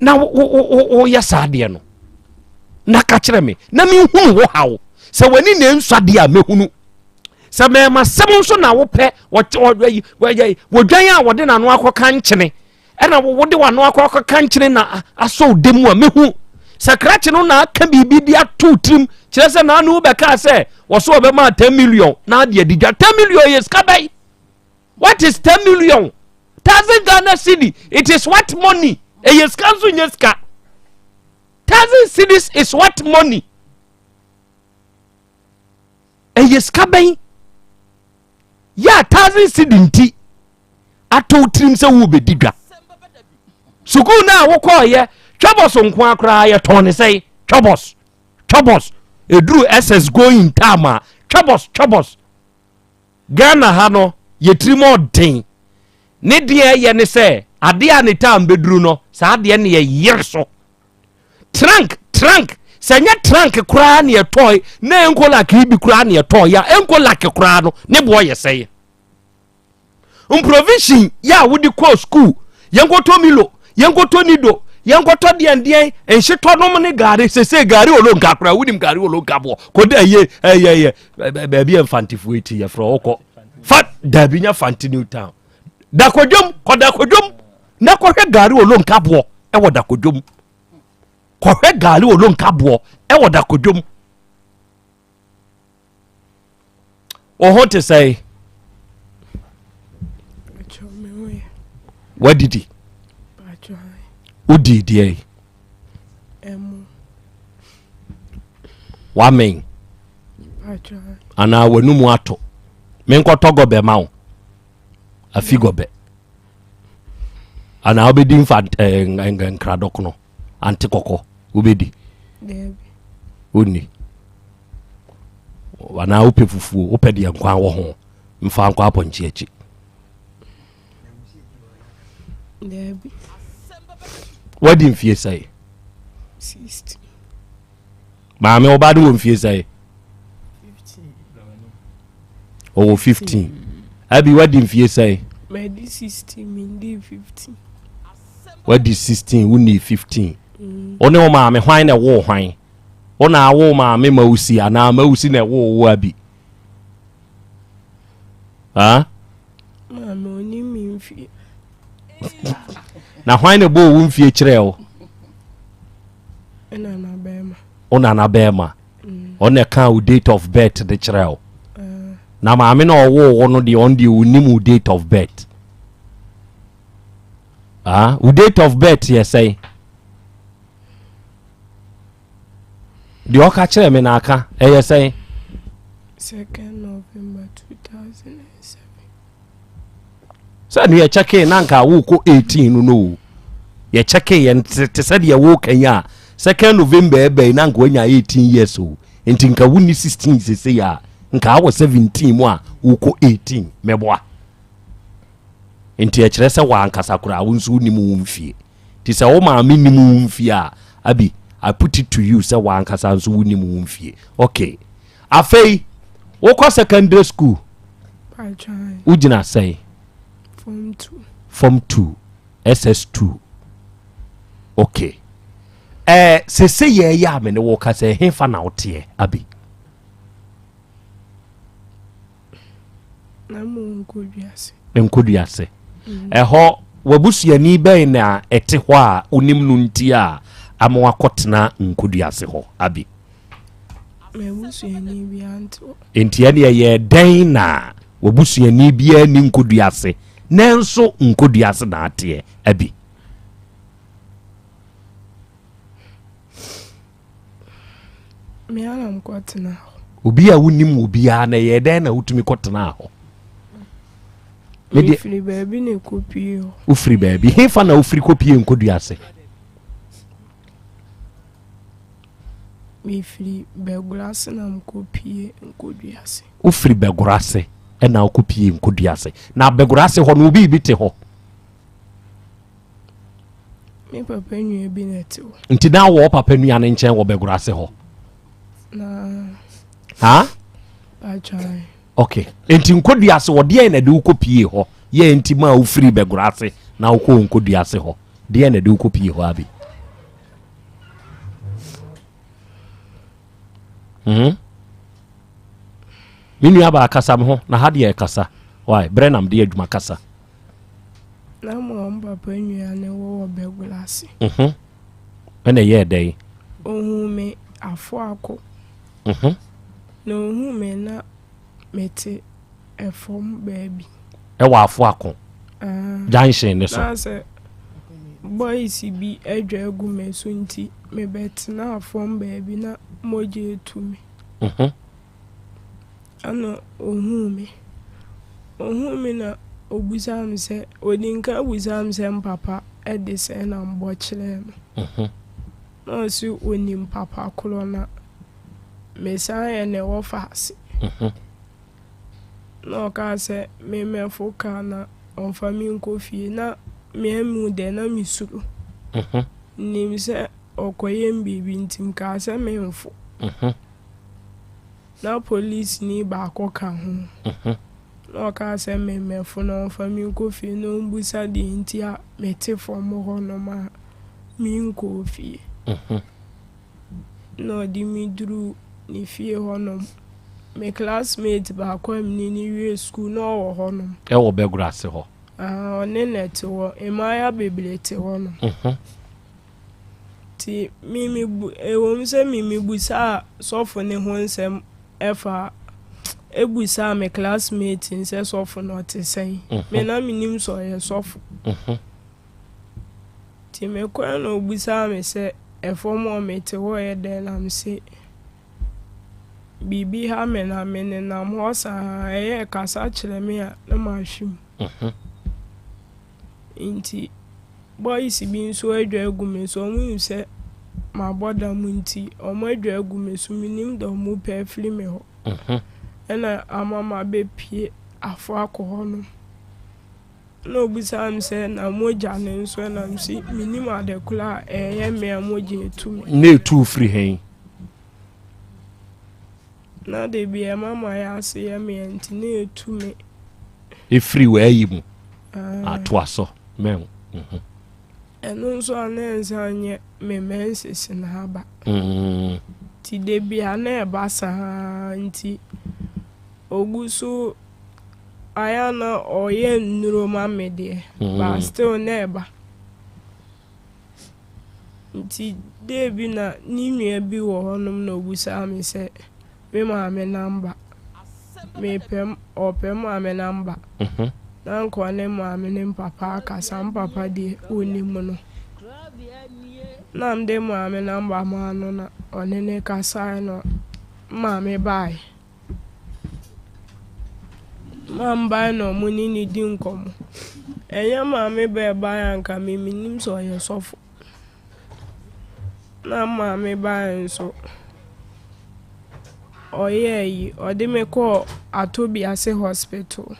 na woyɛ saa deɛ no na ka kyerɛ me na menhunu wo haw sɛ w'ani na ɛnsua deɛ a mɛhunu sɛ mɛma sɛm nso na wopɛ wɔdwan a wɔde n'ano akɔka nkyene ɛna wode w'ano akɔ akɔka nkyene na asɔ wo dɛ mu a mehu sɛ krakye no na aka biribi de ato tirim kyerɛ sɛ naano wobɛkaa sɛ wɔso wɔbɛma 10 million na ade adi dwa 10 million yɛ sika bɛyi what is 10 million thousand Ghana cedi it is what money ɛyɛ sika nso nyɛ sika thousand cedis is what money ɛyɛ sika bɛn yɛ a thousand cedi nti ato wo tirim sɛ worebɛdi dwa sukuu no a wokɔɔyɛ twɛbɔs nko a koraa yɛtɔn ne sɛe twɛbɔs twɛbɔs ɛduru ss going time a twɛbɔs twɛbɔs ghana ha no yɛtirim ɔden ne deɛ ɛyɛ ne sɛ adeɛ a ne time bɛduru no saa adeɛ ne yɛyere so trank trank sɛ nyɛ trank koraa ne ɛtɔe na ɛnkolak yi bi koraa ne ɛtɔe a ɛnkolak koraa no ne boɔ yɛ sɛe mprovision yɛ a wode kɔɔ skuul yɛnkɔtɔ milo yɛnkɔtɔ nido yɛnkɔtɔ deɛndeɛn nhyetɔ nom ne gare sese gare olonka koraa wonim gare olonka boɔ kɔda ɛyɛ ɛyɛ ɛyɛ baabi yɛ mfantefoɔ ti yɛfrɛ wokɔ fa daabi nya fante new town dakodwom kɔ dakodwom na kɔhwɛ gare olonka boɔ ɛwɔ dakodwom kɔhwɛ gare olonka boɔ ɛwɔ dakodwom wo ho te sɛe wadidi wodii deɛ wamen anaa w'anum ato menkɔtɔ gɔbɛ ma wo afi gɔbɛ anaa wobɛdi mfa eh, nkradɔkono ante kɔkɔ wobɛdi wonni anaa wopɛ fufuo wopɛ deɛ nkwan wɔ ho mfa nkɔ apɔnkye akyi wadi mfie sɛe maame ɔba no wɔ mfie sɛe ɔwɔ 15 abi wadi mfie sɛe wadi 16 wonni 15 wo ne wo maame hwan na ɛwoo hwan wo na awo maame mawusi anaa mawusi na ɛwoo wo abi ha maame ɔni mi mfie na hwan na ɛbɔɔ wo mfie kyerɛɛ wo wo nana bɛrima mm. ɔna ɛka wo date of birth de kyerɛ wo ah. na maame na ɔwoo wo no deɛ ɔno deɛ ɔnim wo date of birth ah wo date of birth yɛ sɛn deɛ ɔka kyerɛ me na aka ɛyɛ sɛn second november 2007 sɛ no yɛkyɛkee na nka wokɔ 18 no no o yɛkyɛkee yɛn te sɛ deɛ woka yi a second november ɛbɛyi na nka wanya 18 years o nti nka wonni 16 sesei a nka awɔ 17 mu a wokɔ 18 mɛboa Nti ɛkyerɛ sɛ w'ankasa koraa wo nso wonim wo mfie. Nti sɛ wo maame nim wo mfie a, Abi, I put it to you sɛ w'ankasa nso wonim wo mfie. Okay. Afei, wokɔ secondary school. Wogyina sɛn? Form 2. Form 2. SS2. Okay. Eh, sese yɛyɛ a me ne wo ka sɛ ɛhefa na woteɛ, Abi? Na mo nkɔduase. Nkɔduase. Mm. Ɛhɔ wabusuani bɛn na ɛte hɔ a wonim no nti a ama wakɔtena nkɔduase hɔ abi? M'abusuani biara nte hɔ. Nti ɛne ɛyɛ dɛn na wabusuani biara ni nkɔduase nanso nkɔduase na ateɛ abi? Me ara na mekɔtenaa hɔ. Obi a wonim wɔ biara na ɛyɛ dɛn na wotumi kɔtenaa hɔ? Mefiri baabi na ɛkɔpie hɔ. Wofiri baabi. Hefa na wofiri kɔpie nkɔdua ase? Mefiri Bɛgorɔ ase na mekɔpie nkɔdua ase. Wofiri Bɛgorɔ ase na wokɔpie nkɔdua ase. Na Bɛgorɔ ase hɔ no obi bi te hɔ? Me papa nua bi na ɛte hɔ. Nti na wɔ papa nua no nkyɛn wɔ Bɛgorɔ ase hɔ? Na. Ha? Patwan. Ok. Enti nkodua ase hɔ, deɛn na ɛde wokɔ pie hɔ? Yɛ nti maa wofiri bɛgorɔ ase na wokɔɔ nkodua ase hɔ. Deɛn na ɛde wokɔ pie hɔ abi? Hmm? Me nua baa kasa me ho na ha deɛ ɛkasa. Why? Berɛ nam de adwuma kasa. Na mo papa nua ne wɔ wɔ bɛgorɔ ase. Mhm. Ɛna ɛyɛɛ dɛn? Ohuu me afoako. Mhm. Na ohuu me na mete ɛfam baabi. Ɛwɔ afoako Ah. junction ne so. Na sɛ boys bi adwa agu me so nti mebɛtenaa fam baabi na mogya etu me. Mhm. Ɛna ohuu me. Ohuu me na obisaa me sɛ, odi nkan bisaa me sɛ mpapa de sɛn na mbɔ kyerɛɛ no. Mhm. Na ɔse onim papa korɔ na mesan yɛ ne wɔfaase. Mhm. Na ɔkaa sɛ memmɛfo kaa na ɔmfa me nkɔ fie. Na meammu dɛ na mesuro. Mhm. Nim sɛ ɔkɔyɛ me biribi nti mekaa sɛ memfo. Mhm. Na polisini baako ka ho. Mhm. Na ɔkaa sɛ memmɛfo na ɔmfa me nkɔ fie na ɔmbusa deɛ nti a mete fam hɔnom a menkɔɔ fie. Mhm. Na ɔde me duruu ne fie hɔnom. Me classmate baako a mene no wie sukuu na ɔwɔ hɔnom. Ɛwɔ Bɛgorɔ ase hɔ. Ah, ɔne na ɛte hɔ. Mmaayewa bebree te hɔnom. Mhm. Nti me mebu ɛwom sɛ me mebusaa sɔfo no ho nsɛm ɛfa ebusaa me classmate no sɛ sɔfo no ɔte sɛn. Me na menim sɛ ɔyɛ sɔfo. Mhm. Nti mekɔɛ na obusaa me sɛ ɛfam hɔ mete hɔ yɛ dɛn na mese biribi ha me na menenam hɔ saa ɛyɛ kasa kyerɛ me a na mahwe mu. Mhm. Nti boys bi nso adwa agu me so ɔmo nim sɛ mabɔ dam nti ɔmo adwa agu me so menim deɛ ɔmo pɛ afiri me hɔ. Mhm. Ɛna ama mabɛpie afo akɔ hɔnom. Na obisaa me sɛ na mogya no nso ɛna mese menim ade korɔ a ɛyɛ me a mogya etu me. Na etu firi he? Na de bi ɛma ma yɛ ase yɛ me nti na etu me. Efiri w'ayi mu Ah. atoa so mɛn. Mhm. Ɛno nso a na ɛnsa nyɛ me menses na aba. Mm. Nti da bi a na ɛba saa nti ogu so ayɛ a na ɔyɛ nnuro ma me deɛ but still na ɛba. Nti day bi na ne nua bi wɔ hɔnom na obisaa me sɛ me maame number. Mepɛ ɔpɛ maame number. Mhm. Na nka ɔne maame ne mpapa akasa mpapa deɛ onim no. Na mede maame number maa no na ɔne ne kasae no maame bae. Maame bae na ɔmo ne ne di nkɔmmɔ. Ɛnyɛ maame bɛɛ bae anka me menim sɛ ɔyɛ sɔfo. Na maame bae nso ɔyɛɛ yi ɔde me kɔɔ Atobiase hospital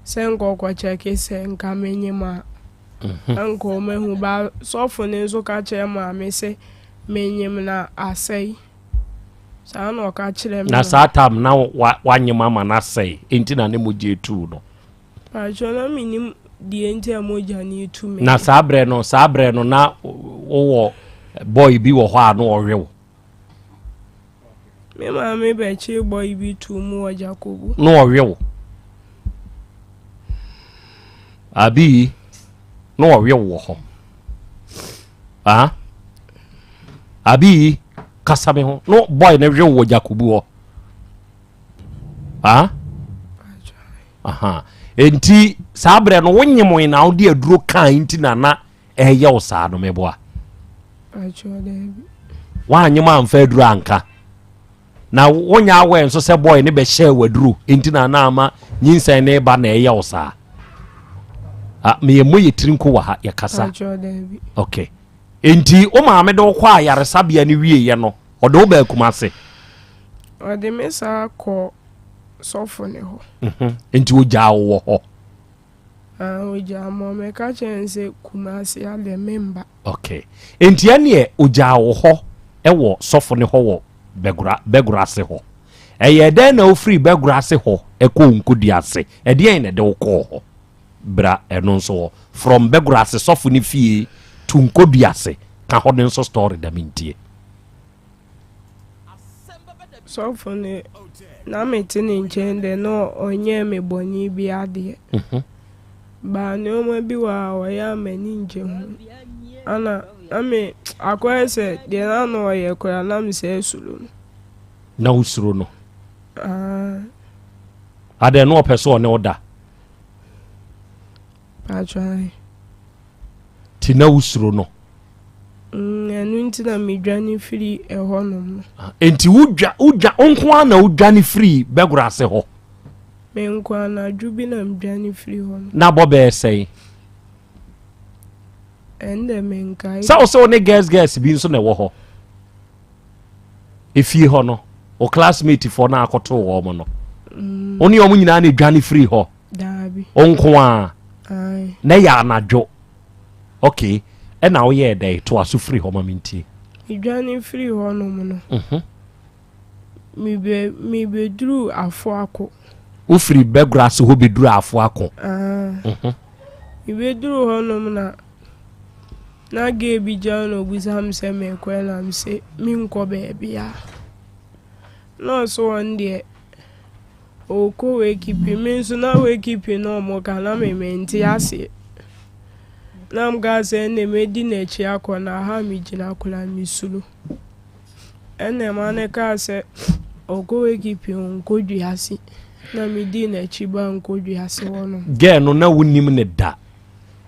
sɛ nkɔkɔ kyɛke sɛ nka menyim a na nka ɔmo ahu ba sɔfo no nso ka kyerɛ maame sɛ menyim na asɛe. Saa na ɔka kyerɛ me. Na saa tam na wanyem ama no asɛe nti na ne mogya etu no. Paatwa na menim deɛ nti a mogya no etu me. Na saa berɛ no saa berɛ no na wowɔ boy bi wɔ hɔ a na ɔwe wo. Me maame bɛkyee boy bi too mu wɔ Jakobu. Na ɔwe wo. Abi na ɔwe wo wɔ hɔ. Ah? Abi kasa me ho. No boy na we wo wɔ Jakobu hɔ. Ah? Aha. Enti saa berɛ no wonyemoe na wode aduro kaa nti na na ɛyɛ wo saa no meboa. Paatwa daabi. Woanyem amfa aduro anka. Na wonya awɛ nso sɛ boy ne bɛhyɛɛ w'aduro nti na na ama nyinsɛn ne ba na ɛyɛ wo saa. Ah, meyɛ mmɔ yɛ tiri nko wɔ ha yɛkasa. Paatwa daabi. Okay. Enti wo maame de wo kɔ ayaresabea no wieɛ no ɔde wo baa Kumase. Ɔde me saa kɔ sɔfo ne hɔ. Mhm. Enti ogyaa wo wɔ hɔ. Ah, ogyaa me hɔ. Meka kyerɛ no sɛ Kumase adeɛ memba. Okay. Enti ɛneɛ ogyaa wo hɔ ɛwɔ sɔfo ne hɔ wɔ Bɛgora Bɛgora ase hɔ. Ɛyɛɛ dɛn na wofirii Bɛgorɔ ase hɔ kɔɔ Nkodua ase? Ɛdeɛn na ɛde wo kɔɔ hɔ? Bra ɛno nso hɔ. From Bɛgorɔ ase sɔfo no fie to Nkodua ase, ka hɔ no nso story da mentie. Sɔfo no, na mete ne nkyɛn dɛ na ɔnyɛɛ me bɔne biara deɛ. Baa nneɛma bi wɔ a ɔyɛ a m'ani ngye ho. Ana na me akɔyɛ sɛ deɛ na na ɔyɛ koraa na mesɛ suro no. Na wosuro no? Ah. Adɛn na ɔpɛ sɛ ɔne wo da? Patro. Ti na wosuro no? Mm, ɛno nti na medwane firi ɛhɔnom no. Ah, enti wodwa wodwa wo nko ara na wodwane firi bɛgorɔ ase hɔ? Me nko anadwo bi na medwane firi hɔ no. Na bɔ bɛyɛ sɛn? Ɛndɛ menkae. Sɛ wo sɛ wo ne girls girls bi nso na ɛwɔ hɔ. Efie hɔ no, wo classmate foɔ no akɔtoo wɔn no. Wo ne wɔn nyinaa na edwane firi hɔ. Daabi. Wo nko ara. Na ɛyɛ anadwo. Okay. Ɛna woyɛɛ dɛn? Toa so firi hɔ ma mentie. Medwane firi hɔnom no. Mhm. Mebe mebeduruu Afoako. Wofiri Bɛgorɔ ase hɔ bɛduruu Afoako. Ah. Mhm. Mebeduruu hɔnom na na gay bi gyina hɔ na obisa me sɛ merekɔ ɛ na mese menkɔ baabiara. Na ɔse ɔno deɛ ɔrekɔ wakekeeping me nso na wakekeeping na wɔka na me mente aseɛ. Na mekaa sɛ ɛnneɛ mɛdi n'akyi akɔ na ha a megyina koraa mesuro. Ɛnna ɛma no kaa sɛ ɔkɔ wakekeeping ɔnkɔ dua ase na medii n'akyi baa nkɔdua ase hɔnom. Girl no na wonim ne da.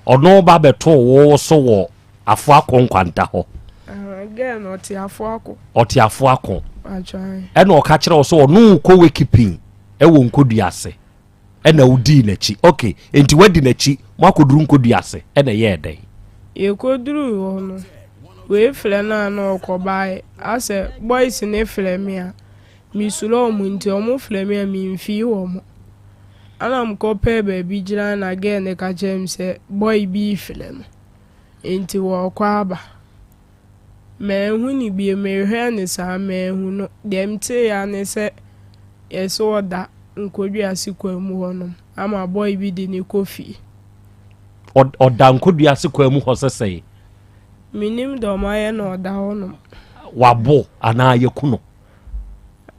Ɔno ba bɛtoo wo so wɔ Afoako nkwanta hɔ. Uh, girl no ɔte Afoako. Ɔte Afoako. Ɛna ɔka kyerɛ wo sɛ ɔno kɔ wakekeeping ɛwɔ nkɔdua ase. Ɛna wodii n'akyi. Okay, enti wadi n'akyi, mo akɔduru nkɔdua ase, ɛna ɛyɛɛ dɛn? Yɛkɔduruu hɔ no, wei frɛ no a na ɔkɔbaeɛ. Asɛ boys ne frɛ me a, mesuro ɔmo nti ɔmo frɛ me a memfii wɔn. Ɛna mekɔpɛɛ baabi gyina na girl no ka kyerɛɛ me sɛ boy bi refrɛ no. Nti wɔrekɔ aba. Manhu no bio, mehwɛɛ no saa manhu no. Deɛ meteeɛ ara ne sɛ yɛse ɔda nkɔdua ase kwan mu hɔnom ama boy bi de no kɔ fie. Ɔda nkɔdua ase kwan mu hɔ sɛ sɛn? Menim deɛ ɔmo ayɛ na ɔda hɔnom. Wabo anaa yɛku no?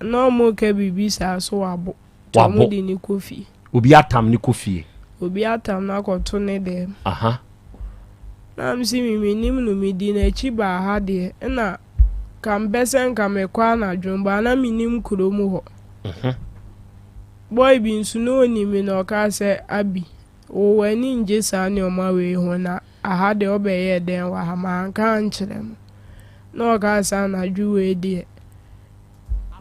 Na ɔmo ka biribi saa so wabo. Nti ɔmo Wabo. de no kɔ fie. Obi atam ne kɔ fie. Obi atam no akɔto ne dɛm. Aha. Na mese me menim no medi n'akyi baa ha deɛ ɛna ka mpɛ sɛ nka mekɔ anadwo baa na menim kurom hɔ. Boy bi nso na onim me na ɔkaa sɛ Abi wo w'ani ngye saa nneɛma wei ho na aha deɛ wobɛyɛɛ dɛn wɔ ha manka ankyerɛ no. Na ɔkaa sɛ anadwo wei deɛ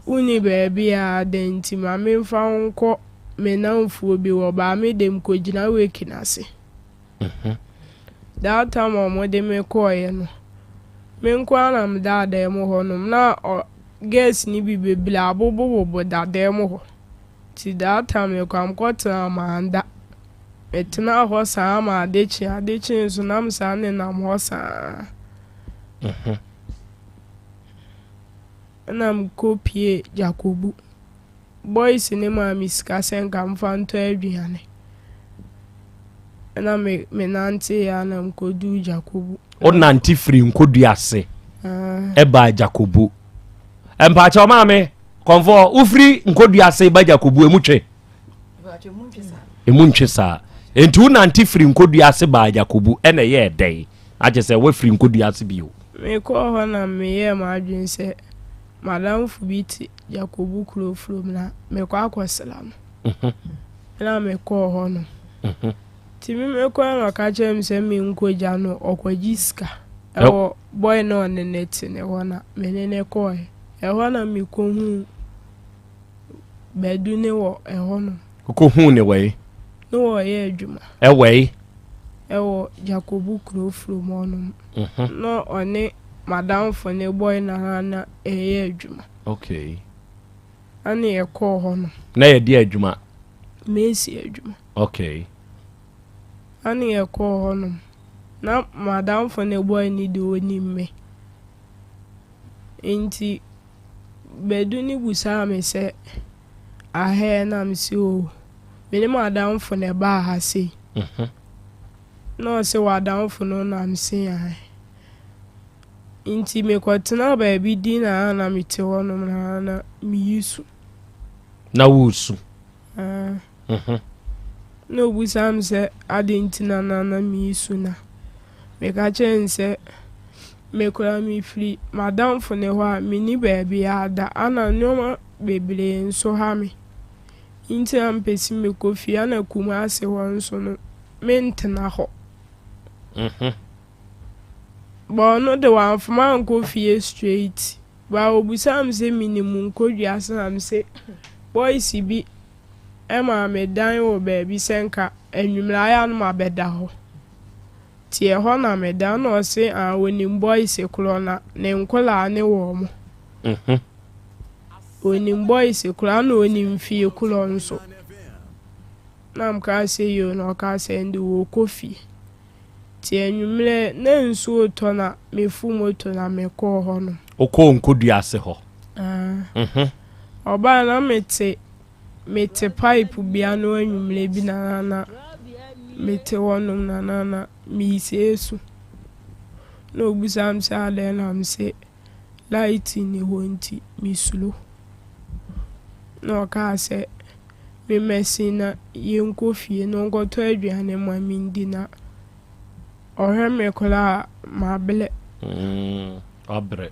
wonni baabi a adɛn nti ma memfa wo nkɔ me namfoɔ bi hɔ baa me de mekɔgyina wake no ase. That time a wɔde me kɔeɛ no, me nko ara na meda dan mu hɔnom na ɔ girls no bi bebree abobobobo da dan mu hɔ. Nti that time mekɔ a mekɔtenaa manda. Metenaa hɔ saa ma ade kyee. Ade kyee nso na mesan nenam hɔ saa. Ɛna mekɔpie Jakobu. Boys ne maa me sika sɛ nka mfa ntɔ aduane. Ɛna me menanteeɛ a na mekɔduu Jakobu. Wonante firi nkɔdua ase Ah. ɛbaa Jakobu. Mpaakyɛw maame kɔnfɔ wofiri nkɔdua ase ba Jakobu emu twe? Emu ntwe saa. Enti wonante firi nkɔdua ase baa Jakobu ɛna ɛyɛɛ dɛn? Akyɛ sɛ woafiri nkɔdua ase bio. Mekɔɔ hɔ na meyɛɛ m'adwene sɛ madamfo bi te Jakobu kuro furom na mekɔ akɔsra no. Ɛna mekɔɔ hɔ no. Nti me mekɔɛ na ɔka kyerɛɛ me sɛ menkɔgya no ɔkɔgye sika ɛwɔ boy na ɔne ne te ne hɔ na me ne ne kɔɛ. Ɛhɔ na mekɔhuu Badu ne wɔ ɛhɔ nom. Wokɔhuu ne wɛi? Ne wɔyɛ adwuma. Ɛwɛi? Ɛwɔ Jakobu kuro furom hɔ nom. Na ɔne madamfo ne boy na na ɛyɛ adwuma. Okay. Ɛne yɛkɔɔ hɔ nom. Na yɛde adwuma? Mesi adwuma. Okay. Ɛne yɛkɔɔ hɔ nom. Na madamfo ne boy ne de onim me. Nti. Badu no busaa me sɛ, Ahɛɛ? Na mese, Oo, me ne m'adamfo na ɛbaa ha sei. Na ɔse, W'adamfo no? Na mese, Ae. Nti mekɔtenaa baabi din na na mete hɔnom na na meyi su. Na woresu? Ae. Na ɔbisaa me sɛ adɛn nti na na na meresu na meka kyerɛɛ no sɛ me koraa mefiri m'adamfo no hɔ a menni baabiara da ana nneɛma bebree nso ha me nti na mepɛ sɛ mekɔ fie ana Kumasi hɔ nso no mentena hɔ. But ɔno de wamfa mankɔ fie straight but ɔbisaa me sɛ menim nkɔdua ase na mese boys bi maa me dan wɔ baabi sɛ nka anwummerɛ ayɛ a na mabɛda hɔ. Nti ɛhɔ na meda na ɔse ah ɔnim boys korɔ na ne nkolaa ne wɔn. Ɔnim boys korɔ na ɔnim fie korɔ nso. Na mekaa sɛ yoo na ɔkaa sɛ ɛnde wɔkɔ fie. Nti anwummerɛ na nsuo retɔ na mefu moto na mekɔɔ hɔ nom. Wokɔɔ nkodua ase hɔ? Ah. Ɔbaa na mete mete pipe bi ano anwummerɛ bi na na mete hɔnom na na na meresɛe su. Na ɔbisaa me sɛ adɛn na mese light nni hɔ nti mesuro. Na ɔkaa sɛ memmɛsen na yɛnkɔ fie na ɔnkɔtɔ aduane ma mendi na ɔhwɛ me koraa a mabrɛ. Mm, wabrɛ.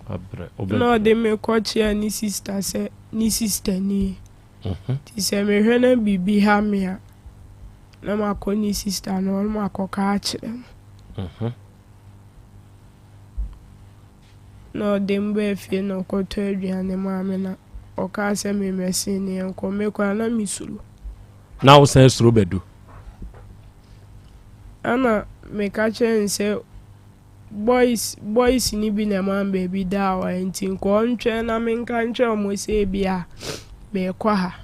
Wabrɛ. Na ɔde me kɔkyea ne sista sɛ ne sista nie. Nti sɛ mehwɛ na biribi ha me a, na makɔ ne sista no hɔ na makɔka akyerɛ no. Na ɔde me baa fie na ɔkɔtɔ aduane maa me na ɔkaa sɛ memmɛsen ne yɛnkɔ. Me koraa na mesuro. Na wosan suro Badu? Ɛna meka kyerɛɛ no sɛ boys boys no bi na ɛma me baabi da hɔ nti nka ɔntwɛn na menka nkyerɛ wɔn sɛ ebi a merekɔ ha.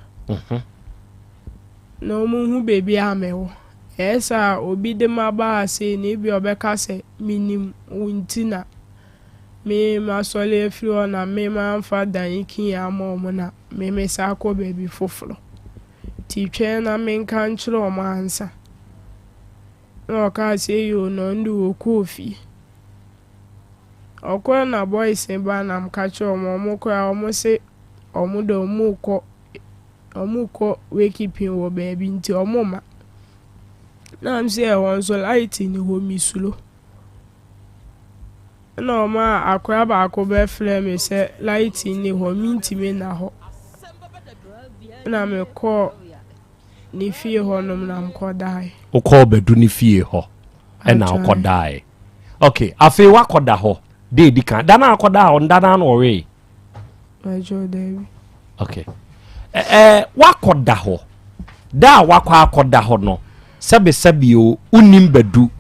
Na wɔnhu baabi a mewɔ. Ɛyɛ saa a obi de m'aba ha sei no ebi a ɔbɛka sɛ menim wo nti na me masɔre afiri hɔ na me mamfa dan key ama wɔn na me mesan akɔ baabi foforɔ. Nti twɛn na menka nkyerɛ wɔn ansa. Na ɔkaa sɛ yoo na ɔno de ɔkɔɔ fie. Ɔkɔɛ na boys no baa na meka kyerɛɛ wɔn, wɔn koraa wɔn se wɔn de wɔn rekɔ wɔn rekɔ wakeeping wɔ baabi nti wɔn mma. Na mese ɛhɔ nso light nni hɔ mesuro. Ɛna ɔmaa akora baako bɛfrɛɛ me sɛ light nni hɔ mentumi nna hɔ. Ɛna mekɔɔ ne fie hɔnom na mekɔdaeɛ. Wokɔɔ Badu ne fie hɔ ɛna wokɔdaeɛ. Ok, afei woakɔda hɔ da edi kan. Da no a akɔdaa hɔ no, da no ara na ɔwee? Bàjọ́ daabi. Ok. Ɛɛ woakɔda hɔ. Da a woakɔ akɔda hɔ no, sɛbesɛbe o, wonnim Badu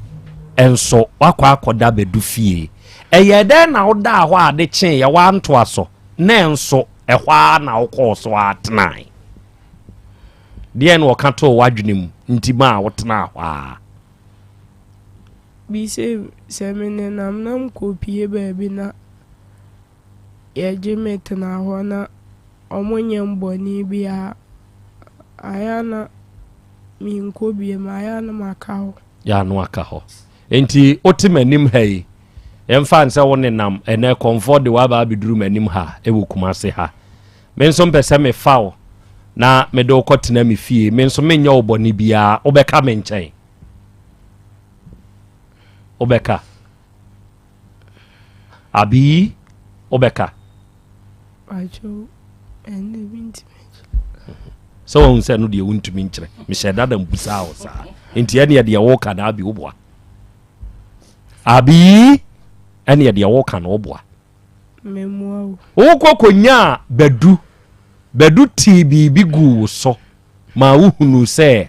nso woakɔ akɔda Badu fie. Ɛyɛɛ dɛn na wodaa hɔ a ade kyeeɛ woantoa so na nso ɛhɔ ara na wokɔɔ so ara tenae? Deɛn na wɔka too w'adwene mu nti maa wotenaa hɔ ara? Bi sɛ, sɛ menenam na mekɔpue baabi na yɛgye me tena hɔ na wɔnyɛ me bɔne biara a, ayɛ a na menkɔ biom, ayɛ a na maka hɔ. Yɛ a na waka hɔ. Enti wote m'anim ha yi, yɛmfa no sɛ wonenam ɛnɛ kɔmfɔ de woaba abɛduru m'anim ha wɔ Kumase ha. Me nso mpɛ sɛ mefa wo na mede wo kɔtena me fie. Me nso menyɛ wo bɔne biara. Wobɛka me nkyɛn? Wobɛka? Abi, wobɛka? Sɛ wahu sɛ no deɛ wontumi nkyerɛ. Mehyɛ dada mbusaa wo saa. Nti ɛneɛ deɛ woka na Abi woboa. Abi, ɛneɛ deɛ woka na woboa. Wokɔ kɔnyaa Badu. Badu tee biribi guu wo so maa wohunuu sɛ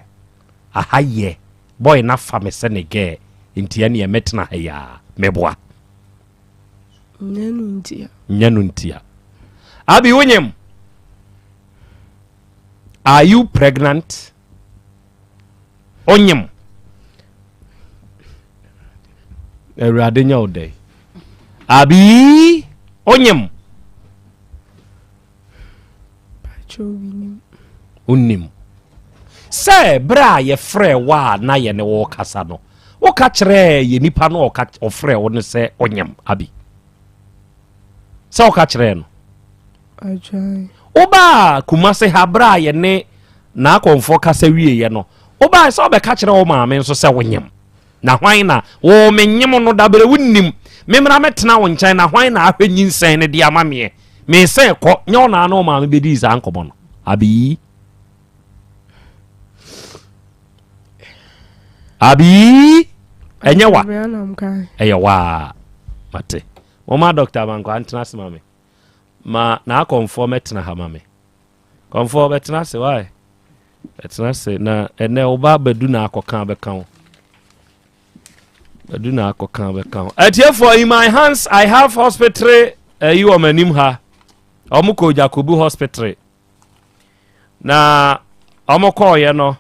aha yɛ, boy no afa me sɛ ne girl nti ɛneɛ mɛtena ha yi ara. Meboa? Nyɛ no ntia. Nyɛ no ntia. Abi wonyem? Are you pregnant? Onyem. Awurade nyɛ wo dɛn? Abi onyem. Pakyɛw mennim. Wonnim. Sɛ berɛ a yɛfrɛɛ wo a na yɛne wo rekasa no, woka kyerɛɛ yɛ nipa no ɔka ɔfrɛɛ wo no sɛ ɔnyam abi? Sɛ woka kyerɛɛ no? Agyae. Wobaa Kumase ha berɛ a yɛne n'akɔmfoɔ kasa wieeɛ no, wobaa sɛ wobɛka kyerɛ wo maame nso sɛ wonyam. Na hwan na wo menyem no dabrɛ wonnim. Memmra mɛtena wo nkyɛn na hwan na ahwɛ nyinsɛn no de ama meɛ. Mesɛ kɔ, nyɛ wo naa ne wo maame bɛdii saa nkɔmmɔ no. Abii. Abii. Ɛnyɛ wa. Ɛyɛ waa. Mate. Moma Dr. Amankwa ntena ase ma me. Ma n'akɔmfoɔ mɛtena ha ma me. Kɔmfoɔ bɛtena ase wae. Bɛtena ase na ɛnɛ wo ba bɛdu na akɔka bɛka wo. Bɛdu na akɔka bɛka wo. Atiefoɔ in my hands I have hospital ɛyi wɔ m'anim ha. Wɔn kɔ Jacobu hospital. Na wɔn kɔɔyɛ no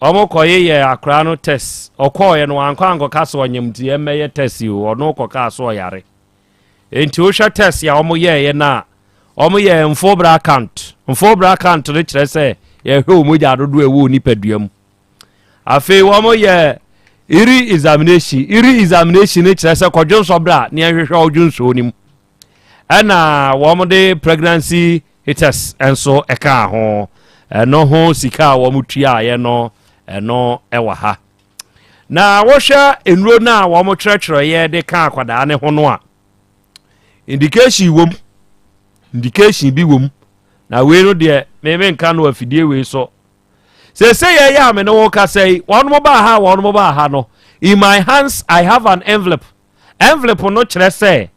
wɔn kɔyeyɛ akora no test. Ɔkɔɔyɛ no wankɔ ankɔka so ɔnyam nti ɛmmɛyɛ test yi o. Ɔno kɔkaa so ɔyare. Enti wohwɛ test a wɔyɛeɛ no a, wɔyɛɛ mfobra count. Mfobra count no kyerɛ sɛ yɛhwɛ wɔn mogya dodoɔ a ɛwɔ wɔn nipadua mu. Afei wɔyɛ iri examination. Iri examination no kyerɛ sɛ kɔdwonsɔ berɛ a ne yɛnhwehwɛ wo dwonsɔ no mu. Ɛna wɔde pregnancy test nso ɛkaa ho. Ɛno ho sika a wɔtuaeɛ no, ɛno ɛwɔ ha. Na wohwɛ nnuro no a wɔkyerɛkyerɛeɛ de ka akwadaa no ho no a, indication wom, indication bi wom. Na wei no deɛ meme nka no afidie wei so. Sese yɛ yɛ a me ne wo kasa yi, wɔn mo baa ha, wɔn mo baa ha no. In my hands I have an envelope. Envelope no kyerɛ sɛ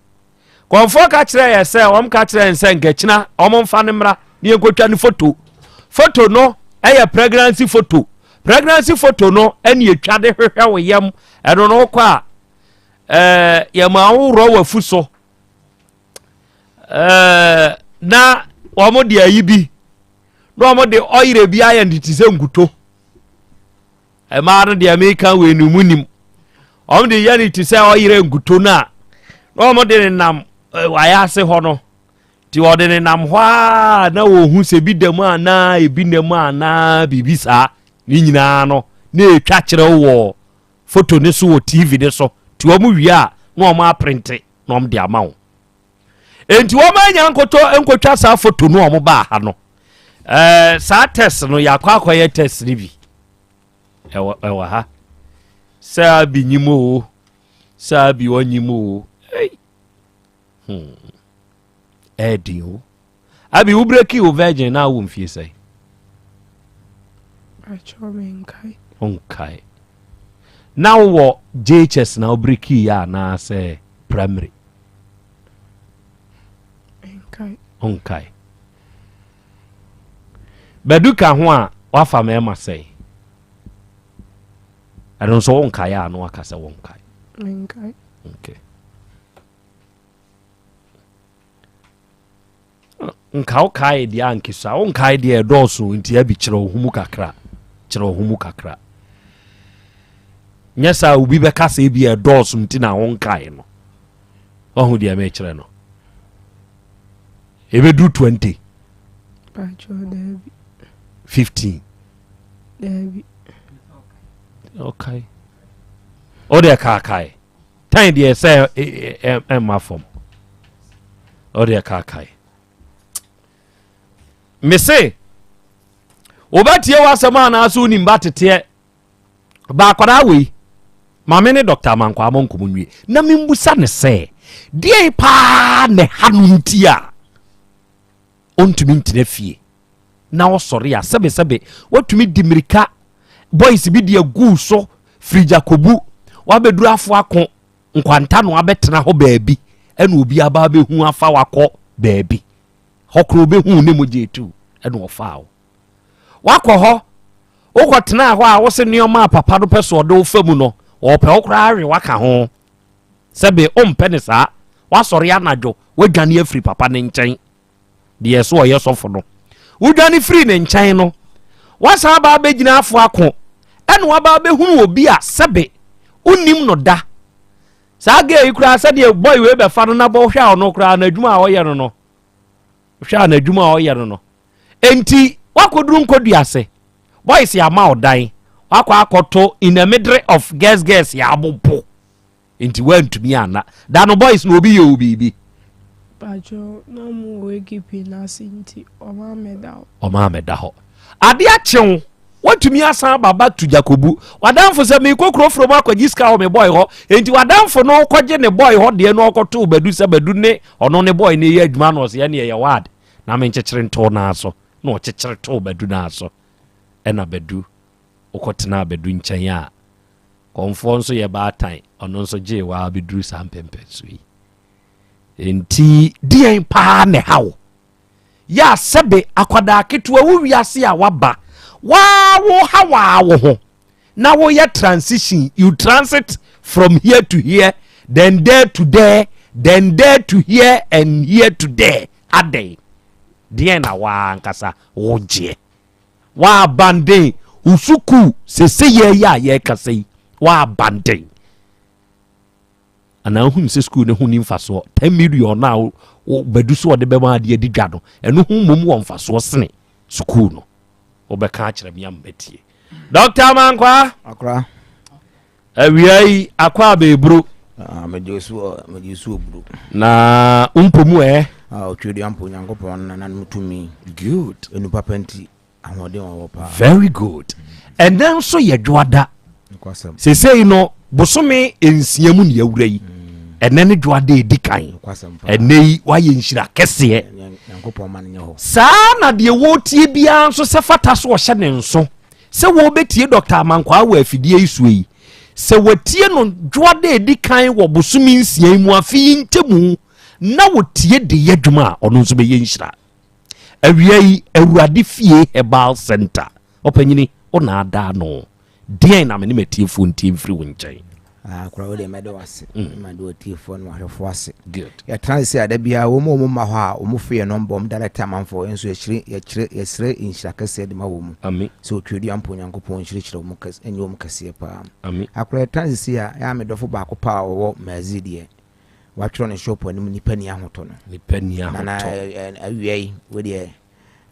kɔnfoɔ ka kyerɛ yɛ sɛ wɔn ka kyerɛ yɛn sɛ nkakyina wɔn mfa no mmra na yɛnkɔtwa ne foto. Foto no yɛ pregnancy foto. Pregnancy foto no ɛne etwa de hwehwɛ wo yam. Ɛno no wokɔ a ɛɛ yɛma worɔ w'afu so ɛɛ na wɔn de ayi bi na wɔn de ɔyere bi ayɛ no te sɛ nkuto. Mmaa no deɛ meka wei no mu nim. Wɔn de yɛ no te sɛ ɔyere nkuto no a na wɔn de nenam wayɛ ase hɔ no. Nti wɔde nenam hɔ a na wɔhu sɛ ebi da mu anaa ebi nna mu anaa biribi saa. Ne nyinaa no na ɛtwa kyerɛ wɔ foto ne so wɔ TV ne so. Nti wɔn wie a na wɔn aprente na wɔn de ama wo. Nti wɔn anya nkotɔ nkotwa saa foto no wɔn baa ha no. Ɛɛ saa test no yɛakɔ akɔyɛ test no bi. Ɛwɔ ɛwɔ ha. Sɛ abi nyim o, sɛ abi ɔnyim o. Ei. Hmm. Ɛɛden o. Abi wo breki wo virgin na awo mfie sɛn? Akyɛw me nkae. Nkae. Na wowɔ JHS na wo breki yɛ anaasɛ primary? Nkae. Nkae. Badu ka ho a wafa mmarima sɛn? Ɛno nso wonkae a na waka sɛ wonkae. Menkae. Okay. Nka wokae deɛ ankesa wonkae deɛ ɛdɔɔso nti abi kyerɛ wo ho mu kakra kyerɛ wo ho mu kakra nyɛ saa obi bɛka sɛ ebi ɛdɔɔso nti na wonkae no wahu deɛ mekyerɛ no ɛbɛduru 20 15 okay wode kaakae tan deɛ sɛ ɛmma fam wode kaakae mese wobɛtie w'asɛm anaasɛ wonim ba teteɛ Ba akwadaa wei, maame ne Dɔkta Amankwaa mo nkɔmɔ nwie na membusa ne sɛ deɛn paa na ɛha no nti a ɔntumi ntena fie na ɔsɔre a sɛbesɛbe watumi di mmirika boys bi de agu so firi Jakobu wabɛduru afo ako nkwanta no abɛtena hɔ baabi ɛna obi aba abɛhu afa wakɔ baabi hɔ koro obɛhu ne mogya etu ɛna ɔfaa wo Woakɔ hɔ, wokɔtenaa hɔ a wose nneɛma a papa no pɛ so ɔde wo fa mu no, ɔpɛ wo koraa awe waka ho. Sɛbe wompɛ ne saa, woasɔre anadwo, woadwane afiri papa no nkyɛn, deɛ so ɔyɛ sɔfo no. Wodwane firi ne nkyɛn no, woasan aba abɛgyina afo ako, ɛna waba abɛhunu obi a sɛbe wonnim no da. Saa gay yi koraa sɛdeɛ boy wei bɛfa no na bɔhwɛ a ɔno koraa n'adwuma a ɔyɛ no no, hwɛ a n'adwuma a ɔyɛ no no. Enti woakɔduru nkɔduase, boys ama wo dan, woakɔ akɔto in the middle of girls girls yɛ abobo. Nti woantumi anna. Da no boys no obi yɛ wo biribi? Pacho, na ɔmo wɔ AKP n'ase nti ɔmo amɛda hɔ. Ɔmo amɛda hɔ. Ade akye wo, woatumi asan aba back to Jakobu. W'adamfo sɛ meekɔ kuro foro mu akɔgye sika wɔ me boy hɔ. Enti w'adamfo no kɔgye ne boy hɔ deɛ no ɔkɔtoo Badu sɛ Badu ne ɔno ne boy no yɛ adwuma na ɔsɛ ɛneɛ yɛ ward na menkyekyere ntoo naa so na ɔkyekyere too Badu naa so ɛna Badu wokɔtenaa Badu nkyɛn a Kɔmfoɔ nso yɛ baatan ɔno nso gyee waa bɛduru saa mpɛmpɛnso yi. Enti deɛn paa na ɛha wo? Yɛ a sɛbe akwadaa ketewa wo wiase a waba waa wo ha waa wo ho na woyɛ transition you transit from here to here then there to there then there to here and here to there adɛn deɛn na waa ankasa wogyeɛ waa abandon wo sukuu sese yɛ yɛ a yɛrekasa yi waa abandon Anaa wohunu sɛ sukuu no ho ni mfasoɔ 10 million no a wobɛdu so ɔde bɛma adeɛ adi dwa no ɛno ho mmom wɔ mfasoɔ sene sukuu no wobɛka akyerɛ me ama matie Dr. Amankwa Akora awia yi akɔ abɛɛburo ah, mede osu oburo na wompɔ mu ɛ ah, ɔtwerɛdua mpo Nyankopɔn nananom tumi good nnipa pa nti Ahoɔden wɔ hɔ paa. Very good. Ɛnɛ nso yɛ dwoada. Sesei no bosome nsia mu ne awura yi. Mm. Ɛnɛ ne dwoada edi kan. Ɛnɛ yi wayɛ nhyira kɛseɛ. Saa na deɛ wɔretie biara nso sɛ fata so ɔhyɛ ne nso sɛ wɔrebɛtie Dr. Amankwaa wɔ afidie yi soɔ yi. Sɛ wɔtie no dwoada edi kan wɔ bosome nsia yi mu afe yi nkyɛmu na wɔtie de yɛ adwuma a ɔno nso bɛyɛ nhyira. Awia yi, Awurade Fie Herbal Center, ɔpanyini, wo na ada ano. Deɛn na me ne m'atiefoɔ ntie mfiri wo nkyɛn? Ah, kora wo deɛ mɛda wo ase. Mm. Mada w'atiefoɔ ne w'ahwɛfoɔ ase. Good. Yɛtena ase a da biara wɔn a wɔn mma hɔ a wɔn fo yɛ nɔmba wɔn direct amanfoɔ yɛn nso yɛkyerɛ yɛkyerɛ yɛsrɛ nhyira kɛseɛ de ma wɔn mu. Ami. Sɛ otwedeɛ ampa Onyankopɔn nhyirahyira wɔn kɛse ɛnyɛ wɔn kɛseɛ paa. Ami. Akora yɛtena ase a yɛ a me dɔfo baako paa a ɔwɔ Mercy deɛ Watwerɛ ne shop anim nipa ni ahotɔ no. Nipa ni ahotɔ. Nana awia yi wo deɛ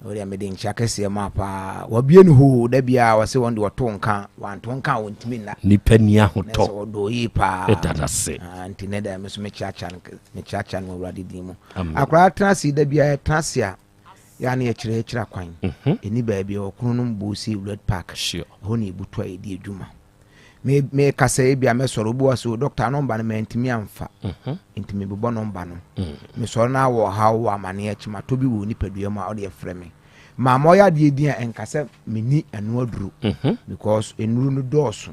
wo deɛ mede nkyia kɛseɛ ma paa. Wabie no hoo da biara wɔse wɔn de wɔto nka wanto nka a wɔntumi nna. Nipa ni ahotɔ. Na sɛ ɔdɔ yie paa. Ɛda n'ase. Ah, nti ne deɛ me nso mekyeakyea no mekyeakyea no wɔ Awurade din mu. Akwadaa tena ase da biara yɛtena ase a yɛ a na yɛkyerɛ yɛkyerɛ akwan. Mhm. Ɛni baabi a ɔkono no mbɔ Red Park. Sure. Ɛhɔ na yɛbutu a yɛdi adwuma. Me me kasa yi bia mɛsɔre obi wɔ so doctor nɔmba no mantumi amfa mhm. nti mebobɔ nɔmba no mm. mesɔre no awɔ ɔhaw wɔ amaneɛ akyi matɔ bi wɔ nipadua mu a ɔde ɛfrɛ me maa ma ɔyɛ adeɛ din a ɛnka sɛ menni ɛno aduro mhm. because nnuro no dɔɔso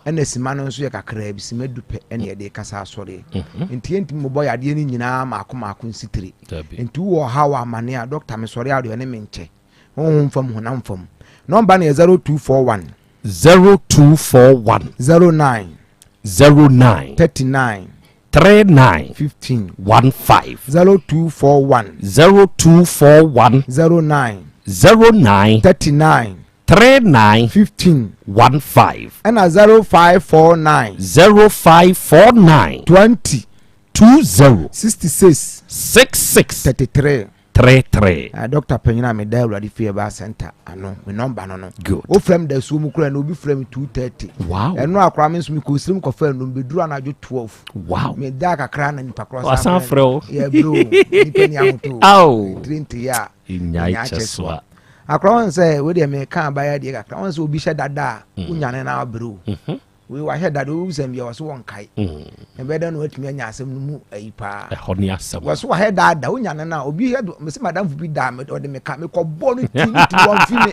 ɛna sima no nso yɛ kakraa bi sima du pɛ ɛna yɛde kasa asɔreɛ mhm. nti yɛntumi mobɔ yɛ adeɛ no nyinaa maako maako nsitire nti wowɔ ɔhaw wɔ amaneɛ a doctor mesɔre a deɛ ɔne me nkyɛ honhom fam honam fam nɔmba no yɛ 0241 0241. 09. 09. 39. 39. 15. 15. 0241. 0241. 09. 09. 39. 39. 15. 15. Ɛna 0549. 0549. 20. 20. 66. 66. 33. 33. Ah, doctor panyin a meda Awurade fie ba center ano me nɔmba no no. Good. Wo frɛ me da suo mu koraa na obi frɛ me 2:30. Wow. Ɛno akora me nso me kɔ sirim kɔfa nnum bɛduru anadwo 12. Wow. Me da kakra na nipa korɔ san frɛ wo. Yɛ bro nipa ni ahoto. Aw. Tiri nti yɛ a. Nyae kyɛ so a. Akora wɔn sɛ wei deɛ meka abaya deɛ kakra wɔn sɛ obi hyɛ dada a wonyane na abrɛ o. Mm-hmm. Wei wahwɛ dada obi sɛm bia wɔso wɔnkae. Ɛbɛyɛ dɛn na watumi anya asɛm no mu ayi paa. Ɛhɔ ne asɛm. Wɔso wahwɛ dada wonya no na obi hwɛ mese madamfo bi daa ɔde me ka mekɔ bɔ no ti ne ti wɔmfi me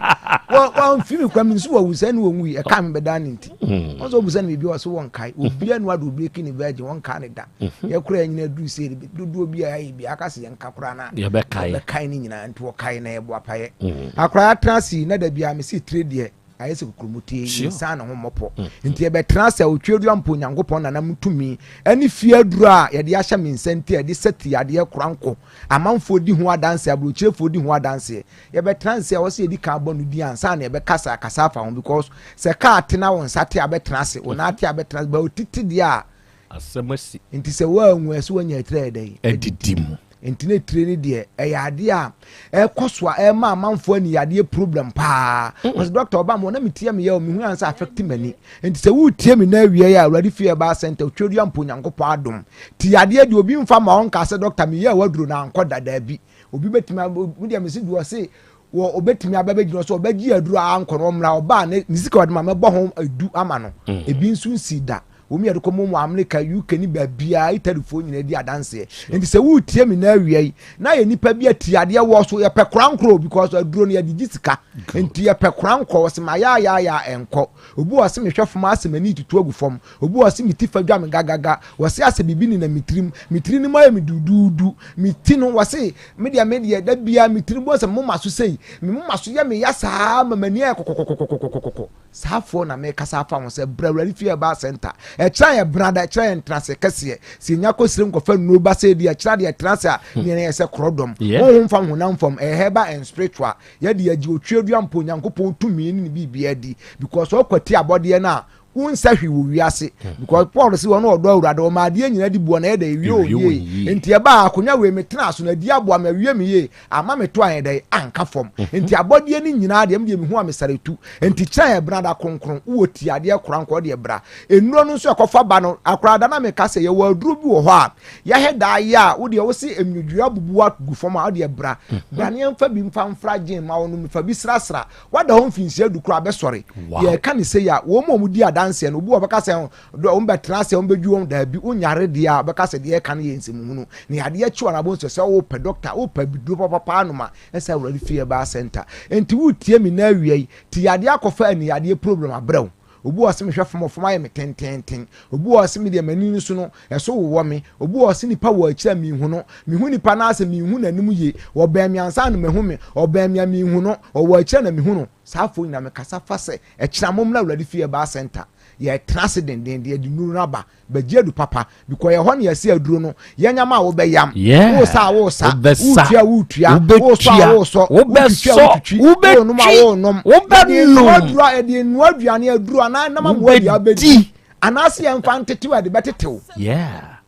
wɔmfi me kura me nso wɔwu sɛ ne wɔnwui ɛka me bɛda ne nti. Wɔn sɛ obusa no biribi wɔso wɔnkae obi anu ade obi eki ne virgin wɔnkaa ne da. Yɛkora yɛn nyina duru sɛ dodoɔ bi a yɛayɛ bi aka sɛ yɛnka koraa na yɛbɛkae yɛbɛkae ne nyinaa nti wɔkae na yɛbɔ apayɛ. Akora yɛatena ase na da biara mese tire deɛ ayɛ sɛ kokuromotee Sure. nsan ne ho mmɔpɔ nti yɛbɛtena ase a otweadua mpo onyankopɔn nanam tumi ne fie aduro a yɛde ahyɛ me nsa nti a yɛde sɛ ti adeɛ kora nko amanfoɔ di ho adanseɛ aburokyirefoɔ di ho adanseɛ yɛbɛtena ase a wɔsɛ yɛdi kan bɔ no din ansa na yɛbɛkasa akasa afa ho because sɛ kaa te na wo nsa te a bɛtena ase wo nan te a bɛtena ase ba otiti deɛ a Asɛm asi. nti sɛ woanwu a ɛsɛ woanya atiri ayɛ dɛn Adidi mu. Nti na etire no deɛ ɛyɛ adeɛ a ɛkɔ so a ɛma amanfoɔ ani yadeɛ problem paa. Wɔsɛ doctor ɔba mo na metie me yɛ o mehu ansa affect m'ani. Nti sɛ wotie me na awie a Awurade fie ɛbaa center otwedua mpo Nyankopɔn adom. Ti yadeɛ deɛ obi mfa ma ɔnka sɛ doctor meyɛ waduro na ankɔ da daabi. Obi bɛtumi me deɛ mese deɛ ɔse wɔ obetumi aba bɛgyina sɛ ɔbɛgye aduro a ankɔ no ɔmmra ɔbaa ne ne sika ɔde ma mɛbɔ ho edu ama no. Ebi nso nsi da. Wɔn yɛde kɔ mom wɔ Amerika, UK ne baabiara, Italyfoɔ nyinaa di adanseɛ. Nti sɛ woretie me na awia yi, na yɛ nipa bi ati adeɛ wɔ so, yɛpɛ korankorɔ because aduro no yɛde gye sika. Nti yɛpɛ korankorɔ, wɔse ma yaayaaya ɛnkɔ. Obi wɔ se mehwɛ fam asɛ m'ani tutu agu fam. Obi wɔ se me ti fa dwa me gagaga. Wɔse asɛ biribi nenam me tirim. Me tiri no mu ayɛ me duuduudu. Me ti no, wɔse me deɛ me deɛ da biara me tiri bɔ sɛ me moma so sei. Me moma so yɛ me ya saa ma m'ani ayɛ kɔkɔkɔkɔkɔkɔkɔ. Saa foɔ na mekasa afa ho sɛ bra Awurade fie herbal center. Ɛkyerɛ yɛ brada, ɛkyerɛ yɛ ntenase kɛseɛ. Sɛ yɛnya kɔ srem kɔfa nnuro ba sɛ di ɛkyerɛ deɛ ɛtena ase a ne yɛn yɛ sɛ korɔdɔm. Honhom fam honam fam, ɛyɛ herbal and spiritual. Yɛde yɛgye otweadua mpo Onyankopɔn tumi ne ne biribiara di because ɔkwati abɔdeɛ no a wonsɛ hwee wɔ wiase because Paul sɛ ɔno ɔdɔ Awurade ɔma adeɛ nyina di boɔ na ɛyɛ dɛ ewie wɔn yie nti ɛbaa akonnwa wei metena so na adi aboa me awie me yie ama me to ayɛ dɛ anka fam nti abɔdeɛ no nyinaa deɛ medeɛ mehu a mesare tu nti kyerɛ yɛ brada kronkron wowɔ ti adeɛ kora nkɔ deɛ bra nnuro no nso ɛkɔfa ba no akorada na meka sɛ yɛwɔ aduro bi wɔ hɔ a yɛhɛ daa yɛ a wodeɛ wo se mmedua bubu agu fam a wodeɛ bra bra ne yɛmfa bi mfa mfra gyen ma wo no fa bi srasra wada hɔ mfinhyia du koraa bɛsɔre. Yɛreka ne sei a, wɔn a wɔdi adanseɛ no, obi wɔ bɛka sɛ wɔn bɛtena ase, wɔn bɛdwi wɔn, daabi, wonyare deɛ a, bɛka sɛ deɛ ɛka no yɛ nsɛmhunu. Na yadeɛ kye wɔn abɔ nso sɛ wopɛ dɔkta, wopɛ abiduro papapa anom a, ɛsɛ Awurade fie herbal center. Enti woretie me nnɛ awia yi, te yadeɛ akɔfa ani yadeɛ problem abrɛ wo. Obi wɔ hɔ ɔse mehwɛ fam ɔfam ayɛ me tententen. Obi wɔ hɔ ɔse me deɛ m'ani no so no, ɛso wowɔ me. Obi wɔ hɔ ɔse nipa wɔ akyiri a menhu no. Mehu nipa no ara sɛ menhu n'anim yie. Ɔbɛn me ansa na mahu me. Ɔbɛn me a menhu no. Ɔwɔ akyiri a na mehu no. Saa afoɔ nyinaa mekasa fa sɛ ɛkyena mommra Awurade fie Herbal Center. Yɛretena ase dendenden yɛde nnuru no aba. Bɛgye adu papa. Because ɛhɔ na yɛse aduro no. Yɛnyam a wobɛyam. Wosa a wosa. Wotua a wotua. Wosɔ a wosɔ. Wotwitwi a wotwitwi. Wonom a wonom. Yɛde nnua aduane aduro anaa nam amoa bi abɛdi. Anaasɛ yɛmfa ntetew a yɛde bɛtetew.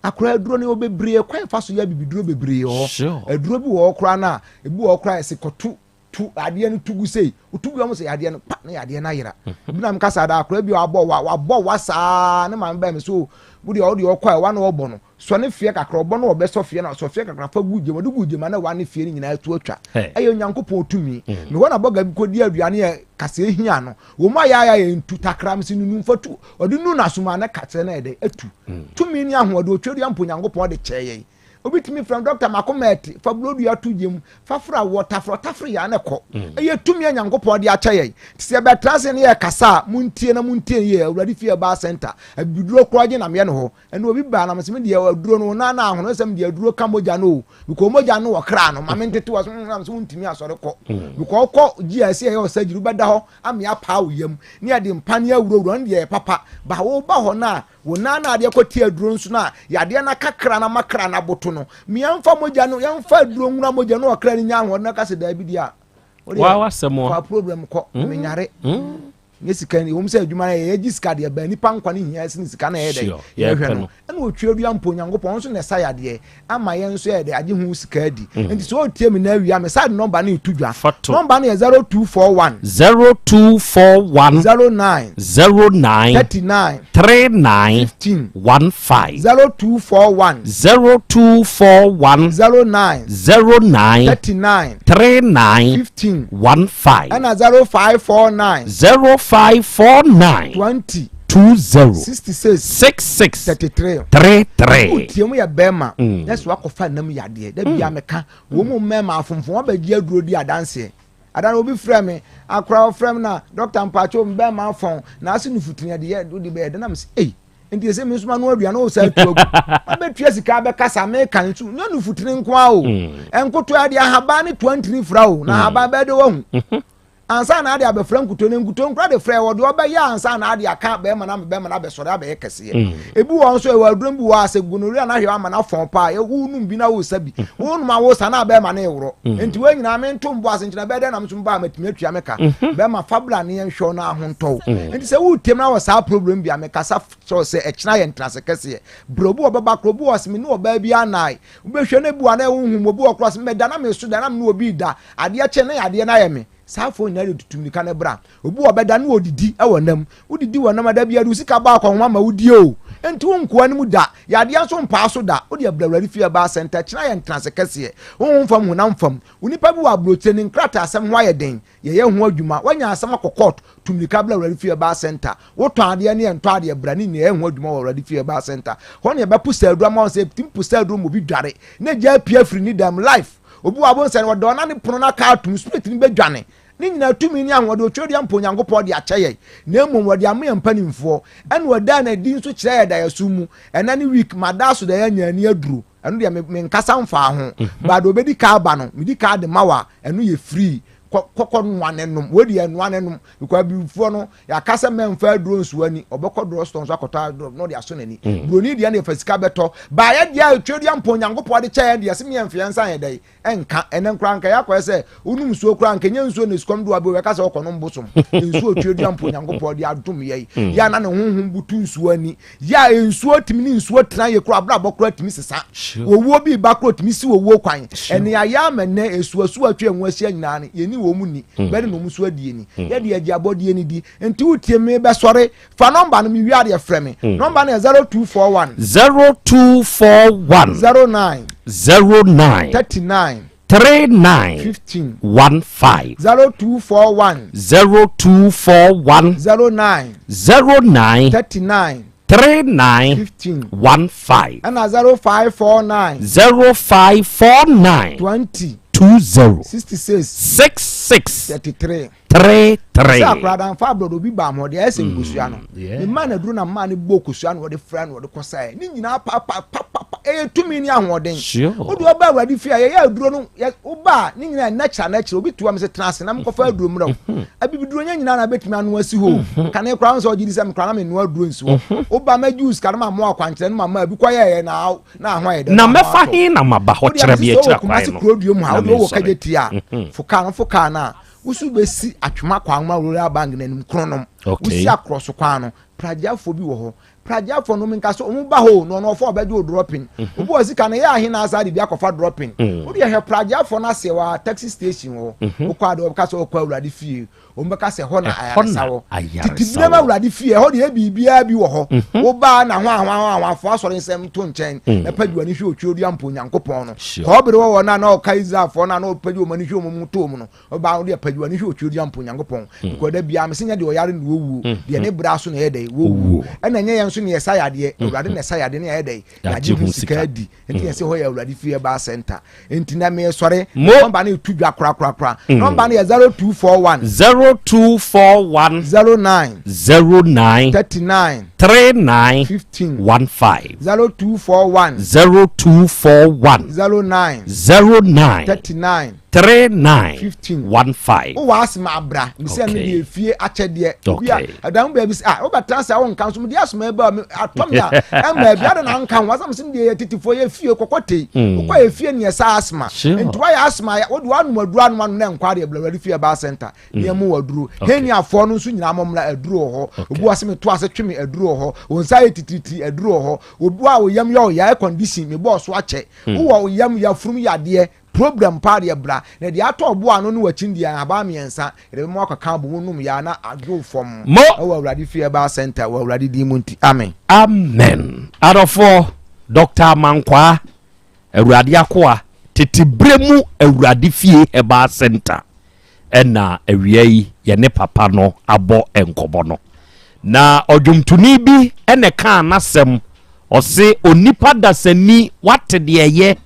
Akora aduro no yɛwɔ bebree kwan fa so yɛ abibiduro bebree wɔ hɔ. Aduro bi wɔ hɔ koraa no a ebi wɔ hɔ koraa yɛse kɔto tu adeɛ no tu gu sei wotu gu ɔmo sɛ yadeɛ no pa na yadeɛ no ayera mhm. bi na meka saa da akora bi a wabɔ wa wabɔ wa saa ne maame bɛn mi so wo deɛ ɔdeɛ ɔkɔ a ɛwa na ɔbɔ no sɔ ne feɛ kakra ɔbɔ no ɔbɛsɔ feɛ na sɔ feɛ kakra fa gu gyema ɔde gu gyema na wa ne feɛ no nyinaa tu atwa ɛyɛ Onyankopɔn tumi mhm. mehɔ na bɔga bi kɔdi aduane yɛ kaseɛ hia no wɔn a yɛayɛ yɛ ntu takra mi si nunu nfa tu ɔde nu n'asoma na kaseɛ na yɛ dɛ atu mhm. tumi ne ahoɔden otwa mpo Onyankopɔn de kyɛɛ yɛn Obi tumi frɛ no dɔkta mako mɛɛte fa burodua to gya mu fa fra wɔ tafrɛ ɔtafere yɛ ana kɔ. Mm. Ɛyɛ tumi a Nyankopɔn de akyɛ yɛn. Nti sɛ yɛbɛtra ase ne yɛkasa a montie na montie yie. Awurade fie ɛbaa center. Abibiduro korɔ gye na meyɛ no hɔ. Ɛna obi baa na mesɛ me deɛ aduro no na na ahono sɛ me deɛ aduro ka mogya no o. Because mogya no wɔ kra no ma me ntete wɔ so na mesɛ wontumi asɔre kɔ. Mm. Because kɔ gye a ɛsɛ yɛyɛ ɔsɛ wobɛda hɔ ama yɛapaa wo yam ne yɛde mpa ne awurawura no deɛ yɛ papa. Ba woba hɔ no a Wo nan na adeɛ kɔ tia aduro nso no a, yadeɛ no aka kra no ama kra no aboto no. Me yɛmfa mogya no, yɛmfa aduro nwura mogya no ɔkra no nya ahoɔden na ka sɛ daabi deɛ a. Wa wasɛm Fa problem kɔ, mm. menyare. Mm. Nyɛ sika ni, wɔn sɛ adwuma no yɛ yɛgye sika deɛ bɛn nipa nkwa no hia sene sika na ɛyɛ dɛ yɛhwɛ no. Ɛna otwa dua mpo Onyankopɔn nso na ɛsa yadeɛ ama yɛn nso yɛ dɛ agye ho sika adi. Mm. Nti sɛ ɔretie me na awia me saa de nɔmba no reto dwa. Nɔmba no yɛ 0241. 0241. 09. 09. 39. 39. 15. 15. 0241. 0241. 09. 09. 39. 39. 15. 15. Ɛna 0549. 0549. 20. 20. 66. 66. 33. 33. Wotie mu yɛ bɛrima. Mm. Na sɛ wakɔfa nam yadeɛ. Da bia mm. meka. Wɔn mu mmarima afomfom wɔbɛgye aduro di adanseɛ. Ada no obi frɛ me. Akora ɔfrɛ me na dɔkta mpakyɛw me bɛrima afɔn. Na ase nufutini ɛde yɛ wode bɛyɛ dɛ na me sɛ ei. Nti ɛsɛ me nso ma no aduane o sɛ atu agu. Mabɛtua sika bɛkasa meka nso nyɛ nufutini nko ara o. Mm. Nkoto ɛde ahaban ne toa ntini fra o. Na ahaban bɛyɛ de wahu. Mm-hmm. Ansa na ade abɛfra nkutoo no, nkutoo nkora de frɛ wɔ deɛ ɔbɛyɛ ansa na ade aka bɛrima no ama bɛrima no abɛsɔre abɛyɛ kɛseɛ. Mm. Ebi wɔ nso ɛwɔ aduro bi wɔ a sɛ gonorrhea no ahwɛ ama no afɔn paa, wonum bi na wosa bi. Mm. Wonum a wosa na bɛrima no eworɔ. Mm. Nti wɔn nyinaa mento mbo ase nkyɛn bɛyɛ dɛ na nso mba a matumi atua me ka. Mm-hmm. Bɛrima fabla ne yɛn hwɛ no ahontɔw. Mm. Nti sɛ wotem na wɔ saa problem bi a mekasa kyerɛw sɛ ɛkyena yɛ ntenase kɛseɛ. Brɛ obi wɔ bɛba korɔ obi wɔ sɛ me ne ɔbaa bi anae. Wobɛhwɛ no ebi wɔ anaa ɛho hu obi wɔ korɔ sɛ mɛda na meso da na me ne obi da. Adeɛ kye na yadeɛ no ayɛ me. Saa afoɔ nyinaa de tutu mirika no bra. Obi wɔ bɛda na ɔdidi wɔ nam. Wodidi wɔ nam a da biara de wo sika bɔ akɔnhoma ma wodie o. Enti wo nkoa no mu da. Yadeɛ nso mpaa so da. Wode abrɛ Awurade fie ɛbaa sɛnta. Kyena yɛ ntenase kɛseɛ. Honhom fam, honam fam. Onipa bi wɔ aburokyire, ne nkrataasɛm ho ayɛ den. Yɛyɛ ho adwuma. Woanya asɛm akɔ court, tu mirika bra Awurade fie ɛbaa sɛnta. Wotɔn adeɛ ne yɛntɔ adeɛ bra ne nyinaa yɛyɛ ho adwuma wɔ Awurade fie ɛbaa sɛnta. Hɔ na yɛbɛpo sɛ aduro ama wo sɛ yɛtumi po sɛ aduro ma obi dware na gya apue afiri ne dam. Life. Obi wɔ abonsɛ no, ɔdɔ na ne pono no aka atom, spirit no bɛdwane. Ne nyinaa tumi ne ahoɔden otwedeɛ mpo Onyankopɔn de akyɛ yɛn, na mmom wɔde ama yɛn mpanimfoɔ. Ɛna ɔdaa no adi nso kyerɛ yɛn daeɛso mu. Ɛnɛ ne week, mada so daeɛ anya ani aduro. Ɛno deɛ me menkasa mfaa ho. But deɛ ɔbɛdi ka aba no, medi ka de ma wo a, ɛno yɛ free. Kɔ kɔ noa ne nom. Wei deɛ noa ne nom. Because abibifoɔ no, Yɛaka sɛ mɛmfa aduro nso ani, ɔbɛkɔ drugstore nso akɔtɔ aduro na ɔde asɔ n'ani. Mm. Buroni deɛ no yɛfa sika bɛtɔ. Baayɛ deɛ a Twedeɛ mpo Onyankopɔn de kyɛ yɛn deɛ sɛ meyɛmfa yɛn nsa yɛ dɛn ɛnka. Ɛnɛ nkoraa nka yɛakɔyɛ sɛ wonom nsuo koraa nka ɛnyɛ nsuo na esukɔm de wo abɛ bɛka sɛ ɔkɔnom bosom. Nsuo Twedeɛ mpo Onyankopɔn de adom yɛn. Mm. Yɛ a na ne honhom butu nsuo ani. Yɛ a nsuo tumi ne nsuo tena yɛ koraa abrabɔ koraa tumi sesa. Owuo bi ba koraa tumi si owuo kwan. Ɛne ayɛ ama nnɛ esuasuo atwa yɛn ho ahyia nyinaa no yɛni wɔn mu ni. Mm. Bɛne na wɔn nso adie ni. Mm. Yɛde agye abɔdeɛ no di. Nti wotie me bɛsɔre. Fa nɔmba no mewie adeɛ frɛ me. Mm. Nɔmba no yɛ 0241. 0241. 09. 09. 39. 39. 15. 15. 0241. 0241. 09. 09. 39. 39. 15. 15. Ɛna 0549. 0549. 20. 20. 66. 66. 33. 33. Sɛ akora danfa abrɔdo obi ba ho deɛ ɛsɛ nkosua no. Ne mma na duro na mma ne bɔ kosua na wɔde fra na wɔde kɔsaɛ. Ne nyinaa pa pa pa pa pa ɛyɛ tumi ne ahoɔden. Wode ɔba awurade fie a yɛyɛ aduro no woba a ne nyinaa natural natural obi toa me sɛ tena ase na mekɔfa aduro mmerɛ wo. Mhm. Abibiduro nyɛ nyinaa na bɛtumi ano asi hɔ. Mhm. Kane koraa sɛ ɔgye di sɛ mekora na menoa aduro nsi hɔ. Mhm. Woba mɛgye wo sika no ma mmoa akwankyerɛ no ma ma bi kɔyɛɛ na na ho ayɛ dɛ. Na mɛfa he na maba hɔ kyerɛ me akyira kwan no. Kuro dua mu ha wode wɔ kagye tia fo kaa no fo kaa no a wosu bɛsi atwoma kwan ma Royal Bank no anim kronom wosi akorɔ so kwan no pragyafoɔ bi wɔ hɔ pragyafoɔ no menka sɛ ɔmo ba hɔ na ɔno ɔfɔ ɔbɛgye o dropping mhm. obi wɔ sika no yɛ ahe na asa de bi akɔfa dropping mhm. wode hwɛ pragyafoɔ no aseɛ wɔ taxi station hɔ mhm. wokɔ ade wɔbɛka sɛ ɔkɔ awurade fie Wɔn bɛka sɛ ɛhɔ na ayaresa wɔ. Tete binom awurade fie ɛhɔ deɛ biribiara bi wɔ hɔ. Mhm. Wobaa na ho ahoa ahoafoɔ asɔre nsɛm to nkyɛn. Mm. Na pagye w'ani hwɛ otwa odua mpo Onyankopɔn no. Kɔɔbere wɔ wɔn a na ɔka Israelfoɔ no a na ɔpagye wɔn ani hwɛ wɔn mu too mu no. Ɔbaa no deɛ pagye w'ani hwɛ otwa odua mpo Onyankopɔn. Mm. Because da biara mese nyɛ deɛ ɔyare na wɔwuo. Mm. Deɛ ne bra so na ɛyɛ dɛ wɔwuo. Ɛna nyɛ yɛn nso ne yɛsa yadeɛ. Awurade na ɛsa yadeɛ ne yɛayɛ dɛ yɛagye ho sika adi. Nti yɛsɛ hɔ yɛ Awurade fie ɛbaa center. Nti na mesɔre. Nɔmba no etu dwa korakorakora. Mm. Nɔmba no yɛ 0241. 0241. 09. 09. 39. 39. 15. 15. 0241. 0241. 09. 09. 39. 39. 15. 15. Wowɔ asema abra. Mesɛ no deɛ efie akyɛdeɛ. Obi a ɛdan ho baabi sɛ ah wobɛtena sɛ wonka nso mede asoma ba atɔ me a ɛma bi ade na nka ho asɛm sɛ deɛ yɛ tetefoɔ yɛ fie kɔkɔ tei mm. wokɔ yɛ fie ne yɛsa asoma nti woayɛ asoma wode woanom aduro anom anom na nkɔ adeɛ blawurade fie ɛbaa center mm. ne ɛmu wɔ aduro heniafoɔ no nso nyinaa mɔmmra aduro wɔ hɔ obi wɔ sɛ meto ase twe me aduro wɔ hɔ wo nsa yɛ tititiri aduro wɔ hɔ obi a wo yam yɛ ɔyɛ air condition mebɔɔ so akyɛ mm. wowɔ wo yam yɛafurum yadeɛ Problem paa deɛ bra na deɛ atɔ ɔbo ano ne wakyin deɛ nhaban miɛnsa yɛde bɛma wakɔka abɔ mu nom yɛ a na adwo fɔmm Mo. ɛwɔ Awurade fie Herbal Center wɔ Awurade din mu nti amen. Amen adɔfoɔ Doctor Amankwaa Awurade akoa tete berɛ mu Awurade fie Herbal Center ɛna awia yi yɛne papa no abɔ nkɔmɔ no. Na ɔdwomtoni bi ɛna ɛkaa n'asɛm ɔse onipa dasani wate deɛ ɛyɛ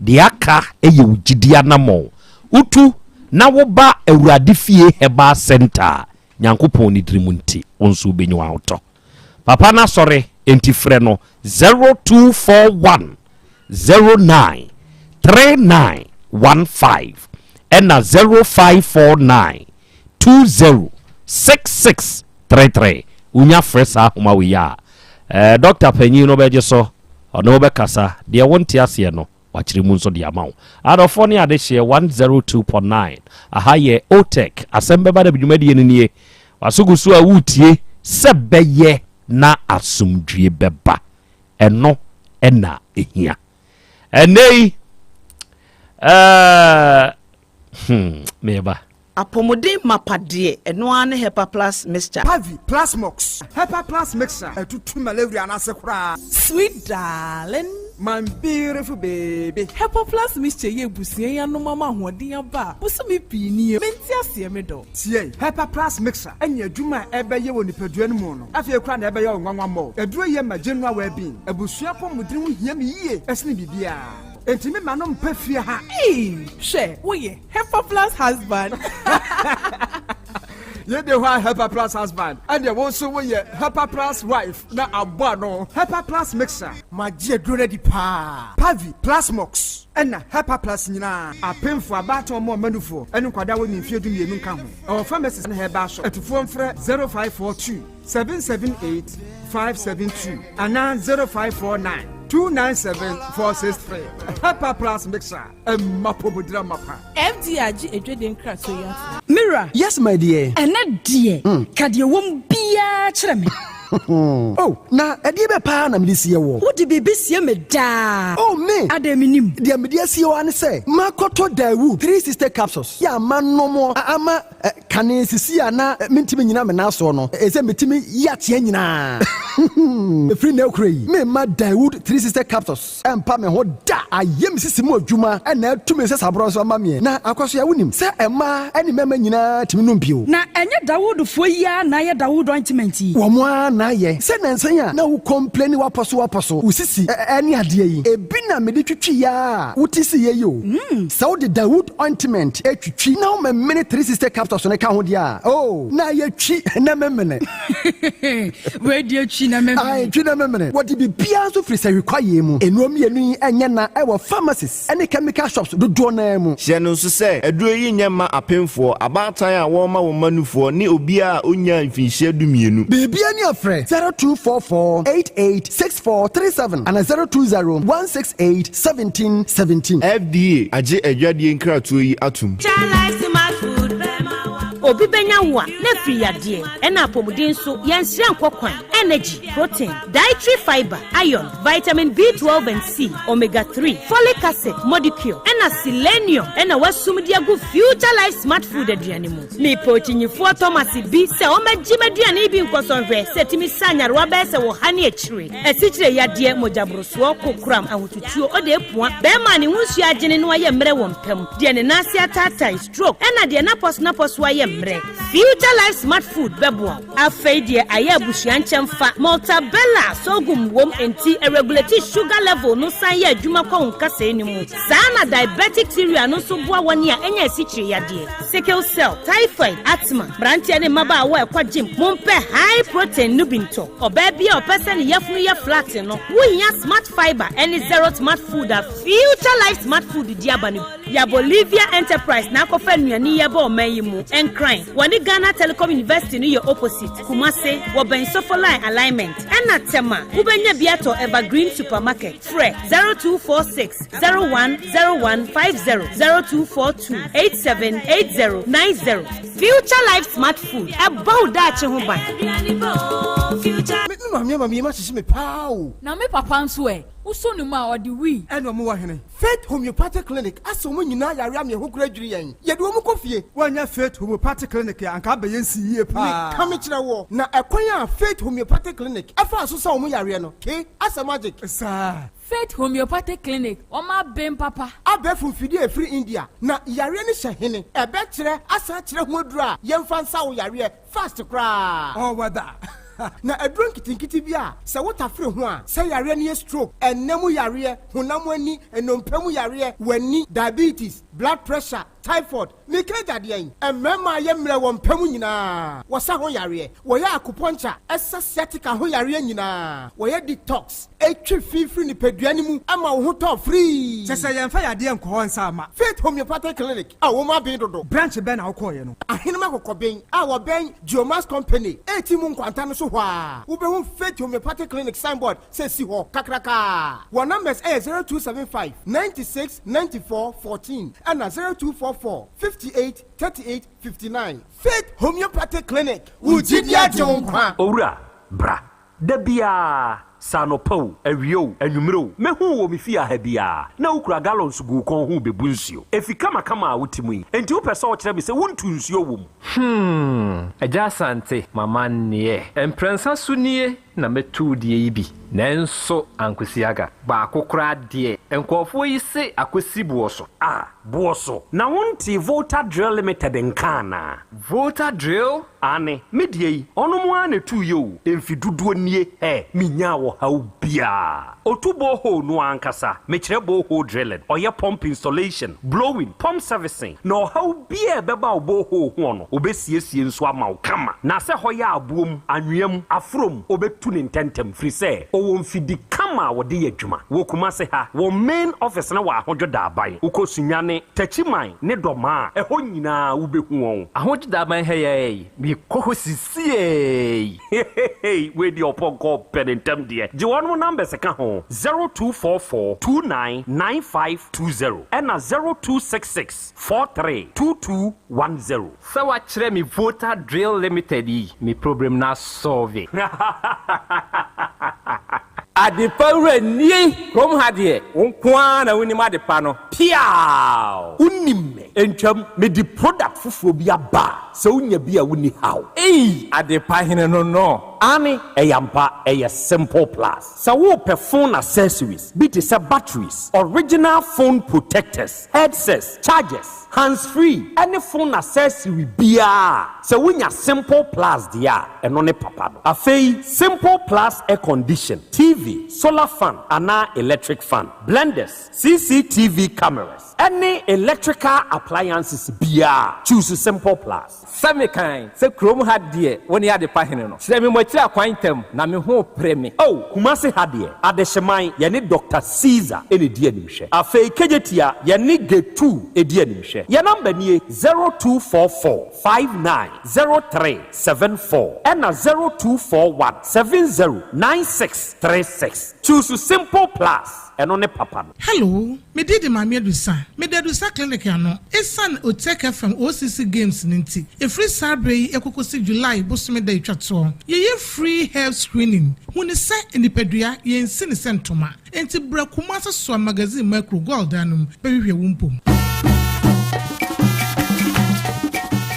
Deɛ aka yɛ wo gyidie anamɔn. Wotu na woba Awurade fie Herbal Centre a, Nyankopɔn ne diri mu nti, wo nso wobɛnya w'ahotɔ. Papa no asɔre, enti frɛ no 0241 09 3915 ɛna 0549. 20 66 33. Wonya frɛ saa ahoma wei a, eh, dɔkta panyin no bɛgye so, ɔne wo bɛkasa, deɛ wonte aseɛ no, wakyerɛ mu nso de ama wo. Adɔfoɔ ne adehyeɛ 102.9, aha yɛ OTEC, asɛm bɛba da dwumadie no nie. Waso gu so a woretie sɛ bɛyɛ na asomdwie bɛba. Ɛno ɛna ɛhia. Ɛnɛ yi, eh, hmm, meba. Apɔmuden mapa deɛ, ɛno ara ne Hepa Plus Mixture. Pavi, Plasmox, Hepa Plus Mixture ɛtutu malaria no ase koraa. Sweet darling. My beautiful baby. Hepa Plus Mixture yɛ abusua yi anom ama ahoɔden aba a bosome pii nie. Mente aseɛ me dɔ. Tie, Hepa Plus Mixture ɛne adwuma a ɛbɛyɛ wɔ nipadua no mu no afei koraa na ɛbɛyɛ wo nwanwa mmɔ. Aduro yi yɛ ma general well-being. Abusua apɔmuden ho hia me yie ɛsene biribiara. Enti me ma no mpɛ fie ha. Eii hwɛ woyɛ Hepa plus husband. Yei de hɔ a Hepa plus husband ɛneɛ wo nso woyɛ Hepa plus wife na abɔ ano. Hepa plus mixer. Magye aduro no adi paa. Pavi, Plasmox ɛna Hepa plus nyinaa. Apemfoɔ, abaatan ɔmo ɔma nufoɔ ɛne nkwadaa a wɔnni mfeɛ 12 nka ho. Ɛwɔ pharmacies ne herbal shop. Atufoɔ mfrɛ 0542 778 572 anaa 0549 297 463. Hepa plus mixer. Ɛmma pomodira mapa. FDA agye adwadie nkratoɔ yi atom. Me wura. Yes my dear. Ɛnnɛ deɛ, ka deɛ ɛwɔ mu biara kyerɛ me. Oh, na ɛdeɛ bɛ paa na mede sie woɔ? Wode biribi sie me daa. Oh, me! Adɛn mennim? Deɛ mede asie wo ara ne sɛ, makɔtɔ Daewoo 360 capsules yɛ a manom ama Kane sisi a na mentumi nnyina me nan soɔ no, ɛsɛ metumi yi ateɛ nyinaa. Ɛfiri nnɛ rekora yi, meremma Daewoo 360 Capsules mpa me ho da. Ayɛ me sisi mu adwuma na atu me nsasaborɔ nso ama meɛ. Na Akwasoa, wonim sɛ mmaa ne mmarima nyinaa tumi nom bio. Na ɛnyɛ Dawoodfoɔ yi ara na ayɛ Dawood ointment yi? Wɔn ara na ayɛ. Sɛ nnansa yi a na wo complaini w'apɔso w'apɔso, wo sisi ne adeɛ yi, ebi na mede twitwiiɛ ara a wote siiɛ yi o. Sɛ wode Dawood ointment twitwi na womemene 360 capsules no ka ho deɛ a, oh, na ayɛ twi na memene. Wei deɛ twi na memene. Ae, twi na memene. Wɔde biribiara nso firi sahwi kwaeɛ mu. Nnuro mmienu yi nyɛ na ɛwɔ pharmacies ne chemical shops dodoɔ no ara mu. Hyɛ no nso sɛ, aduro yi nyɛ mma apemfoɔ, abaatan a wɔrema wɔn mma nufoɔ, ne obiara a ɔnnyaa mfinhyia dumienu. Biribiara ni a frɛ 0244 88 6437 anaa 020 168 1717. FDA agye adwadie nkratoɔ yi atom. Obi bɛnya wo a, na afiri yadeɛ, ɛna apɔmuden nso, yɛnsrɛ nkɔ kwan, energy, protein, dietary fibre, iron, vitamin B12 and C, omega 3, folic acid, modicure, ɛna selenium ɛna wasum de agu Future Life Smart Food aduane mu. Mepɛ okyinyifoɔ Thomas bi sɛ ɔmmɛgye m'aduane yi bi nkɔsɔ nhwɛ sɛ ɛtumi sa nyarewa bɛyɛ sɛ wɔ ha ne akyire, asikyire yadeɛ, mogyaborosoɔ, kokoram, ahotutuo, ɔde apua, bɛrima a ne ho nsuo agyene na wayɛ mmerɛ wɔ mpa mu, deɛ ne nan ase ataatae, stroke, ɛna deɛ n'apɔso-napɔso ayɛ mmerɛ. Future Life Smart Food bɛboa wo. Afei deɛ ayɛ abusua nkyɛmfa, Maltabella sorghum wom enti ɛregulate sugar level no san yɛ adwuma kɔ wo nkasɛe no mu. Saa ara na diabetic cereal no nso boa wɔn a anya asikyire yadeɛ, sickle cell, typhoid, asthma. Mmeranteɛ ne mmabaawa a ɛkɔ gym, mompɛ high protein no bi ntɔ. Ɔbaa bi a ɔpɛ sɛ ne yafunu yɛ flat no, wohia Smart Fibre ne Zero Smart Food a Future Life Smart Food de aba no bi. Ya Bolivia Enterprise na akɔfa nnuane yi aba ɔman yi mu. Nkran, wɔne Ghana Telecom University no yɛ opposite. Kumase, wɔbɛn Sofoline Alignment. Ɛna Tema, wobɛnya bi atɔ Evergreen Supermarket. Frɛ 0246 0101 50, 0242 87 80 90. Future Life Smart Food, ɛbɔ wo daakye ho ban. Me maame ama me yam ahyehye me paa o. Na me papa nso ɛ? Wosɔ ne mu a, ɔde wii. Ɛna ɔmo wɔ hene? Faith Homeopathic Clinic asɛ wɔn nyinaa yare ama ɛho kora dwiri yɛn. Yɛde wɔn kɔ fie. Woannya Faith Homeopathic Clinic a, anka abɛyɛ nsi yie paa. Meka mekyerɛ woɔ, na ɛkwan a Faith Homeopathic Clinic faa so sa wɔn yareɛ no, ke, asɛ magic. Saa. Faith Homeopathic Clinic, wɔn aben papa. Abɛɛfo mfidie a ɛfiri India, na yareɛ no hyɛ hene? Ɛbɛkyerɛ asan akyerɛ ho aduro a yɛmfa nsa wo yareɛ fast koraa. All weather. Na aduro nketenkete bi a sɛ wotafere ho a, sɛ yareɛ no yɛ stroke, ɛnna mu yareɛ, honam ani, nnompe mu yareɛ, w'ani, diabetes, blood pressure, Typhoid, Meka agya deɛn? Mmarima a yɛ mmerɛ wɔ mpa mu nyinaa, wɔsa ho yareɛ. Wɔyɛ akupɔnkya, ɛsa sciatica ho yareɛ nyinaa. Wɔyɛ detox, ɛtwe fi firi nipadua no mu ma wo ho tɔ firii. Kyɛ sɛ yɛmfa yadeɛ nkɔ hɔ nsa mma. Faith Homeopathic Clinic a wɔn aben dodo. Branch bɛn na wokɔeɛ no? Ahenem Akokɔben a wɔbɛn Geomax Company ɛreti mu nkwanta no so hɔ ara, wobɛhu Faith Homeopathic Clinic signboard sɛ si hɔ kakrakaa. Wɔn numbers yɛ 0275 96 94 14 ɛna 0244 58 38 59. Faith Homeopathic Clinic, wo gyidi agye wo nkwa. Owura, bra. Da biara, sɛ anɔpa o, awia o, anwummere o, mehu wo wɔ me fie ha biara, na wokura gallons gu wo kɔn ho rebebu nsuo. Efi kamakama a wote mu yi, enti wopɛ sɛ wokyerɛ me sɛ wontu nsuo wɔ mu? Hmm, Agya Asante, m'amanneɛ. Mprɛnsa so nie na mɛtu wo deɛ yi bi, nanso ankosi aga. Baako koraa deɛ, nkurɔfoɔ yi se akosi boɔ so. Ah, boɔ so? Na wontee Volta Drill Limited nka anaa? Volta Drill? Aane, me deɛ yi, ɔnom ara na ɛtuiɛ o, mfe dodoɔ nie, hɛ, menyaa ɔhaw biara. Ɔtu borehole no ara ankasa, mekyerɛ borehole drilling, ɔyɛ pump installation, blowing, pump servicing, na ɔhaw biara a ɛbɛba wo borehole hoɔ no, ɔbɛsiesie nso ama wo kama. Na sɛ hɔ yɛ aboɔ mu, anwea mu, aforɔ mu, ɔbɛtu no ntɛntɛm, firi sɛ ɔwɔ mfidi kama a wɔde yɛ adwuma. Wɔ Kumase ha, wɔn main office no wɔ Ahodwo Daaban. Wokɔ Sunyani, Techiman ne Dɔmaa a, ɛhɔ nyinaa wobɛhu wɔn. Ahodwo Daaban ha yi ara yi, mekɔ hɔ sisiei. Hehehe wei deɛ ɔpɔnkɔ ɔpɛ ne ntɛm deɛ. Gye wɔnom numbers ka ho, 0244 29 9520 ɛna 0266 43 2210. Sɛ wakyerɛ me Volta Drill Limited yi, me problem no asɔlve. Adepa wura nie kurom ha deɛ wo nko ara na wonim adepa no. Piaaww! Wonim me ntwam, mede product foforɔ bi aba a sɛ wonya bi a wonni haw. Ei! Adepa hene no no. Aane, ɛyɛ ampa, ɛyɛ Simple Plus. Sɛ worepɛ phone accessories bi te sɛ batteries, original phone protectors, headsets, chargers, hands free ɛne phone accessory biara a, sɛ wonya Simple Plus deɛ a, ɛno ne papa no. Afei Simple Plus air condition, TV, solar fan anaa electric fan, blenders, CCTV cameras, ɛne electrical appliances biara a, choose Simple Plus. Sɛ mekan sɛ kurom ha deɛ wo ne adepa hene no. Kyerɛ me mo akyiri akwan ntɛm na me ho repere me. Oh, Kumasi ha deɛ, Adehyeman, yɛne Doctor Caesar na ɛdi animhwɛ. Afei Kejetia, yɛne Getu di animhwɛ. Yɛn number nie, 0244 59 03 74 ɛna 0241 70 96 36. Choose Simple Plus, ɛno ne papa no. Hello, me din de Maame Adusa. Meda Adusa Clinic ano. Esiane Otec FM OCC Games no nti, ɛfiri saa berɛ yi ɛkɔkɔsi July bosome da ɛtwa toɔ, yɛyɛ free health screening. Hu no sɛ nipadua, yɛnsi no sɛ ntoma. Enti bra Kumasi Soa Magazine Macro Goil dan no mu bɛhwehwɛ wo mpom.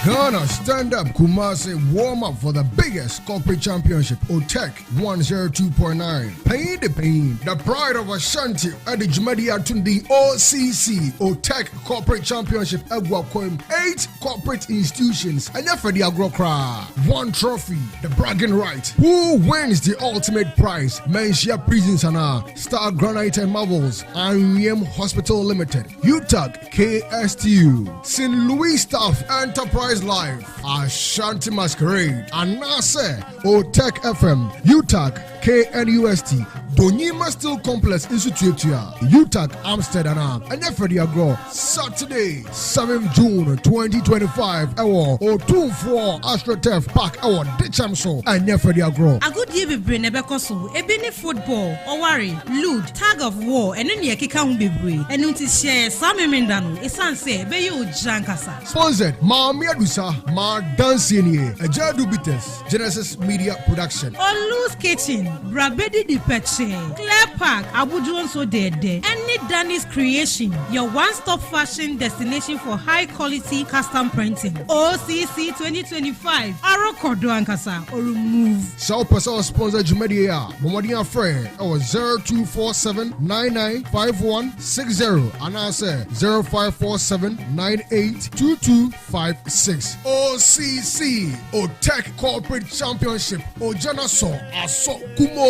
Ghana Stand Up Kumasi warm up for the biggest corporate championship, OTEC 102.9. Pain the pain, the pride of Ashanti at the Jumadi Atundi OCC OTEC Corporate Championship Aguakoim. Eight corporate institutions and the Agrokra. One trophy, the bragging right. Who wins the ultimate prize? Mensia Prisons and Star Granite and Marvels, IM Hospital Limited, UTAG KSTU, St. Louis Staff Enterprise Life, Ashanti Masquerade, Anase, Otec FM, UTAG KNUST, Donyima Steel Complex Institute, UTAG Amsterdam, and Efredi Agro, Saturday, 7 June 2025, ɛwɔ Otumfoɔ AstroTurf Park, ɛwɔ Dichemso, and Efredi Agro. Agodie bebree na ɛbɛkɔ so. Ebi ne football, ɔware, ludo, tug of war, ɛne nea ɛkeka ho bebree. Ɛno nti hyɛ saa Memenda no, esiane sɛ ɛbɛyɛ ogya ankasa. Sponsored Maame Adusa, Ma Dansienie, Ejadu Bitters, Genesis Media Production. Olu's Kitchen, Bra Bɛdidi Pɛkyɛɛ, Clear Park, Abodwo Nso Dɛɛdɛ, ɛne Danny's Creation, your one-stop fashion destination for high quality custom printing. OCC 2025, Ɔrekɔ do ankasa, ɔremove. Sɛ wopɛ sɛ ɔsponsor dwumadie a, bɔ mmɔden afrɛ ɛwɔ 0247 995160 anaasɛ 0547 982256. OCC OTEC Corporate Championship Ojana So Aso Kumo.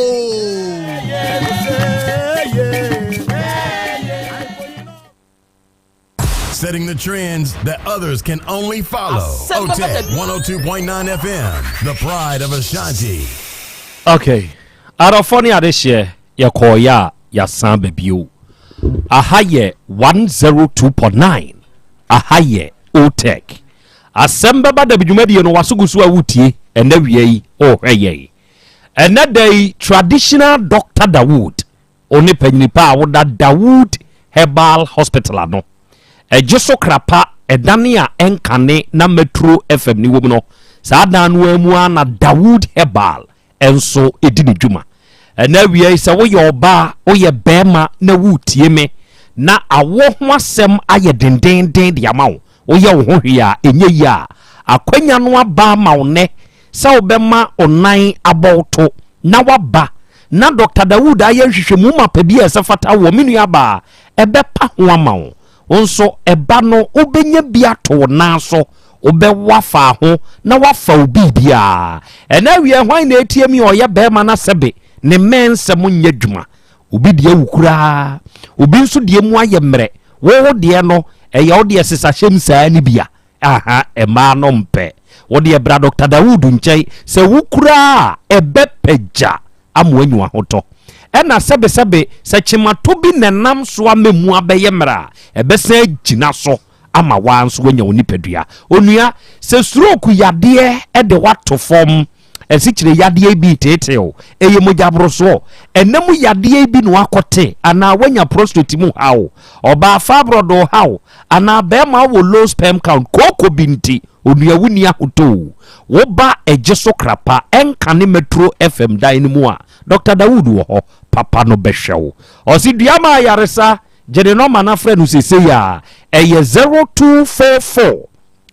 Setting the trends that others can only follow. OTEC 102.9 FM, the pride of Ashanti. Okay. Adɔfoɔ ne adehyeɛ yɛkɔɔyɛ a yɛasan ba bio. Aha yɛ 102.9. Aha yɛ OTEC. Asɛm bɛba da bi dwumadie no waso gu so a wotie ɛnɛ wia yi ɔrehwɛ yɛn. Ɛnɛ da yi traditional Doctor Dawood Wo ne panyini pa a woda Dawood Herbal Hospital ano. Ɛgye so kra pa, ɛdane a ɛnkane na Metro FM no wom no, saa dan no ara mu ara na Dawood Herbal nso di ne dwuma. Ɛnnɛ awia yi, sɛ woyɛ ɔbaa, woyɛ barima na woretie me na awoɔ ho asɛm ayɛ dendeenden de ama wo, woyɛ wo ho hwee a ɛnyɛ yie a, akwanya no aba ama wo nnɛ sɛ wobɛma wo nan abɔ wo to na woaba na Dɔkta Dawood ayɛ nhwehwɛmu mapa bi a ɛsɛ fata wɔ me nuabaa ɛbɛpa ho ama wo. Wo nso ɛba no wobɛnya bi ato wo nan so, wobɛwo afa ho na woafa wo biribiara. Ɛnɛ awia hwan na ɛtie me a ɔyɛ barima na sɛbe ne mmɛn nsɛm nyɛ adwuma? Obi deɛ awu koraa, obi nso deɛ mu ayɛ mmerɛ, wo wo deɛ no ɛyɛ wo deɛ sesahyɛm saa no bi a. Aha, mmaa no mpɛ. Wo deɛ bra Dɔkta Dawood nkyɛn, sɛ wo koraa a, ɛbɛpagya ama woanya ahotɔ. Ɛna sɛbesɛbe, sɛ kyematɔ bi na ɛnam so ama mu abɛyɛ mmerɛ a, ɛbɛsan agyina so ama woa nso woanya wo nipadua. Onua, sɛ stroke yadeɛ de wo ato fam, asikyire yadeɛ bi reteetee wo, ɛyɛ mogyaborosoɔ, ɛna mu yadeɛ bi na wakɔte anaa wanya prostate mu haw, ɔbaa fibroid haw, anaa bɛrima wɔ low sperm count, kooko bi nti, onua wonni ahotɔ o. Wo ba ɛgye so krapa ɛnkane Metro FM dan no mu a, Dr. Dawood wɔ hɔ, papa no bɛhwɛ wo. Ɔse dua ma ayaresa, gye ne nɔma na frɛ no sesei a, ɛyɛ 0244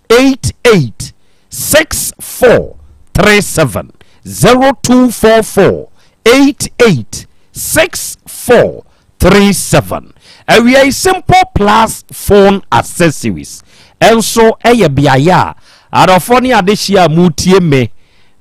88 6437 0244 88 6437. Awia yi Simple Plus Phone Accessories nso yɛ beaeɛ a adɔfoɔ ne adehyeɛ a motie me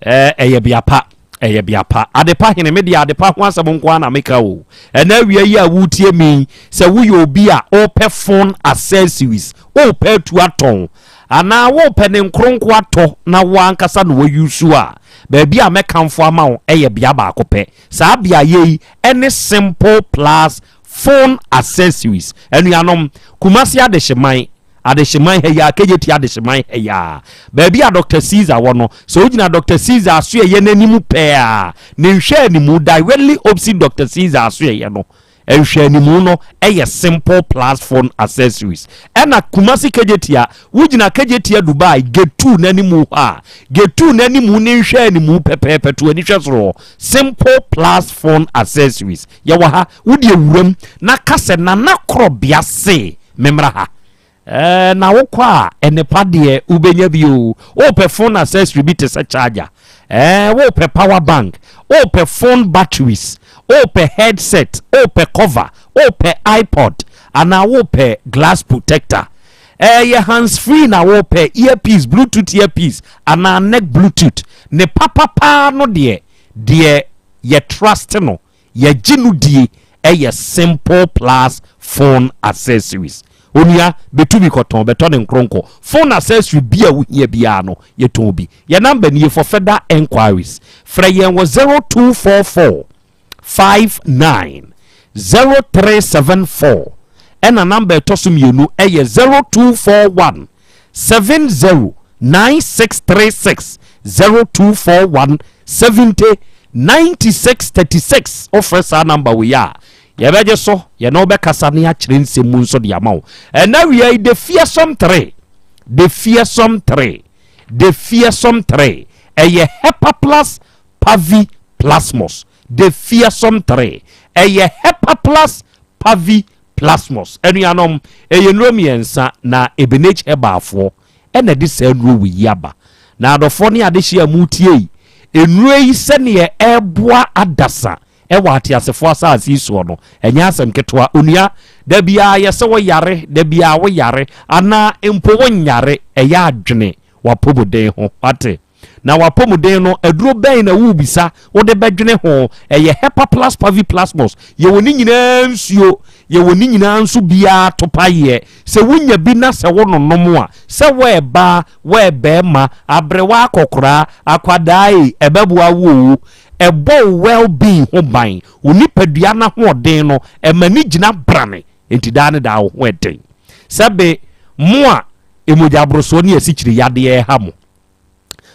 ɛyɛ bea pa ɛyɛ bea pa adepa hene me deɛ adepa ho asɛm nko ara na meka o ɛna awia yi a wotie me sɛ woyɛ obi a wopɛ phone accessories wopɛ atu atɔn Anaa worepɛ ne nkronko atɔ na wo ankasa na woayusu a, baabi a mɛkamfo ama wo yɛ bea baako pɛ. Saa beaeɛ yi ne Simple Plus Phone Accessories. Anuanom, Kumasi Adehyeman, Adehyeman ha yi ara, KJT Adehyeman ha yi ara, baabi a Doctor Caesar wɔ no, sɛ wogyina Doctor Caesar asoɛeɛ no anim pɛɛ a, ne nhwɛanimu, directly opposite Doctor Caesar asoɛeɛ no, Nhwɛanimu no yɛ simple plus phone accessories. Ɛna Kumasi Kejetia, wogyina Kejetia Dubai gate 2 n'animu hɔ a, gate 2 n'animu ne nhwɛanimu pɛpɛɛpɛ to ani hwɛ soro hɔ. Simple plus phone accessories. Yɛwɔ ha, wode awuram na ka sɛ Nana Korɔbea se memmra ha. Ɛɛ na wokɔ a nnepa deɛ wobɛnya bi o. Wopɛ phone accessory bi te sɛ charger, ɛɛ wopɛ power bank, wopɛ phone batteries, wopɛ headset, wopɛ cover, wopɛ iPod anaa wopɛ glass protector. Ɛyɛ hands free na wopɛ, earpiece, bluetooth earpiece anaa neck bluetooth. Ne papa paa no deɛ, deɛ yɛ trust no Yɛgye no die ɛyɛ simple plus phone accessories. Onua bɛtu bi kɔtɔn bɛtɔ ne nkronkɔ. Phone accessory bi a wohia biara no yɛtɔn bi. Yɛn number nie for further enquiries. Frɛ yɛn wɔ 0244 59 0374 ɛna number ɛtɔ so mmienu ɛyɛ 0241 70 9636 0241 70 96 36 wofrɛ saa namba wei a yɛbɛgye so yɛne wobɛkasa ne akyerɛ nsɛm mu nso de ama wo ɛna wia yi the fearsome 3 the fearsome 3 the fearsome 3 ɛyɛ hepaplus pavi plasmos the fearsome 3 ɛyɛ hepaplus pavi Plasmos. Anuanom, ɛyɛ nnuro mmiɛnsa na Ebenage Herbalfoɔ na ɛde saa nnuro wei yi aba. Na adɔfoɔ ne adehyeɛ a moretie yi, nnuro yi sɛdeɛ ɛreboa adasa wɔ ateasefoɔ asase yi soɔ no, ɛnyɛ asɛm ketewa. Onua, da biara yɛsɛ woyare, da biara woyare, anaa mpo wonyare, ɛyɛ adwene w'apɔmuden ho. Wate? Na w'apɔmuden no, aduro bɛn na worebisa wode bɛdwene ho? Ɛyɛ Hepa Plus Pavi Plasmos. Yɛwɔ ne nyinaa nsuo, yɛwɔ ne nyinaa nso biara topayeɛ. Sɛ wonya bi na sɛ wononom a, sɛ woɛbaa, woɛbɛɛma, aberewa akɔkoraa, akwadaa ei, ɛbɛboa wo oo. Ɛbɔ wo well being ho ban. Wo nipadua no ahoɔden no, ɛma ne gyina brane. Enti daa ne daa wo ho ɛden. Sɛbe mo a mogyaborosoɔ ne asikyire yadeɛ reha mo.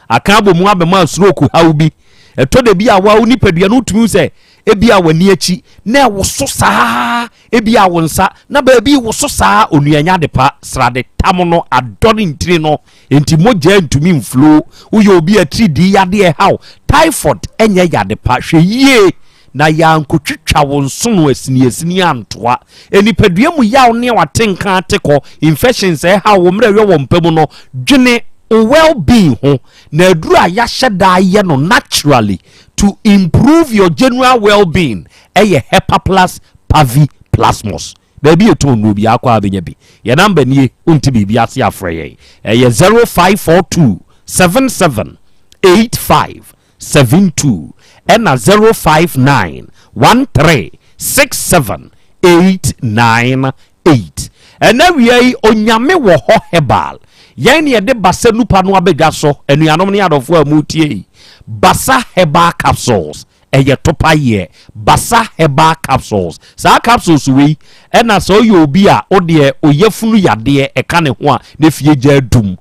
Aka abɔ mu abɛma stroke haw bi. Ɛtɔ da bi a wo nipadua no wotumi sɛ ebi a w'ani akyi na ɛwoso saa, ebi a wo nsa na baabi woso saa. Onua nya adepa, srade tam no adɔ ne ntini no, enti mogya ntumi mflow. Woyɛ obi a tiridii yadeɛ haw, typhoid ɛnyɛ yade pa. Hwɛ yie na yɛankotwitwa wo nsono asiniasini antoa. Nipadua mu yaw ne watenka atekɔ, infections ɛhaw wo mmerɛ wɔ mpa mu no, dwene wo well-being ho na aduru a yɛahyɛ daa yɛ no naturally to improve your general well-being ɛyɛ Hepa Plus Pavi Plasmos. Baabi yɛtɔn nnuro bi akɔ a bɛnya bi. Yɛ number nie, wonti biribi ase afrɛ yɛn, ɛyɛ 0542 77 85 72 ɛna 059 13 67 898. Ɛna wia yi, Onyame Wɔ Hɔ Herbal, yɛn ne yɛde Basa Nupa no abɛdwa so. Anuanom ne adɔfoɔ a mutie yi, Basa Herbal Capsules ɛyɛ topa yɛ. Basa Herbal Capsules, saa capsules wei ɛna sɛ ɔyɛ obi a ɔdeɛ ɔyɛfunu yadeɛ ɛka ne ho a, ne fie gya adum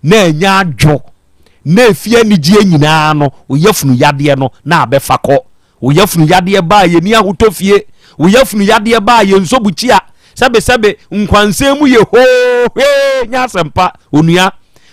na ɛnya adwo na efie anigyeɛ nyinaa no, ɔyɛfunu yadeɛ no na abɛfa kɔ. Ɔyɛfunu yadeɛ baa yɛni ahotɔ fie, ɔyɛfunu yadeɛ baa yɛn nsobukyia, sɛbesɛbe nkwansɛn mu yɛ hoohee nyɛ asɛmpa. Onua,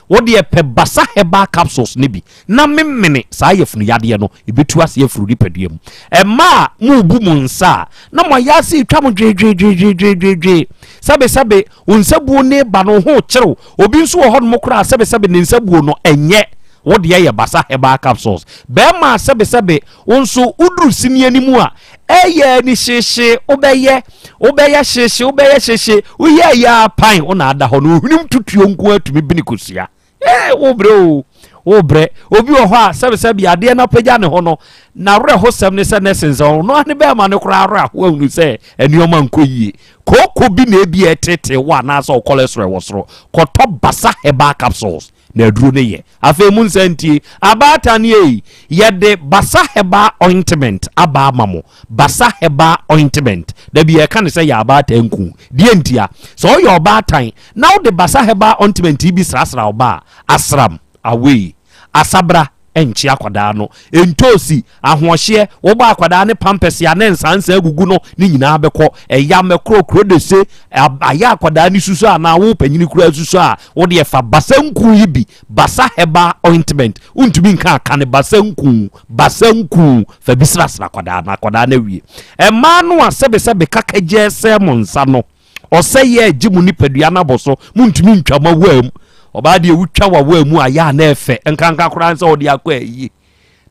wodeɛ pɛ Basa Herbal Capsules ne bi na memene saa yɛfunu yadeɛ no, ɛbɛtu ase afuru nipadua mu. Ɛma a mobu mo nsa a na mo ayɛ ase twa mo dwedwedwedwedwedwe, sɛbesɛbe wo nsabuo ne ba no ho kyerɛw. Obi nso wɔ hɔnom koraa, sɛbesɛbe ne nsabuo no ɛnyɛ wo deɛ yɛ Basa Herbal Capsules. Bɛrima a sɛbesɛbe wo nso woduru sini anim a ɛyɛ ani hyehye, wobɛyɛ wobɛyɛ hyehye, wobɛyɛ hyehye, woyɛ ɛyɛ apan wo na ada hɔ no, ohwenem tutuo nko atumi bini kosua. Ee, wobrɛ o, wobrɛ. Obi wɔ hɔ a sɛbesɛbe adeɛ no apagya ne ho no, na awerɛhosɛm ne sɛ nɛse sɛ ɔno ane bɛrima no koraa awerɛ aho ahunu sɛ nneɛma nkɔ yie. Kooko bi na ebi a ɛtete wo anaasɛ wo cholesterol wɔ soro, kɔtɔ Basa Herbal Capsules na aduro no yɛ. Afei mu nsa ntie abaatan yi, yɛde Basa Herbal Ointment aba ama mo. Basa Herbal Ointment, dabi yɛka ne sɛ yɛ abaatan nku deɛ ntia. Sɛ ɔyɛ ɔbaatan na wode Basa Herbal Ointment yi bi srasra ɔba a, asram awei asabra ɛnkye akwadaa no, ntoosi ahoɔhyeɛ wɔbɔ akwadaa ne pampers a ne nsansa agugu no ne nyinaa bɛkɔ. Ɛya mɛkorɔ kuro de se ayɛ akwadaa ne susu anaa wo panyini kura susu a, wode ɛfa Basa nku yi bi, Basa Herbal Ointment. Wontumi nka aka ne Basa nku, Basa nku fa bi srasra akwadaa no, akwadaa no awie. Ɛmaa no a sɛbesɛbe kakagye sɛ mo nsa no ɔsɛ yɛ agye mo nipadua no abɔ so, montumi ntwa mo awaa mu. Ɔbaa deɛ wotwa wawaa mu ayɛ a na ɛfɛ nkanka koraa sɛ wɔde akɔ ayi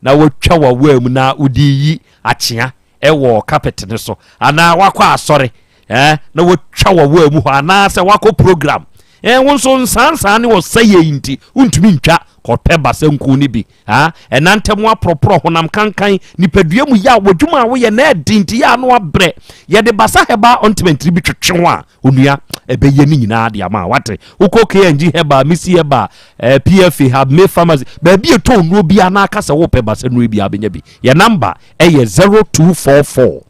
na watwa wawaa mu na wode yi akyea ɛwɔ carpet ne so, anaa wakɔ asɔre na watwa wawaa mu hɔ, anaasɛ wakɔ program wo nso nsansan ne ɔsɛ yɛ nti wontumi ntwa, kɔpɛ Basa nku no bi. Ɛna ntɛm aporɔporɔ honam kankan nipadua mu yɛ a wɔdwuma a woyɛ na ɛdi nti yɛ ano abrɛ, yɛde Basa Herbal Ointment bi twetwe ho a, onua, ɛbɛyɛ ne nyinaa de ama. Wate, wokɔ KNG Herbal, Misi Herbal, PFA Hub, May Pharmacy, baabi ɛtɔ nnuro bi a na aka sɛ wopɛ Basa nnuro bi a, bɛnya bi. Yɛ number ɛyɛ 0244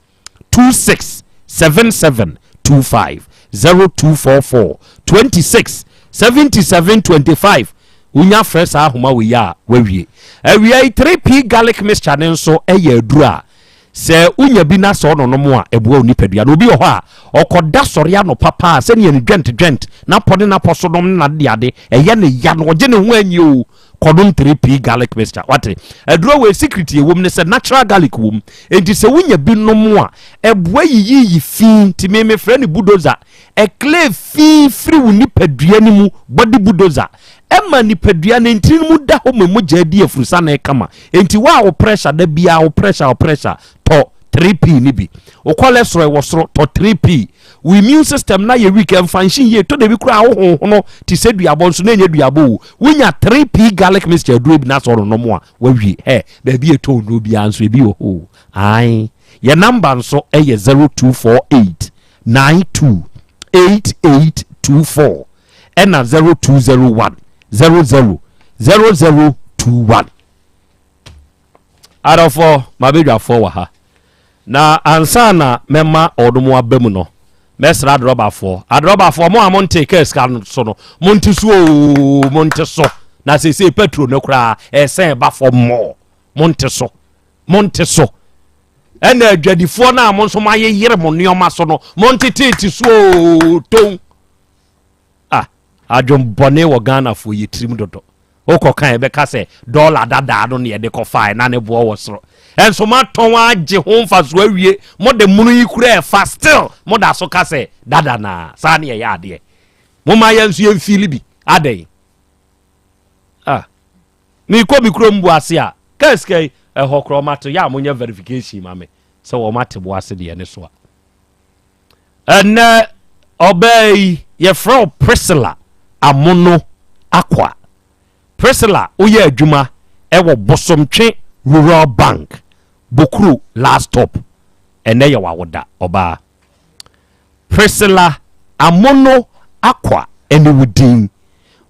26 77 25, 0244 26 77 25. Wonya frɛ saa ahoma wei a, wawie. Awia yi, 3P Garlic Mixture ne nso ɛyɛ aduru a sɛ wonya bi na sɛ ɔnonom a, ɛboa wo nipadua no. Obi wɔ hɔ a ɔkɔda sɔre anɔpa paa, sɛnea ne dwɛnt dwɛnt napɔ ne napɔ so nom ne nade ade ɛyɛ ne ya no, ɔgye ne ho anyi o, kɔnom 3P Garlic Mixture. Wate, aduro wei secret ɛwɔ mu ne sɛ natural garlic wɔ mu, enti sɛ wonya bi nom a, ɛboa yiyiyi fi. Nti me mefrɛ ne bulldozer, ɛclear fi firi wo nipadua no mu, body bulldozer. Ɛma nipadua no ntini no mu da hɔ ma mogya di afurusane kama. Enti wo a wo pressure da biara, wo pressure, wo pressure, tɔ. 3P no bi. Wo cholesterol wɔ soro, tɔ 3P. Wo immune system no ayɛ weak, ɛmfunction yie, tɔ da bi koraa wo honhono te sɛ duabɔ nso na ɛnyɛ duabɔ o. Wonya 3P garlic mixture aduro bi na sɛ ɔnonom a, wawie. Hɛ, baabi a ɛtɔ nnuro biara nso ebi wɔ hɔ o. Ae. Yɛn namba nso yɛ 0248 92 8824 ɛna 0201 00 0021. Adɔfoɔ, m'abadwafoɔ wɔ ha. Na ansa na mɛma wɔnom aba mu no, mɛsrɛ adrɔbafoɔ. Adrɔbafoɔ, mo a montee kaa sika no so no, monte so oo, monte so. Na seesei petro no koraa ɛsɛn ba fam mmɔɔ. Monte so, monte so. Ɛna adwadifoɔ no a mo nso moayeyere mo nneɛma so no, monteteete so oo, ton. Ah, adwenbɔne wɔ Ghanafoɔ yɛ tirim dodo. Wokɔ kan ɛbɛka sɛ dɔla dadaa no ne yɛde kɔfae na ne boɔ wɔ soro. Ɛnso moatɔn agye ho mfasoɔ awie, mode mono yi kura ɛfa still moda so ka sɛ dada naa. Saa ne yɛyɛ adeɛ. Momma yɛn nso yɛmfiili bi. Adɛn? Ah, mekɔ me kurom Boase a, kaa sika yi, ɛhɔ koraa wɔate, yɛ a monyɛ verification ma me sɛ wɔate Boase deɛ ne so a. Ɛnnɛ ɔbaa yi yɛfrɛ wo Priscilla Amono Akwa. Priscilla woyɛ adwuma ɛwɔ Bosomtwe Rural Bank, Bokuro last stop. Ɛnnɛ yɛ w'awoda ɔbaa. Priscilla Amono Akwa ɛne wo din.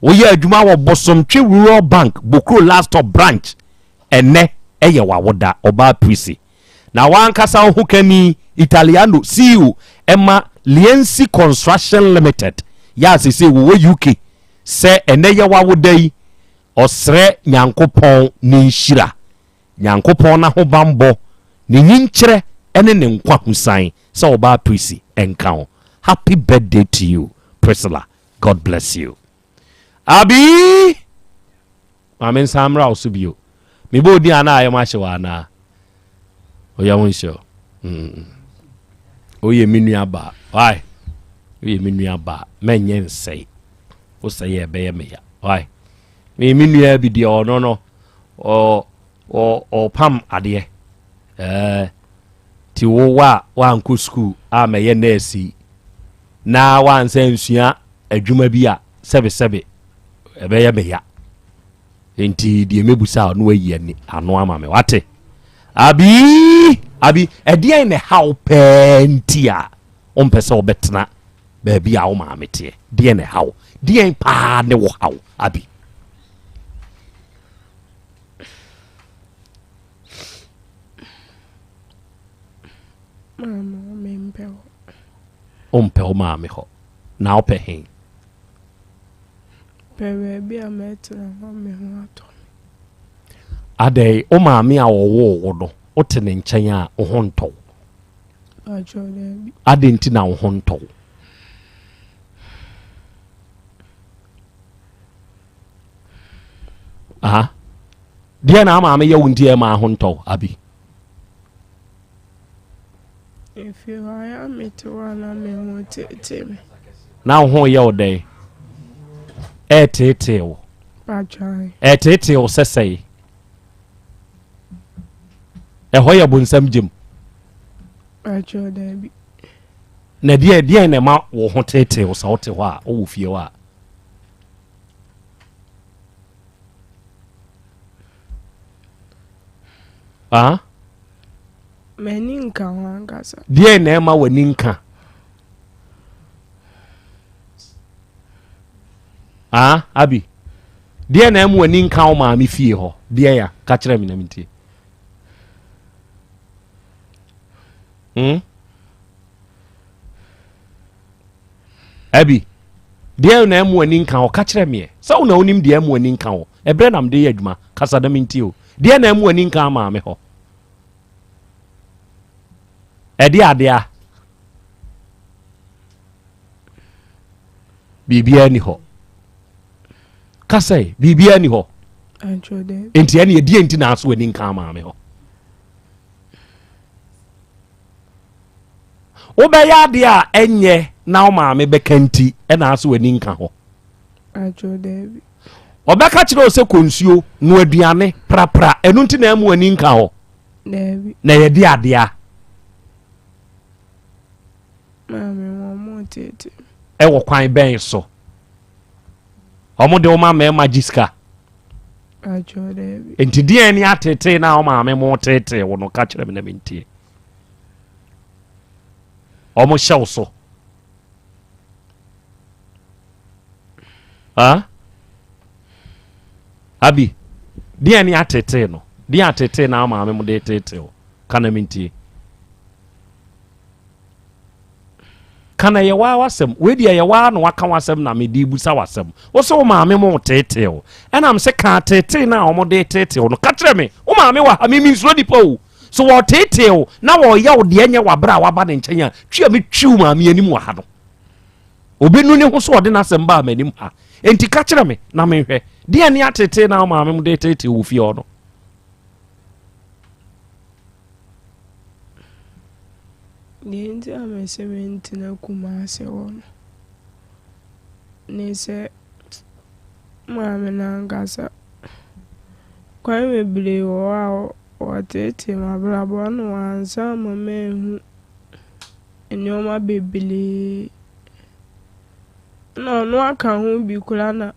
Woyɛ adwuma wɔ Bosomtwe Rural Bank, Bokuro last stop branch. Ɛnnɛ ɛyɛ w'awoda ɔbaa Prissy. Na w'ankasa wo hokani Italiano CEO ma Liensi Construction Limited yɛ a seesei wɔwɔ UK sɛ ɛnnɛ yɛ w'awoda yi, ɔsrɛ Nyankopɔn ne nhyira, Nyankopɔn n'ahobanbɔ, ne nyinkyerɛ ne ne nkwa husan sɛ ɔbaa Prissy nka wo. Happy birthday to you Priscilla, God bless you. Abi! Ma me nsan mmra wo so bio. Mebɔ wo din a na ayɛ mo ahye wɔ anaa? Oyɛ ho nhyɛ o. Mm. Oyɛ me nua baa. Why? Oyɛ me nua baa. Mɛnyɛ nsɛe. Wo sɛe yɛ ɛbɛyɛ me ya. Why? Me me nua bi deɛ ɔno no ɔ ɔ ɔpam adeɛ. Ɛɛ ti wo wa wankɔ sukuu a mɛyɛ nɛɛsi na wansa nsua adwuma bi a sɛbesɛbe ɛbɛyɛ me ya nti deɛ mɛbusa a na wayi ani ano ama me wate abi abi ɛdeɛn na ɛha wo pɛɛ nti a wompɛ sɛ wobɛtena baabi a wo maame teɛ deɛn na ɛha wo deɛn paa ne wo haw abi wompɛ wo maame hɔ na wopɛ he Pɛ baabi a mɛtena ma me ho atɔ me. Adɛn, wo maame a ɔwoo wo no, wote ne nkyɛn a, wo ho ntɔ wo? Pakyɛw, daabi. Adɛn nti na wo ho ntɔ wo? Aha. Deɛ na maame yɛ wo nti ɛma ho ntɔ wo, Abi? Efie hɔ ayɛ a mete hɔ a na me ho teetee me. Na wo ho yɛ wo dɛn? Ɛreteetee wo. Ɛreteetee wo sɛ sɛe. Ɛhɔ yɛ bonsam gyem. Na deɛ deɛ na ɛma wo ho teetee wo sɛ wote hɔ a wowɔ fie hɔ a. Ah? M'ani nka ho ankasa. Deɛn na ɛma w'ani nka? Ah, Abi. Deɛn na ɛma w'ani nka wo maame fie hɔ? Deɛn ya? Ka kyerɛ me na mentie. Hmm? Abi, deɛn na ɛma w'ani nka hɔ? Ka kyerɛ meɛ. Sɛ wo na wonim deɛ ɛma w'ani nka hɔ. Ɛberɛ na mede yɛ adwuma. Kasa na mentie o. Deɛn na ɛma w'ani nka maame hɔ? Ɛde adea biribiara ni hɔ kasa yi biribiara ni hɔ nti ɛne ɛdeɛ nti na aso ani nka maame hɔ wobɛyɛ adeɛ a ɛnyɛ na wo maame bɛka nti ɛna aso ani nka hɔ Ɔbɛka kyerɛ wo sɛ kɔ nsuo, noa aduane, prapra, ɛno nti na ɛmu ani nka hɔ. Na yɛde adea. Maame wɔn teetee me. Ɛwɔ kwan bɛn so? Wɔn de wo ma mmarima gye sika? Atwerɛ daabi. Nti deɛn ne atetee na wo maame mo tetee wo no ka kyerɛ me na mentie. Wɔn hyɛ wo so. Ah? Abi, deɛn ne atetee no? Deɛn atetee na wo maame mo de tetee wo? Ka na mentie. Ka na ɛyɛ waa w'asɛm. Wei deɛ ɛyɛ waa na waka w'asɛm na mede busa w'asɛm. Wo sɛ wo maame mo teetee wo. Ɛna me sɛ ka teetee no a wɔn de teetee wo no. Ka kyerɛ me. Wo maame wɔ ha me mensuro nipa o. So wɔteetee wo na wɔyɛ wo deɛ nyɛ w'abrɛ a waba ne nkyɛn a twi a metwi wo maame anim wɔ ha no. Obɛnu ne ho so ɔde n'asɛm baa m'anim ha. Enti ka kyerɛ me na menhwɛ. Deɛ ne ateetee na wo maame mo de teetee wo fie hɔ no. Deɛ nti a mese mentena Kumasi hɔ no ne sɛ maame no ankasa kwan bebree wɔ hɔ a ɔteetee m'abrabɔ na wansan amma manhu nneɛma bebree. Na ɔno aka ho bi koraa na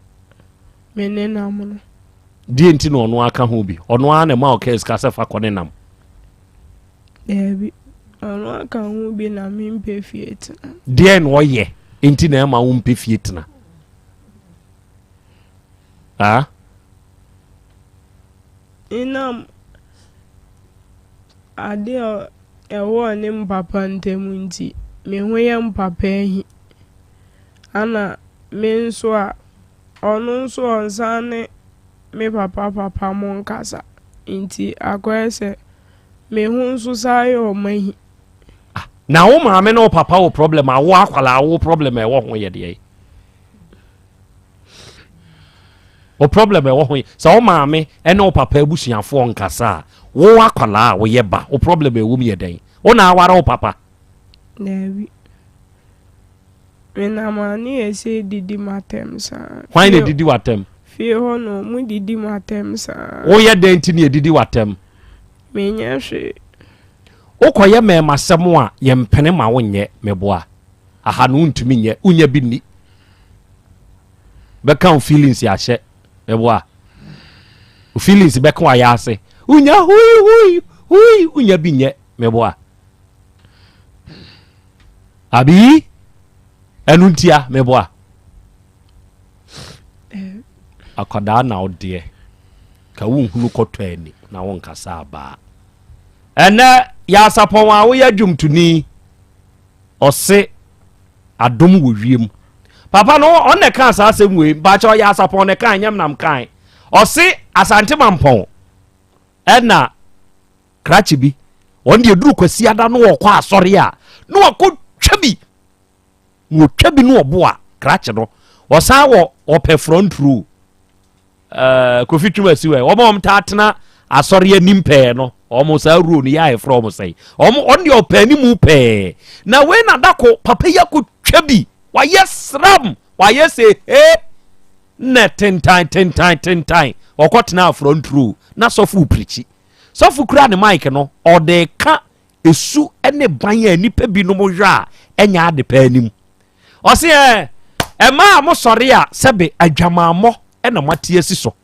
me ne nam no. Deɛ nti na ɔno aka ho bi? Ɔno ara na ɛma ɔkaa sika sɛ fa kɔ ne nam. Daabi, ɔno aka ho bi na mempɛ fie tena. Deɛ na ɔyɛ nti na ɛma wompɛ fie tena? Ah? Ɛnam ade a ɛwɔ ne mpapa ntam nti, me ho yɛ mpapa ahi. Ana me nso a, ɔno nso ɔnsan ne me papa papa mo nkasa nti akɔyɛ sɛ me ho nso saa yɛ ɔmo ahi. Ah, na wo maame ne wo papa wo problem a wo akwalaa wo problem a ɛwɔ ho yɛ deɛ? Wo problem a ɛwɔ ho yɛ sɛ wo maame ne wo papa abusuafoɔ nkasa a wo akwalaa a woyɛ ba wo problem a ɛwɔ mu yɛ dɛn? Wo na aware wo papa? Daabi. Menam a ne yɛ sɛ didi m'atɛm saa. Hwan na edidi w'atɛm? Fie hɔ no, ɔmo didi m'atɛm saa. Woyɛ dɛn nti na edidi w'atɛm? Menyɛ hwee. Wokɔyɛ mɛɛmasɛm a, yɛmpene ma wonyɛ, meboa. Aha no wontumi nyɛ, wonya bi nni. Bɛka wo feelings ahyɛ, meboa. Wo feelings bɛka w'ayɛ ase. Wonya hui hui hui, wonya bi nyɛ, meboa. Abi, ɛno ntia meboa. Akwadaa na wo deɛ, ka wonhunu kɔtɔ ani na wonkasa abaa. Ɛnɛ yɛasapɔn a woyɛ dwomtoni ɔse adom wɔ wiem. Papa no ɔno na ɛkaa saa asɛm wei mpakyɛ ɔyɛ asapɔn na ɛkaa nyɛ nam kan. Ɔse Asante Mampɔn ɛna Krakye bi, wɔn deɛ duru kwasiada no wɔkɔ asɔre a na wakɔ twa bi na wɔtwa bi no ɔbo a krakye no wɔsan wɔ ɔpɛ front row ɛɛ eh, kofi twuma si wɛ wɔn a wɔn taa tena asɔre anim pɛɛ no wɔn saa row no yɛ a yɛfrɛ wɔn sɛn wɔn wɔn deɛ ɔpɛ anim pɛɛ na wei na dako papa yi akɔ twa bi wayɛ sram wayɛ sɛ hee na tentan tentan tentan ɔkɔ tena front row na sɔfo pirikyi. Sɔfo kura ne mic no, ɔde reka esu ne ban a nnipa binom yɔ a ɛnyɛ ade pa anim. Ɔse ɛ, ɛmaa a mosɔre a sɛbe adwamammɔ na moate asi so.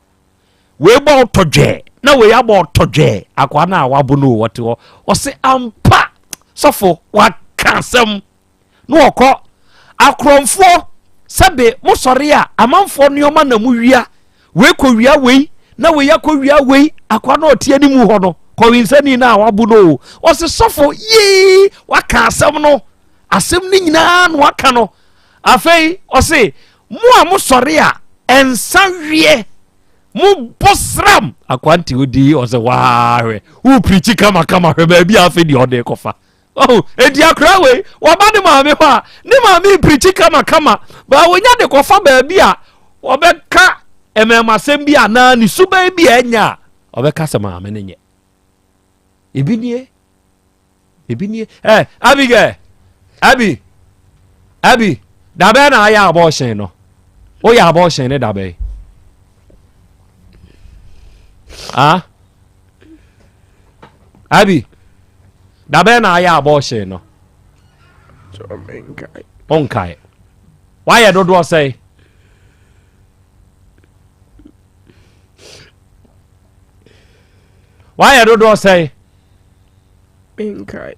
Wei bɔ ɔtɔ dwɛɛ na wei abɔ ɔtɔ dwɛɛ, akoa no a wabo no o, ɔte hɔ. Ɔse ampa, sɔfo waka asɛm. na wɔkɔ akorɔmfoɔ sɛbe mosɔre a amanfoɔ nneɛma na mowia wei kɔwia wei na wei akɔwia wei akoa na ɔte anim hɔ no kɔwensani no a wabo no o ɔse sɔfo yii waka asɛm no asɛm no nyinaa na waka no afei ɔse mo a mosɔre a ɛnsa weɛ mobɔ sram akoa nte odi ɔsɛ waa hwɛ wopirikyi kamakama hwɛ baabi a afei deɛ ɔde kɔfa Oh, enti akora wei wɔba ne maame hɔ a ne maame mpirikyi kamakama baa wɔnya de kɔfa baabi a wɔbɛka mmɛmasɛm bi anaa ne suban bi a ɛnyɛ a ɔbɛka sɛ maame no nyɛ ebi nie ebi nie ɛ eh, Abigail Abi Abi dabɛn na ayɛ abɔɔhyɛn no woyɛ abɔɔhyɛn ne dabɛn ah Abi, dabɛn na ayɛ abortion no? Wonkae. Woayɛ dodoɔ sɛe? Woayɛ dodoɔ sɛe? Menkae.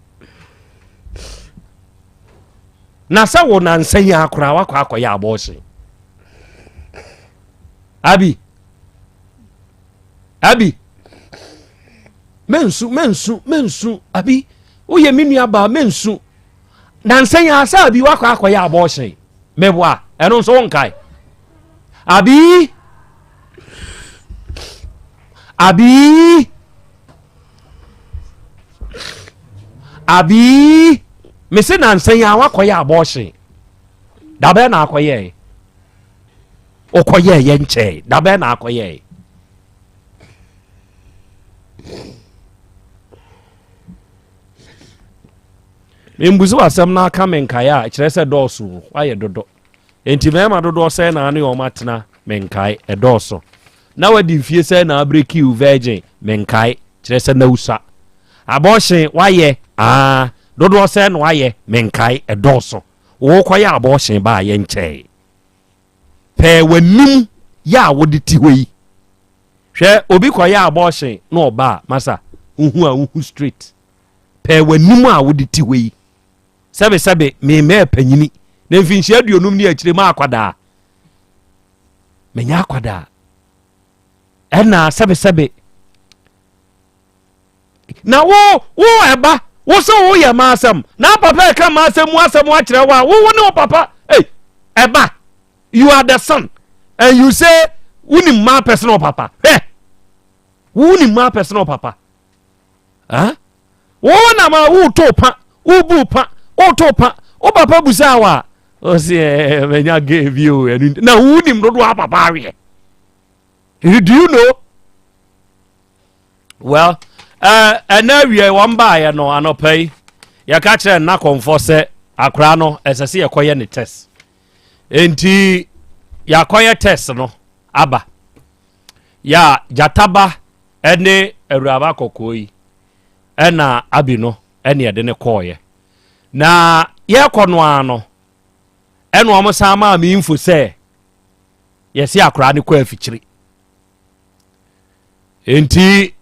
Na sɛ wo nansa yi akora wakɔ akɔyɛ abɔɔhye. Abi. Abi. Mensu, mensu, mensu. Abi, woyɛ me nua baa mensu. Nansa yi asa abi wakɔ akɔyɛ abɔɔhye. Meboa, ɛno nso wonkae. Abi. Abi. Abi. Mese nansa yi a wakɔyɛ abɔɔhye. Dabɛn na akɔyɛe. Wokɔyɛɛ yɛ nkyɛe. Dabɛn na akɔyɛe. Mbusu asɛm no aka me nkae a kyerɛ sɛ dɔɔso wayɛ dodo. Enti mmarima dodoɔ sɛn na ne wɔn atena? Menkae. Ɛdɔɔso. Na wadi mfie sɛn na abreki wo virgin? Menkae. Kyerɛ sɛ na wusua. Abortion wayɛ? Aa. Dodoɔ sɛn na wayɛ? Menkae. Ɛdɔɔso. Wokɔyɛ abortion baa yɛnkyɛe. Pɛɛ w'anim yɛ a wode te hɔ yi. Hwɛ obi kɔyɛ abortion na ɔba a, masa, wohu a wohu straight. Pɛɛ w'anim a wode te hɔ yi. Sɛbesɛbe, memmɛɛ panyini, na mfinhyia aduonum ne akyire ma akwadaa. Menyɛ akwadaa. Ɛna sɛbesɛbe. Na wo, wo ɛba, wo sɛ woyɛ ma asɛm, na papa ɛka ma asɛm mu asɛm akyerɛ wo a, wo wo ne wo papa, ei, ɛba, you are the son, and you say, wonim ma pɛsɛ ne wo papa. Hwɛ, wonim ma pɛsɛ ne wo papa. Huh? Wo nam a woreto pa, wobu pa, woreto pa. Wo papa busaa wo a, ɔsi ɛɛ manya gay bi o ɛnu na wonim dodoɔ a papa aweɛ. Do you know? Well, ɛnna awie wɔn baayɛ no anɔpa yi, yɛka kyerɛ nna kɔnfɔ sɛ akora no ɛsɛ sɛ yɛkɔyɛ ne test. Nti yɛakɔyɛ test no aba. Yɛ a gyataba ɛne awuraba kɔkɔɔ yi ɛna abi no ɛne ɛde ne kɔɔyɛ na yɛkɔ no ara no ɛna wɔn san maa me info sɛ yɛsi akwaraa no kɔ afikyiri nti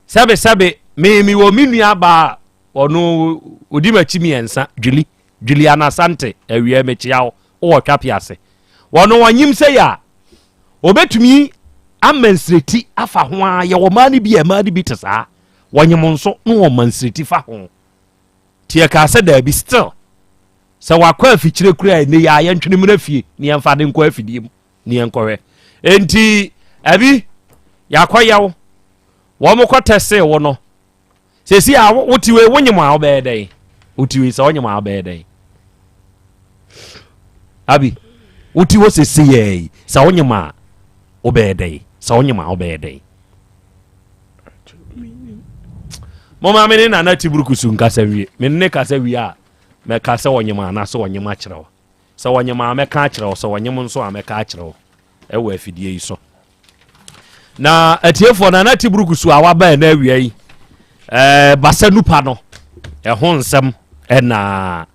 sɛbesɛbe me me wɔ me nua baa ɔno odi m'akyi mmiɛnsa dwili Juliana Asante awia mekyia wo wowɔ twape ase wɔno wɔnyim sɛ yɛ a Obetumi ama nsireti afa ho ara. Yɛwɔ mmaa no bi a mmaa no bi te saa. Wɔnyem nso na wɔma nsireti fa ho. Nti yɛkaa sɛ daabi still sɛ wakɔ afikyire kura ɛnɛ yi a yɛntwene mmra fie na yɛmfa ne nkɔ afidie mu na yɛnkɔhwɛ. Nti ɛbi yɛakɔyɛw wɔn kɔ tɛsee wo no Sɛsi a wote wei wonyem a wobɛyɛ dɛn? Wote wei sɛ wonyem a wobɛyɛ dɛn? Abi, wote hɔ sɛsi yɛ yi sɛ wonyem a wobɛyɛ dɛn? Sɛ wonyem a wobɛyɛ dɛn? Moma me ne Nana Tiburukusu nkasa wie. Me ne kasa wie a mɛka sɛ ɔnyem anaasɛ ɔnyem akyerɛ wo. Sɛ ɔnyem a mɛka akyerɛ wo, sɛ ɔnyem nso a mɛka akyerɛ wo ɛwɔ afidie yi so. Na atiefoɔ Nana Tiburukusu a waba ɛna awia yi ɛɛ basa nupa no ɛho nsɛm ɛna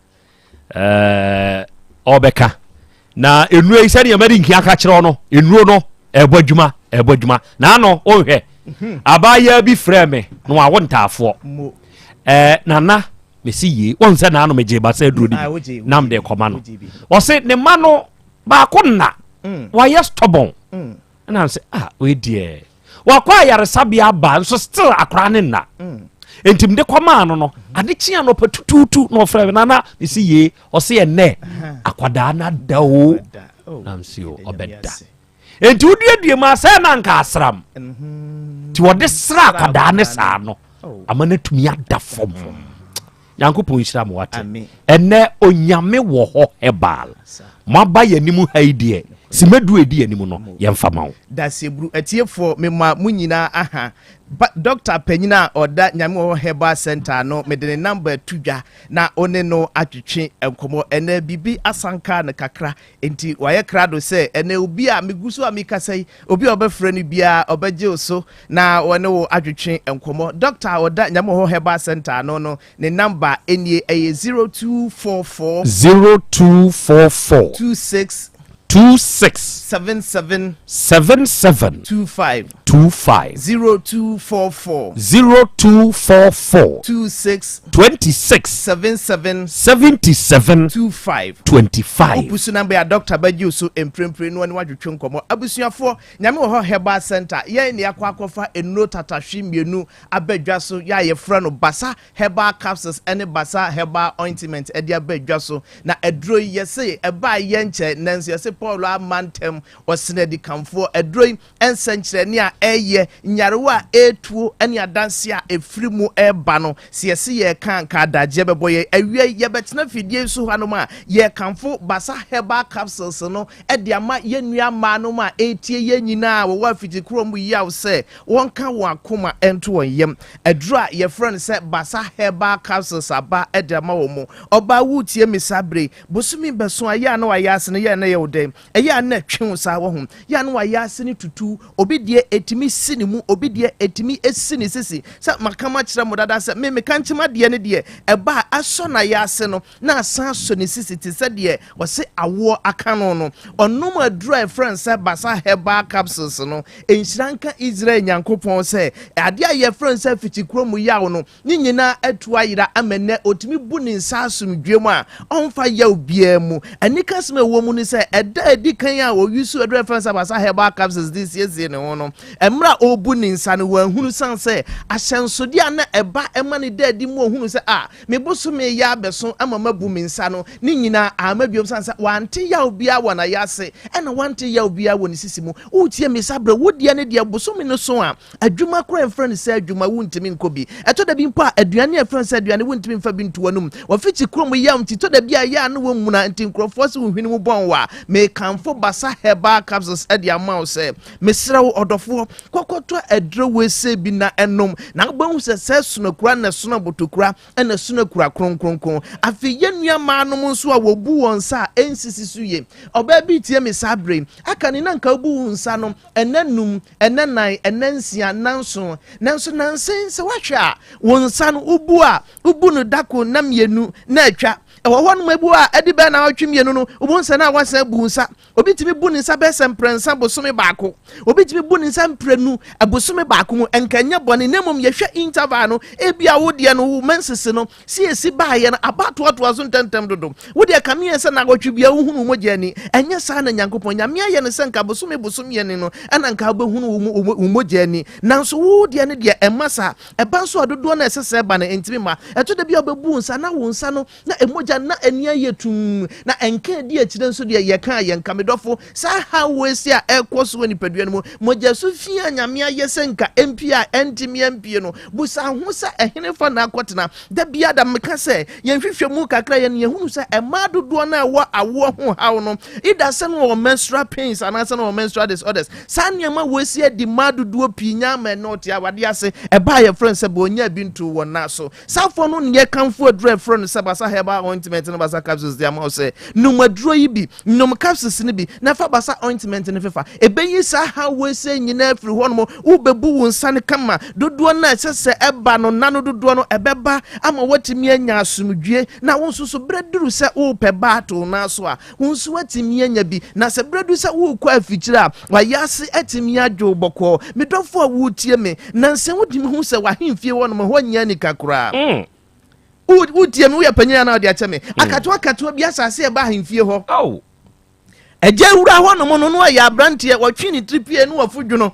ɛɛ ɔbɛka na nnuro yi sɛdeɛ mɛde nkia ka kyerɛ no nnuro no ɛbɔ adwuma ɛbɔ adwuma na ano ɔnhwɛ mhm. abaayewa bi frɛ me na wawo ntaafoɔ ɛɛ nana mesi yie wɔn sɛ naano megye basa aduro no ah, bi nam de kɔma no ɔse ne ma no baako nna mm. wayɛ stubborn mm. ɛna sɛ ah wei deɛ wakɔ ayaresabea aba nso still akora ne nna mm. nti mede kɔmaa no no ade kye anɔpa tutuutu na ɔfrɛ me nana mesi yie ɔse ɛnɛ akwadaa no ada o oh, na msi o ɔbɛda Enti woduadua mu asɛ na anka asram. Nti wɔde sra akwadaa ne saa no oh. ama no atumi ada fam. Nyankopɔn nhyira mo wate. Ɛnɛ onyame wɔ hɔ herbal. Moaba yɛn anim ha yi deɛ. Simadu edi anim no, yɛmfa ma wo. Daseburu atiefoɔ, mema mo nyinaa aha. Ba dɔkta panyin a ɔda Nyame Wɔ Hɔ Herbal Centre ano, mede ne number to dwa na wo ne no atwetwe nkɔmmɔ. Ɛnnɛ biribi asanka no kakra, enti wayɛ krado sɛ ɛnnɛ obi a megu so a mekasa yi, obi a ɔbɛfrɛ no biara ɔbɛgye wo so na ɔne wo atwetwe nkɔmmɔ. Dɔkta a ɔda Nyame Wɔ Hɔ Herbal Centre ano no, ne number nie, ɛyɛ 0244. 0244. 26. 26. 77. 77. 25. 25. 0244. 0244. 26. 26. 77. 77. 25. 25. Wopusu number yi a doctor bɛgye wo so mprempren na ɔne wo atwetwe nkɔmmɔ. Abusuafoɔ, Nyame wɔ hɔ Herbal Centre, yɛn na yɛakɔ akɔfa nnuro tatahwe mmienu aba dwa so, yɛ a yɛfrɛ no Basa Herbal Capsules ne Basa Herbal Ointment de aba dwa so. Na aduro yi, yɛse ɛbaa yɛnkyɛ, nanso yɛse Paul amma ntɛm, ɔsene adikanfoɔ. Aduro yi nsɛnkyerɛnne a ɛyɛ, nyarewa a ɛretuo ne adanseɛ a ɛfiri mu reba no, sɛ yɛse yɛreka a, anka adagyeɛ bɛbɔ yɛn. Awia yi, yɛbɛtena fidie yi so hanom a, yɛrekamfo Basa Herbal Capsules no de ama yɛn nua mmaanom a ɛretie yɛn nyinaa a wɔwɔ afikyikuro mu yaw sɛ wɔnka wɔn akoma nto wɔn yam. Aduro a yɛfrɛ no sɛ Basa Herbal Capsules aba de ama wɔn. Ɔbaa woretie me saa berɛ yi, bosome bɛso a, yɛ a na wayɛ ase no, yɛ a na ɛyɛ wo dɛn? Ɛyɛ a na ɛtwe wo saa, wahu. Yɛ a na wayɛ ase no tutu. Obi deɛ ɛtumi si ne mu, obi deɛ ɛtumi si ne sisi. Sɛ maka makyerɛ mo dada sɛ me meka nkyem adeɛ no deɛ, ɛba a asɔ n'ayɛ ase no, na asan asɔ ne sisi te sɛ deɛ wɔse awoɔ aka no no. Ɔnom aduro a yɛfrɛ no sɛ Basa Herbal Capsules no. Nhyira nka Israel Nyankopɔn sɛ adeɛ a yɛfrɛ no sɛ afikyikuro mu yaw no, ne nyinaa atu ayera ama nnɛ ɔtumi bu ne nsa asomdwoeɛ mu a ɔmfa yaw biara mu. Anikasɛm a ɛwɔ mu ne sɛ, ɛda a ɛdi kan a ɔyusu aduro a yɛfrɛ no sɛ Basa Herbal Capsules de siesie ne ho no, mmerɛ a ɔrebu ne nsa no, wanhunu sane sɛ ahyɛnsodeɛ a na ɛba ma no da adi mu ɔhunu sɛ, ah, Me bosome reyɛ abɛso ama mabu me nsa no, ne nyinaa amma bio ɛsiane sɛ wante yaw biara wɔ n'ayase ɛna wante yaw biara wɔ ne sisi mu. Woretie me saa berɛ, wo deɛ ne deɛ bosome no so a, adwuma koraa mfrɛ no sɛ adwuma, wontumi nkɔ bi. Ɛtɔ da bi mpo a, aduane a ɛfrɛ no sɛ aduane wontumi mfa bi nto w'anom. W'afikyi kurom yaw nti, ɛtɔ da bi a ɛyɛ a na woamuna nti nkurɔfoɔ se wo hwene mu bɔn wo a, mekamfo Basa Herbal Capsules de ama wo sɛ, mesrɛ wo ɔdɔfoɔ, Kɔkɔtɔ aduro wesee bi na nom, na wobɛhu sɛ sɛ sonokura na ɛsono abotokura na ɛsono akura kronkronkron. Afei yɛn nua mmaa nom nso a wɔbu wɔn nsa a ɛnsisi so yie. Ɔbaa bi retie me saa berɛ yi, aka ne na nka wobu wo nsa no ɛnɛ num, ɛnɛ nan, ɛnɛ nsia, nanson. Nanso nansa yi sɛ woahwɛ a, wo nsa no wobu a, wobu no dako na mmienu na atwa. Ɛwɔ hɔ nom ebu a ɛde bɛyɛ naawɔtwe mmienu no, wobɛhu sɛ na wasan abu wo nsa. Obi tumi bu ne nsa bɛyɛ sɛ mprɛnsa bosome baako. Obi tumi bu ne nsa mprɛnu bosome baako mu. Nka ɛnyɛ bɔne, na mmom yɛhwɛ interval no, ebia wo deɛ no, wo menses no, si esi baeɛ no, aba atoatoa so ntɛmntɛm dodo. Wo deɛ kame yɛ sɛ naawɔtwe biara wohunu wo mogya ani. Ɛnyɛ saa na Nyankopɔn, Nyame ayɛ no sɛ nka bosome bosome ani no, ɛna nka wobɛhunu wo, wo mogya ani. Nanso wo deɛ no deɛ, ɛmma saa. Ɛba nso a, dodoɔ no a ɛsɛ sɛ ɛba no, ɛntumi mma. Ɛtɔ da bi a wobɛbu wo nsa, na wo nsa no, na mogya na ani ayɛ tumm, na ɛnka adi akyire nso deɛ yɛka a yɛnka. Me dɔfo, saa haw wei a ɛrekɔ so wɔ nipadua no mu, mogya su fi a Nyame ayɛ sɛ nka ɛmpue a ɛntumi ampue no, busa ho sɛ ɛhenefa na akɔtena? Da biara da meka sɛ, yɛn nhwehwɛmu kakra yɛ no yɛhunu sɛ mmaa dodoɔ no a ɛwɔ awoɔ ho haw no, either sɛ no wɔwɔ menstrual pains anaasɛ no wɔwɔ menstrual disorders. Saa nneɛma wei si adi mmaa dodoɔ pii nya ama ɛnɛ ɔte awadeɛ ase, ɛbaa yɛfrɛ no sɛ bɛ ɔnya bi ntoo wɔn nan so. Safoɔ no ne yɛkamfo aduro a yɛfrɛ no sɛ Basa Herbal Ointment ne Basa Capsules de ama wo sɛ, nom aduro yi bi, nom capsules no bi, na fa Basa Ointment no fefa. Ɛbɛyi saa haw wei sei nyinaa afiri hɔnom. Wobɛbu wo nsa no kama. Dodoɔ no a ɛsɛ sɛ ɛba no, nna no dodoɔ no, ɛbɛba ama woatumi anya asomdwoeɛ. Na wo nso so, berɛ duru sɛ worepɛ ba ato wo nan so a, Wo nso woatumi anya bi. Na sɛ berɛ du sɛ worekɔ afikyire a, w'ayaase atumi adwo wo bɔkɔɔ. Me dɔfo a woretie me, nnansa wotumi hu sɛ w'ahemfie hɔnom, ɛhɔ nyɛ anika koraa. Wo, wotie me, woyɛ panyin anaa wode akyɛ me? Akatoa akatoa bi asase a ɛba ahemfie hɔ. Agya wura hɔnom no, na ɔyɛ aberanteɛ, wɔtwe ne tiri pie na wafu dwono.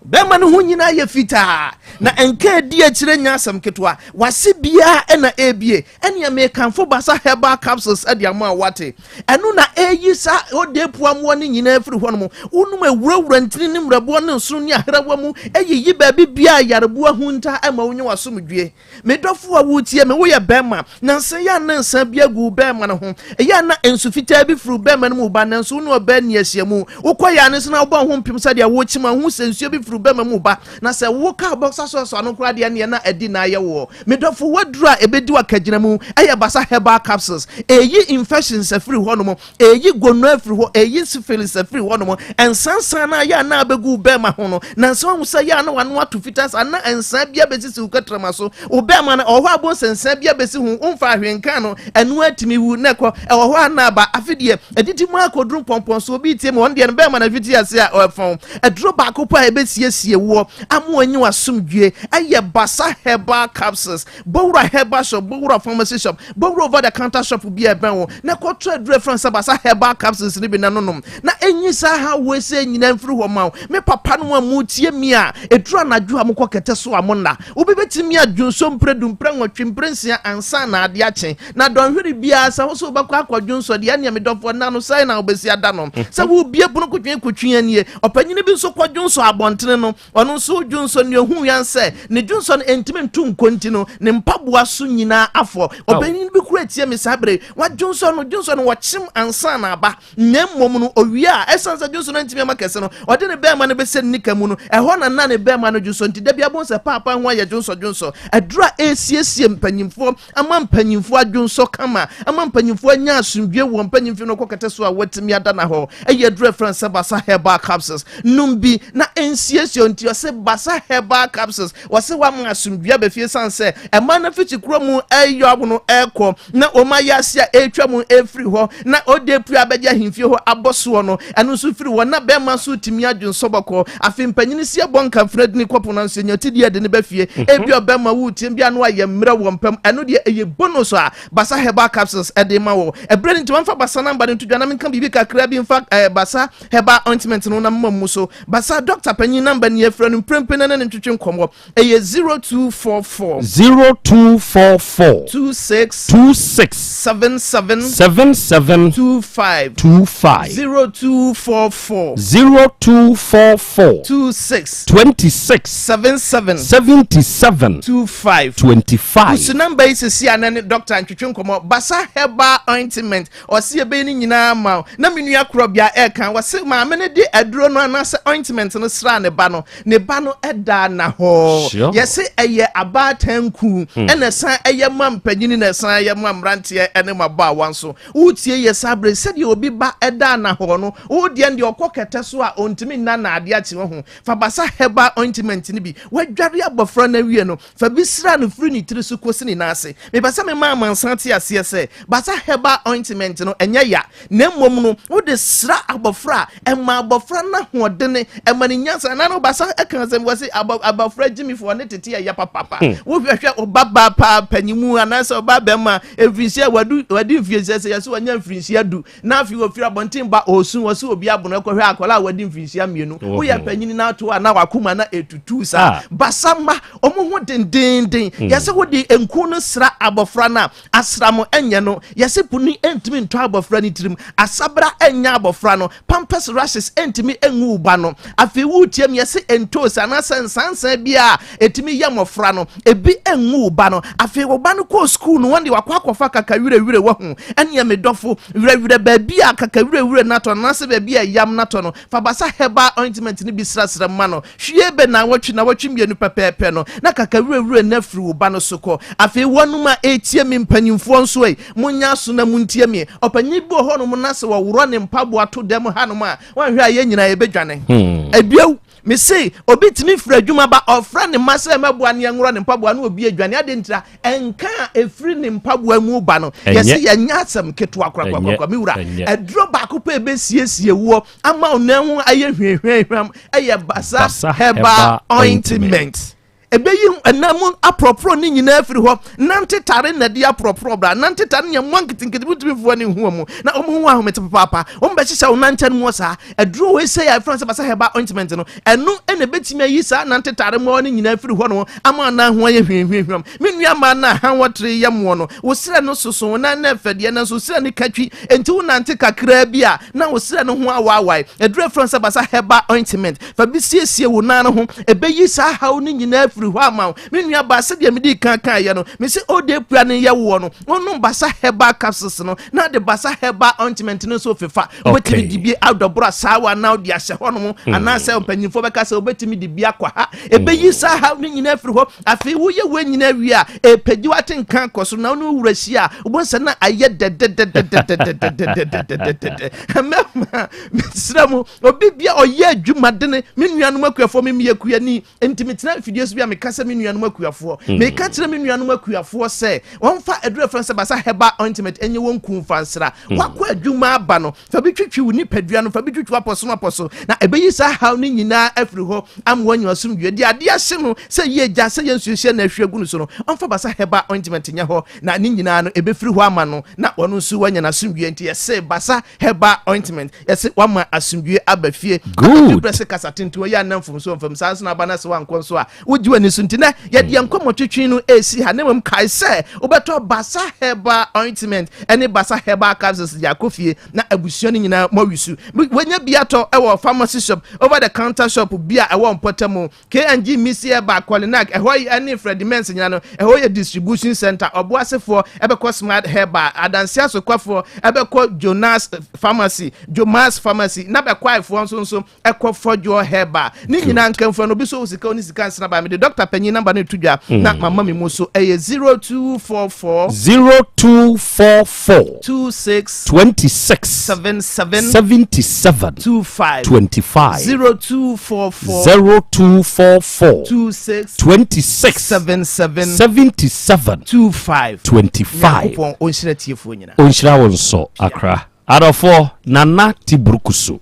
Bɛrima no ho nyinaa yɛ fitaa, na nka adi akyire nyɛ asɛm ketewa. W'ase biara na ɛrebie. Ɛnneɛ mekamfo Basa Herbal Capsules de ama wo, woate? Ɛno na ɛreyi saa odeepua mmoa no nyinaa afiri hɔnom. Wonom awurawura ntini ne mmerɛboɔ ne nsono ne ahrawa mu, ɛyiyi baabi biara a yareboa hunta ma wonya w'asomdwoeɛ. Me dɔfo a woretie me, woyɛ bɛrima. Nansa yi a na nsa bi agu wo bɛrima no ho. Ɛyɛ a na nsu fitaa bi firi wo bɛrima no mu ba, nanso wo ne ɔbaa nni ahyiamu. Wokɔ yɛ ane so na wobɔ wo ho mpem sɛdeɛ worekyem a, wohu sɛ nsuo bi firi wo bɛrima mu ba. Na sɛ woka bɔksa soasoa ano koraa deɛ, ɛnneɛ na adi na ayɛ woɔ. Me dɔfo, w'aduru a ɛbɛdi wo akagyinamu yɛ Basa Herbal Capsules. Ɛreyi infections afiri hɔnom. Ɛreyi gonorrhea afiri hɔ, ɛreyi syphilis afiri hɔnom, nsansan no a ɛyɛ a na abɛgu wo bɛrima ho no, nansa wahu sɛ ɛyɛ a na w'ano ato fitaa saa, na nsa bi abɛsisi wo kɛtrɛma so, wo bɛrima no, ɛwɔ hɔ a wobɛhu sɛ nsa bi abɛsi ho, womfaa hwee nkaa no, ɛno ara tumi wu na ɛkɔ, ɛwɔ hɔ a na aba, afe deɛ, ɛdidi mu ara kɔduru mpɔmpɔn so, obi retie me, ɔno deɛ ne bɛrima no afiti ase a ɔrefɔn. Aduro baako pɛ a ɛbɛsiesie woɔ ama woanya w'asomdwie ɛyɛ Basa Herbal Capsules. Bowura Herbal Shop, Bowura Pharmacy Shop, Bowura Over the Counter Shop bi a ɛbɛn wo na kɔtɔ aduro a ɛfrɛ no sɛ Basa Herbal Capsules no bi na nonom na ɛnyi saa haw wei sɛ nyinaa mfiri hɔ ma wo. Me papa no a motie mi a, ɛduru anadwo a mokɔ kɛtɛ so a monna. Obi bɛtumi adwonsɔ mprɛ du, mprɛ nwɔtwe, mprɛ nsia ansa na ade akye. Na dɔnhwere biara sɛ wo so wobɛkɔ akɔdwonsɔ deɛ, ɛneɛ me dɔfoɔ nna no sɛn na wobɛsi ada no? Sɛ wobie pono kotwe kotwe anie. Ɔpanyini bi nso kɔdwonsɔ abɔntene no, Ɔno nso dwonsɔ nea ohui ara sɛ ne dwonsɔ no ntumi nto nko nti no, ne mpaboa so nyinaa afɔ. Ɔpanyin bi kura tie me saa bere. Wadwonsɔ no, dwonsɔ no wɔkyem ansa na aba. Na mmom no, owie a, ɛsiane sɛ dwonsɔ no antumi ama kɛse no, ɔde ne bɛrima no bɛsɛ ne nika mu no, ɛhɔ na na ne bɛrima no dwonsɔ. Nti da bi abom sɛ paapa ho ayɛ dwonsɔ dwonsɔ. Aduru a ɛresiesie mpanyimfoɔ ama mpanyimfoɔ adwonsɔ kama, ama mpanyimfoɔ anya asomdwoe wɔ mpanyimfo no kɔ kɛtɛ so a wɔatumi ada na hɔ. Ɛyɛ aduru a ɛfrɛ no sɛ Basa Herbal Capsules. Nom bi na ɛnsiesie nti ɔse Basa Herbal Capsules. Wɔse wama asomdwoe aba fie sane sɛ ɛma no afikyikuro mu ɛyɔ awono ɛkɔ na wɔn ayɛ ase a ɛretwa mu ɛfiri hɔ na ɔde apue abɛgye ahemfie hɔ abɔ soɔ no ɛno nso firi hɔ na bɛrima nso tumi adwonsɔ bɔkɔɔ. Afei mpanyini si ɛbɔ nkamfena dini kɔpo no nso nya ti deɛ de ne ba fie. Mhm. Ebi ɔbɛrima woretie bi ano ayɛ mmerɛ wɔ mpam ɛno deɛ ɛyɛ bonus a Basa Herbal Capsules ɛde ma wɔ. Ɛberɛ no nti wɔmfa Basa namba no nto dwa na menka biribi kakra bi mfa eh, Basa Herbal Ointment no na mma mu so. Basa dɔkta panyin namba ni afira no mprempren na ne no ntwetwe nkɔmmɔ. Ɛyɛ 0244. 0244. 26. 26. 77. 77. 25. 25. 0244. 0244. 26. 26. 77. 77. 25. 25. Kusu namba yi sisi a na ne dɔkta ntwetwe nkɔmmɔ. Basa Herbal Ointment. Ɔse yɛbɛyi ne nyinaa ama wo. Na me nua korɔbea ɛreka, wɔse maame no de aduro no anaasɛ ointment no sraa ne ba no, ne ba no daa nahɔɔ. Sure. Yɛse ɛyɛ abaatan ku, Hmm. ɛna ɛsan ɛyɛ ma mpanyini na ɛsan ɛyɛ ma mmeranteɛ ɛne mmabaawa nso. Wotie yɛ saa bere sɛdeɛ obi ba ɛdaa nahɔɔ no, wo deɛ deɛ ɔkɔ kɛtɛ so a ɔntumi nna na adeɛ akye wahu. Fa basa herbal ointment no bi, wadware abɔfra no awie no, Fa bi sra no firi ne tiri so kɔsi ne nan ase. Mepɛ sɛ mema amansan te aseɛ sɛ, Basa Herbal Ointment no, ɛnyɛ ya, na mmom no, wode sra abɔfra a, ɛma abɔfra no ahoɔdene, ɛma no nyansa. Ɛna no Basa ka asɛm bi, wɔse, abɔ, abɔfra gyimifoɔ ne tete ɛyɛ papapa. Hmm. Wohwɛhwɛ ɔba baa paa panyimu anaasɛ ɔba bɛrima mfirinhyia, wadu, wadi mfirinhyia sɛ yɛsɛ wanya mfirinhyia du, Na afei wɔfiri abɔnten ba ɔresu, wɔse obi abono ɛkɔhwɛ akwadaa a wadi mfirinhyia mmienu. Woyɛ panyini na ato a na wakoma na ɛtutu saa. Ah. Basamma, wɔn ho dendenden. Hmm. Yɛsɛ wode nku no sra abɔfra no a, asram nyɛ no. Yɛsɛ puni ntumi ntɔ abɔfra no tirim. Asabra nyɛ abɔfra no. Pampers rashes ntumi ngu wo ba no. Afei woretie mu yɛsɛ ntoos anaasɛ nsansan bi a ɛtumi yɛ mmɔfra no, ebi ngu wo ba no. Afei wo ba no kɔɔ sukuu no, wɔn de wakɔ akɔfa kaka werɛwerɛ wahu. Ɛneɛ me dɔfo, werɛwerɛ baabi a kaka werɛwerɛ no atɔ no anaasɛ baabi a ɛyam no atɔ no, fa basa herbal ointment no bi srasra ma no. Hwie bɛ naawɔtwe naawɔtwe mmienu pɛpɛɛpɛ no, na kaka werɛwerɛ no afiri wo ba no so kɔ. Afei wɔnom a ɛretie me mpanyimfoɔ nso ei, monyɛ aso na montie me. Ɔpanyin bi wɔ hɔnom na sɛ wɔworɔ ne mpaboa to dɛm hanom a, wanhwɛ a yɛn nyinaa yɛbɛdwane. Ebio, mese obi tumi firi adwuma ba, ɔfrɛ ne mma sɛ mɛboa ne yɛnworɔ ne mpaboa na obi adwane. Adɛn ntira? Ɛnka a ɛfiri ne mpaboa mu ba no, yɛse yɛnyɛ asɛm ketewa korakorakora. Me wura, aduro baako pɛ ɛbɛsiesie woɔ ama wo nan ho ayɛ hwehwɛhwam ɛyɛ Basa Herbal Ointment. Ɛbɛyi ɛnan mu aporɔporɔ ne nyinaa afiri hɔ. Nante tare na ɛde aporɔporɔ bra. Nante tare ne mmoa nketenkete bi ntumi mfoa ne nhuwa mu na wɔn ho ahomete papaapa. Wɔn bɛhyehyɛ wo nankyɛn mu saa. Aduro wei sɛ yɛ a yɛfrɛ no sɛ basa herbal ointment no, ɛno na ɛbɛtumi ayi saa nante tare mmoawa no nyinaa afiri hɔ nom ama anan ho ayɛ hwamhwamhwam. Me nua mmaa no a hanwɔtere yɛ moɔ no, wo serɛ no soso, wo nan no ɛfɛ deɛ, nanso wo serɛ no ka twi, enti wo nante kakraa bi a na wo serɛ no ho awaawae. Aduro a yɛfrɛ no sɛ basa herbal ointment, fa bi siesie wo nan no ho, ɛbɛyi saa haw no nyinaa afiri hɔ ama wo. Me nua baa, sɛdeɛ medii kan kaeɛ no, mese ode pua no yɛ woɔ no, wonom basa herbal capsules no na de basa herbal ointment no nso fefa. Wobɛtumi de bi adɔboro asaawa na wode ahyɛ hɔ nom, anaasɛ mpanyinfoɔ bɛka sɛ wobɛtumi de bi akɔ ha. Ɛbɛyi saa haw no nyinaa afiri hɔ. Afei woyɛ wei nyinaa wie a, ɛpɛgye wate nka kɔ so na wo ne wo wura hyia a, wobɛhu sɛ na ayɛ dɛdɛdɛdɛdɛdɛdɛdɛdɛdɛdɛ. Mɛma mesrɛ mo, obi bia ɔyɛ adwumadene, me nuanom akuafoɔ, me meyɛ kuani, nti metena mfidie so bi a meka sɛ me nuanom akuafoɔ, meka kyerɛ me nuanom akuafoɔ sɛ wɔmfa aduru afrɛ sɛ basa herbal ointment ɛnyɛ wɔn ku mfa nsra. Wakɔ adwuma aba no, fa bi twitwi wo nipadua no, fa bi twitwi wapɔso apɔso, na ɛbɛyi saa haw no nyinaa afiri hɔ ama wanya asomdwoe. Deɛ adeɛ ahye no sɛ yɛ gya, sɛ yɛ nsuo hyɛ na ahwie agu no so no, ɔmfa basa herbal ointment nyɛ hɔ, na ne nyinaa no ɛbɛfiri hɔ ama no na ɔno nso wanya n'asomdwoe. Nti yɛse basa herbal ointment, yɛse wama asomdwoe aba fie. Good. Brɛ se kasa tenten ɔyɛ anam mfomso mfam saa nso na aba no sɛ wankɔ nso a wogye w'ani so. Nti nɛ yɛde yɛn nkɔmmɔ twetwe no ɛresi ha, na mmom kae sɛ wobɛtɔ basa herbal ointment ɛne basa herbal capsules de akɔ fie na abusua no nyinaa moawisu. Wanya bi atɔ ɛwɔ pharmacy shop, over the counter shop bi a ɛwɔ mpɔtam, KNG Missy Herbal, Kolinak, ɛhɔ yi ɛne Freddie Mens nyina no, ɛhɔ yɛ distribution center. Ɔboasefoɔ ɛbɛkɔ Smart Herbal, Adanse Asokwafoɔ ɛbɛkɔ Jonas Pharmacy, Jomas Pharmacy, na bɛkwaefoɔ nso nso ɛkɔ Fɔdwoɔ Herbal. Ne nyinaa nkamfua no, obi so wɔ sika ɔne sika nsena ba, mede doctor panyin number no to dwa na mama me mu so, ɛyɛ 0244 0244 26 26 77 77 25 25 0244 0244 26 26 77 77 25. 25. Nyankopɔn ɔnhyira tiefoɔ nyinaa. Ɔnhyira wo nso, Akra. Adɔfoɔ, Nana Tiburukusu,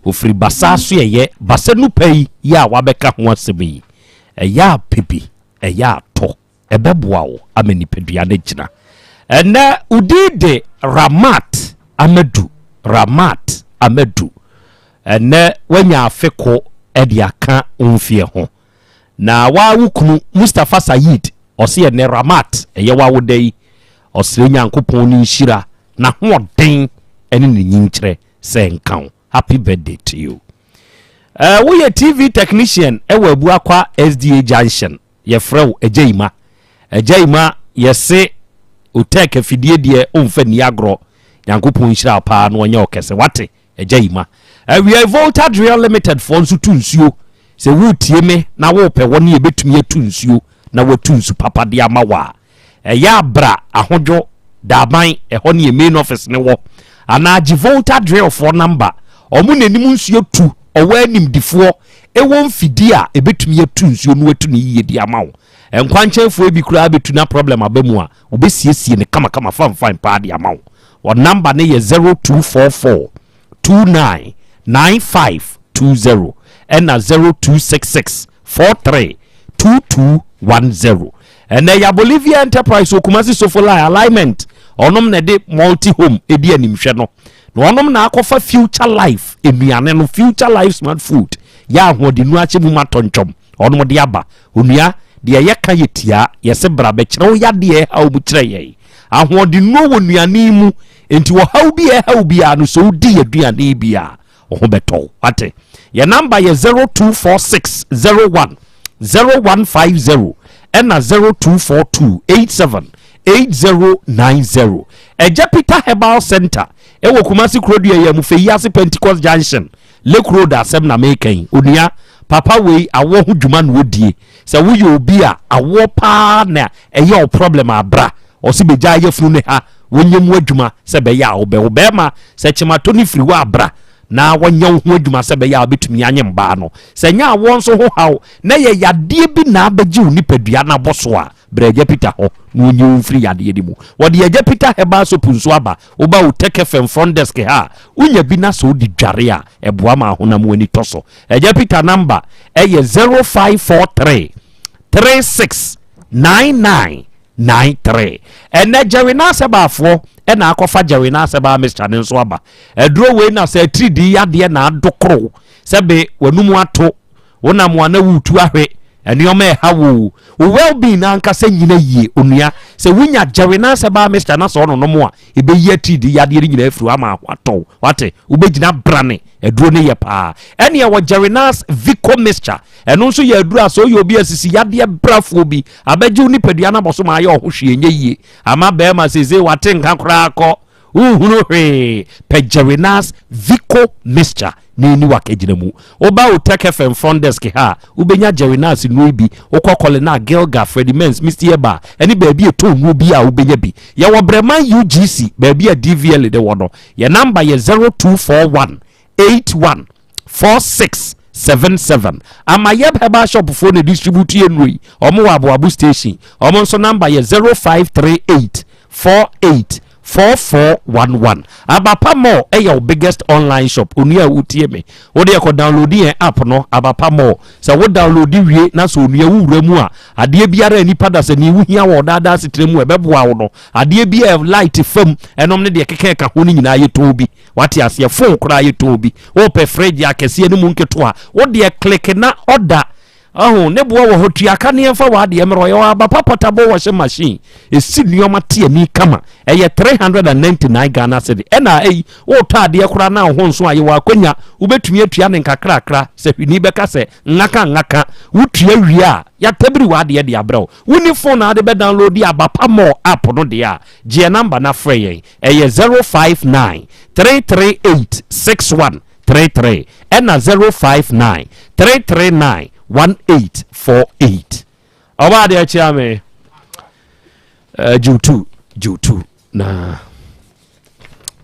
ɔfiri Basaa so ɛyɛ Basa nupa yi yɛ a wabɛka ho asɛm yi, ɛyɛ a pɛ bi, ɛyɛ a tɔ. Ɛbɛboa wo ama nipadua no agyina. Ɛnnɛ, wo din de Ramat Amadu. Ramat Amadu. Ɛnnɛ, woanya afe ko de aka wo mfeɛ ho. Na woa wo kunu, Mustapha Saeed, ɔse ɛnnɛ Ramat, ɛyɛ w'awoda yi, ɔsrɛ Nyankopɔn ne nhyira, n'ahoɔden ne ne nyinkyerɛ sɛ nka wo. Happy birthday to you. Uh, woyɛ TV technician ɛwɔ Abuakwa SDA Junction. Yɛfrɛ wo Agyaima. Agyaima, yɛse Otek afidie deɛ ɔmfa nni agorɔ. Nyankopɔn nhyira wo paa na ɔnyɛ wo kɛse. Wate? Agyaima. Awiai Volta Drill Limited foɔ nso tu nsuo. Sɛ woretie me na worepɛ wɔn a ɛbɛtumi atu nsuo na wɔatu nsu papa de ama wo a, ɛyɛ a bra Ahodwo, Daaban, ɛhɔ ne yɛn main office no wɔ. Anaa gye Volta Drill foɔ number. Wɔn na ɛnim nsuo tu, ɔwɔ animdifoɔ Ɛwɔ mfidie a ɛbɛtumi atu nsuo no atu no yie de ama wo. Nkwankyɛnfoɔ bi koraa bɛtu na problem aba mu a, wɔbɛsiesie no kamakama fanfan paa de ama wo. Wɔn number no yɛ 0244 29 9520 ɛna 0266 43 2210. Ɛnɛ ya Bolivia Enterprise wɔ Kumasi Sofolai Alignment, ɔnom na ɛde multi home ɛdi animhwɛ no. Na ɔnom na akɔfa Future Life nnuane no, Future Life Smart Food, yɛ ahoɔdenu ahyɛ mu ma tɔntwɔm, ɔnom de aba. Onua, deɛ yɛka yɛ tiaa, yɛse bra bɛkyerɛ wo yadeɛ ɛhaw mu kyerɛ yɛn. Ahoɔdennuo wɔ nnuane yi mu, enti ɔhaw bi a ɛhaw biara no, sɛ wodi yɛn aduane yi bi a, wo ho bɛtɔ wo. Wate? Yɛn namba yɛ 0246 01 0150 ɛna 0242 87 8090. Ɛgya Peter Herbal Center ɛwɔ Kumasi Kurodua yɛ mu Feyi ase Pentecost Junction, Lake Road asɛm na meka yi. Onua, papa wei awoɔ ho dwuma na ɔdie. Sɛ woyɛ obi a awoɔ paa na ɛyɛ wo problem a bra. Ɔse bɛgya ayafunu ne ha wɔnyɛ mu adwuma sɛ bɛyɛ a wobɛwo. Bɛɛma, sɛ kyematɔ no firi hɔ a bra na wɔnyɛ wo ho adwuma sɛ bɛyɛ a wobɛtumi anye mbaa no. Sɛ nyɛ awoɔ nso ho haw na ɛyɛ yadeɛ bi na abɛgye wo nipadua no abɔ so a, bra Agya Peter hɔ na ɔnyi wo mfiri yadeɛ no mu. Wɔde Agya Peter Herbal Soap nso aba. Woba wo Tech FM front desk ha a, wonya bi na sɛ wode dware a, ɛboa ma ahonam ani tɔ so. Agya Peter number ɛyɛ 0543. 36 99 93. Ɛnɛ Jerry N'asɛbaafoɔ ɛna akɔfa Jerry N'asɛbaa mixture ne nso aba. Aduro wei na sɛ atiridii yadeɛ na adokoro sɛbe w'anum ato wonam a na woretu ahwe nneɛma ɛha wo wo well-being n'ankasa nyina yie onua sɛ wonya Jerry N'asɛbaa mixture na sɛ ɔnonom a ɛbɛyi atiridii yadeɛ no nyinaa afiri ama atɔ wate wobɛgyina brane aduro no yɛ paa ɛne ɛwɔ Jerrynas Vico mixture ɛno nso yɛ aduro a sɛ ɔyɛ obi asisi yadeɛ brafoɔ bi abɛgye wo nipadua no abɔ so ma ayɛ ɔho hwee nyɛ yie ama bɛrima seesei wate nka koraa kɔ wohunu hwee pɛ Jerrynas Vico mixture na ɛni wakagyina mu woba wo Tech FM front desk ha a wobɛnya Jerrynas nnuro bi wokɔ Kɔlena Gilga Freddie Mens Misty Eba ɛne baabi ɛtɔ nnuro bi a wobɛnya bi yɛwɔ Brɛman UGC baabi a DVL de wɔ no yɛ number yɛ 0241 81 46 77 Amayɛb herbal shop foɔ na distribute yɛ nnuro yi ɔmo wɔ Aboabo station ɔmo nso number yɛ 0538 48 4411 Abapa Mall ɛyɛ wo biggest online shop onua a wotie me wode ɛkɔ download yɛn app no Abapa Mall sɛ wo download wie na sɛ onua wowura mu a adeɛ biara a nipa da sɛ ne wohia wɔ ɔdaadaa asetena mu ɛbɛboa wo no adeɛ bi a light fam ɛnom ne deɛ keka ɛka ho no nyinaa yɛtɔn bi wate aseɛ phone koraa yɛtɔn bi wopɛ fridge akɛseɛ no mu nketewa wodeɛ click na ɔda ɔho ne boɔ wɔ hɔ tuaka ne yɛmfa wɔ adeɛ mmerɛ ɔyɛ Abapa portable washing machine ɛsi nneɔma te ani kama ɛyɛ 399 Ghana cedi ɛna ɛyi wotɔ adeɛ koraa na wo ho nso a yɛwɔ akwanya wobɛtumi atua ne nkakrakra sɛ hwini bɛka sɛ ngaka ngaka wotua wie a yɛatabiri wɔ adeɛ de abrɛ wo woni phone na ade bɛ download Abapa Mall app no deɛ a gyeɛ number na frɛ yɛn ɛyɛ 059 338 61 33 ɛna 059 339 1848 ɔba adeɛ kyea me jiw jiw tu na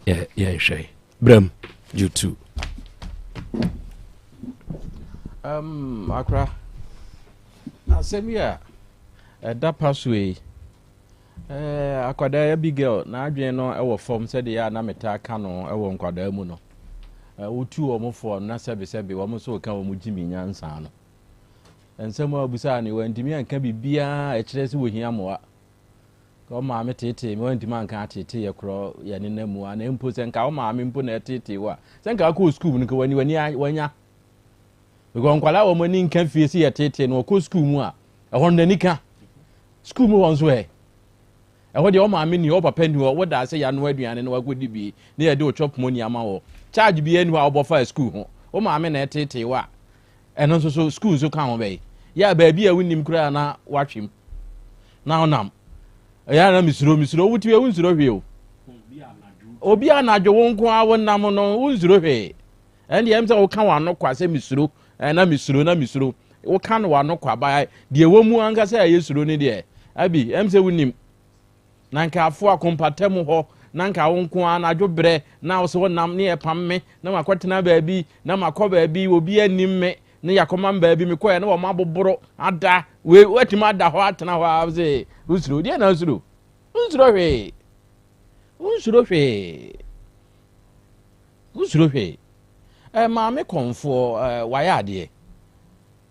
yɛnhwɛ brɛm jiw tu. Akora asɛm yi a ɛda pa so yi, akwadaa Abigail n'adwene no ɛwɔ fam sɛdeɛ a na metaa ka no ɛwɔ nkwadaa mu no, wotu wɔn foɔ na sɛbesɛbe wɔn nso ka wɔn gyimi nyansa no nsɛm a obusaa ne wɔntumi anka biribiara ɛkyerɛ sɛ wɔhia mmoa. Ka maame teetee me, wɔntumi anka ateetee yɛ korɔ yɛ ne nam mu ana mpo sɛ nka wo maame mpo na ɛteetee wo a, sɛ nka akɔ sukuu mu no nka wani wani wanya, because nkwadaa wɔn ani nka fie sɛ yɛ teetee no, wɔkɔ sukuu mu a ɛhɔ no n'ani ka sukuu mu hɔ nso ɛ ɛhɔ deɛ ɔmaame ni hɔ, ɔpapa ni hɔ, woda sɛ yɛanoa aduane na wakɔdi bi na yɛde wo chop money ama wɔ charge bi ani hɔ a wobɔ fa sukuu ho, wo maame na ɛteetee wo a, ɛno nso so sukuu nso ka ho bɛyi yɛ a baabi a wonim koraa na watwem na ɔnam ɛyɛ na mesuro mesuro wotumi ewu nsuro hwee o, obi anadwo wo nko a wonam no wonsuro hwee. Ɛn deɛ ɛm sɛ woka w'ano kwa sɛ mesuro ɛna mesuro na mesuro woka no w'ano kwa ba deɛ wɔ mu ankasa a ɛyɛ suro ne deɛ abi ɛm sɛ wonim na nka afo akompatam hɔ na nka wo nko ara anadwo berɛ na wo sɛ wonam ne yɛpam me na makɔtena baabi na makɔ baabi obi anim me ne yɛakɔma m baabi mekɔɛ na wɔn aboboro ada wei watumi ada hɔ atena hɔ a sɛ wosuro deɛ na wosuro wonsuro hwee wonsuro hwee wonsuro hwee. Ɛ maame kɔnfoɔ ɛ wayɛ adeɛ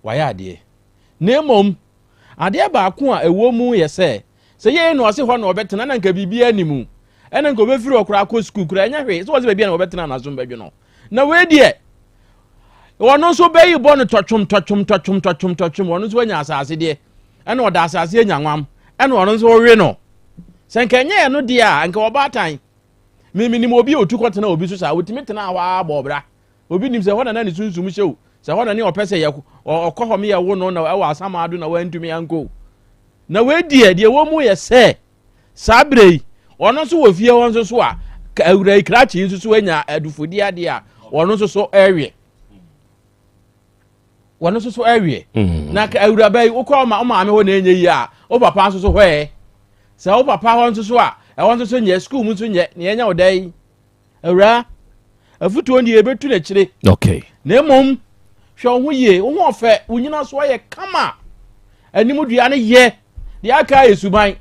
wayɛ adeɛ na mmom adeɛ baako a ɛwɔ mu yɛ sɛ sɛ yɛn na ɔse hɔ na ɔbɛtena na nka biribiara ni mu ɛna nka ɔbɛfiri hɔ koraa akɔ sukuu koraa ɛnyɛ hwee sɛ wɔsɛ baabi a na ɔbɛtena na so mbɛdwo no na wei deɛ ɔno nso bɛyi bɔ no tɔtwom tɔtwom tɔtwom tɔtwom tɔtwom ɔno nso anya asase deɛ ɛna ɔda asase anya nwam ɛna ɔno nso ɔwe no sɛ nka ɛnyɛ ɛno deɛ a nka ɔbaatan mímí nim obi a otu kɔtena obi so saa otumi tena hɔ ara bɔ ɔbra obi nim sɛ hɔ na na ne sunsum hyɛ o sɛ hɔ na ne ɔpɛ sɛ yɛ ɔkɔ hɔ mi yɛ wo no na ɛwɔ asamaado na wantumi ankɔ na wei deɛ deɛ wɔn mu yɛ sɛ saa berɛ yi ɔno nso wɔ fie hɔ nso so a awura yi krakye yi nso so anya adufodi adeɛ a ɔno nso so ɛrewe wɔno nso so ɛrewe na awuraba yi wokɔ ɔma ɔmaame hɔ na ɛnyɛ yie a wo papa nso so hɔ ɛ sɛ wo papa hɔ nso so a ɛhɔ nso so nyɛ sukuu mu nso nyɛ na yɛnya wo da yi awura afutuo deɛ yɛbɛtu n'akyire na mmom hwɛ wo ho yie wo ho ɔfɛ wo nyina so ayɛ kama anim dua no yɛ deɛ aka yɛ suban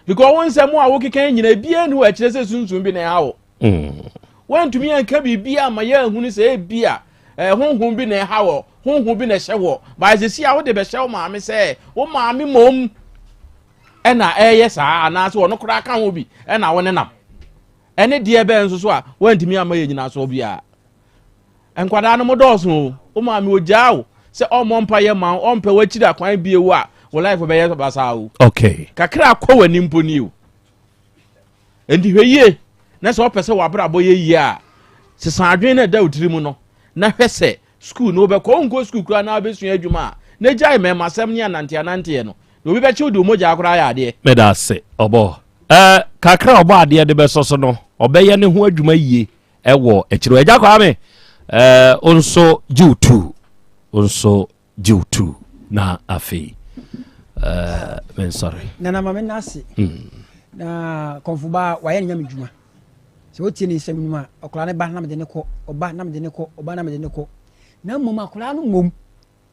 because wo nsɛm a wokeka nyina ebiara ni wɔ akyerɛ sɛ sunsum bi na ɛha wo. Woantumi anka biribi ama yɛanhunu sɛ ebi a eh, honhom bi na ɛha wɔ, honhom bi na ɛhyɛ wɔ. Bae sisi a wode bɛhyɛ wo maame sɛ wo maame mmom ɛna ɛyɛ saa anaasɛ ɔno koraa ka ho bi ɛna wo nenam. Ɛne deɛ bɛn nso so a woantumi amma yɛ nyinasoɔ biara. Nkwadaa no mo dɔɔso o. Wo maame ogyaa wo sɛ ɔmmɔ mpa yɛ ma wo, ɔmpɛ w'akyiri akwan bie wo a, wo life bɛyɛ basaa o. Okay. Kakra akɔ w'ani mpo ni o. Enti hwɛ yie na sɛ ɔpɛ sɛ w'abrabɔ yɛ yie a, sesa adwene no ɛda wo tiri mu no na hwɛ sɛ sukuu no wobɛkɔ, wonkɔ sukuu koraa na wobɛsua adwuma a, na gyae mmɛɛmasɛm ne ananteananteɛ no, na obi bɛkye wo de wo mogyaa koraa ayɛ adeɛ. Meda ase, ɔbɔ. Ɛɛ, kakra a ɔbɔ adeɛ de bɛsɔ so no, ɔbɛyɛ ne ho adwuma yie ɛwɔ akyire. Agya Kwame, ɛɛ, wo nso gye wo tu, wo nso gye wo tu na afei ɛɛ, mensɔre. Nana ma me nna ase. Na kɔnfoba wayɛ ne nyame dwuma. Sɛ wotie ne nsɛm no mu a, akwadaa no ba na mede ne kɔ, ɔba na mede ne kɔ, ɔba na mede ne kɔ. Na mmom akwadaa no mmom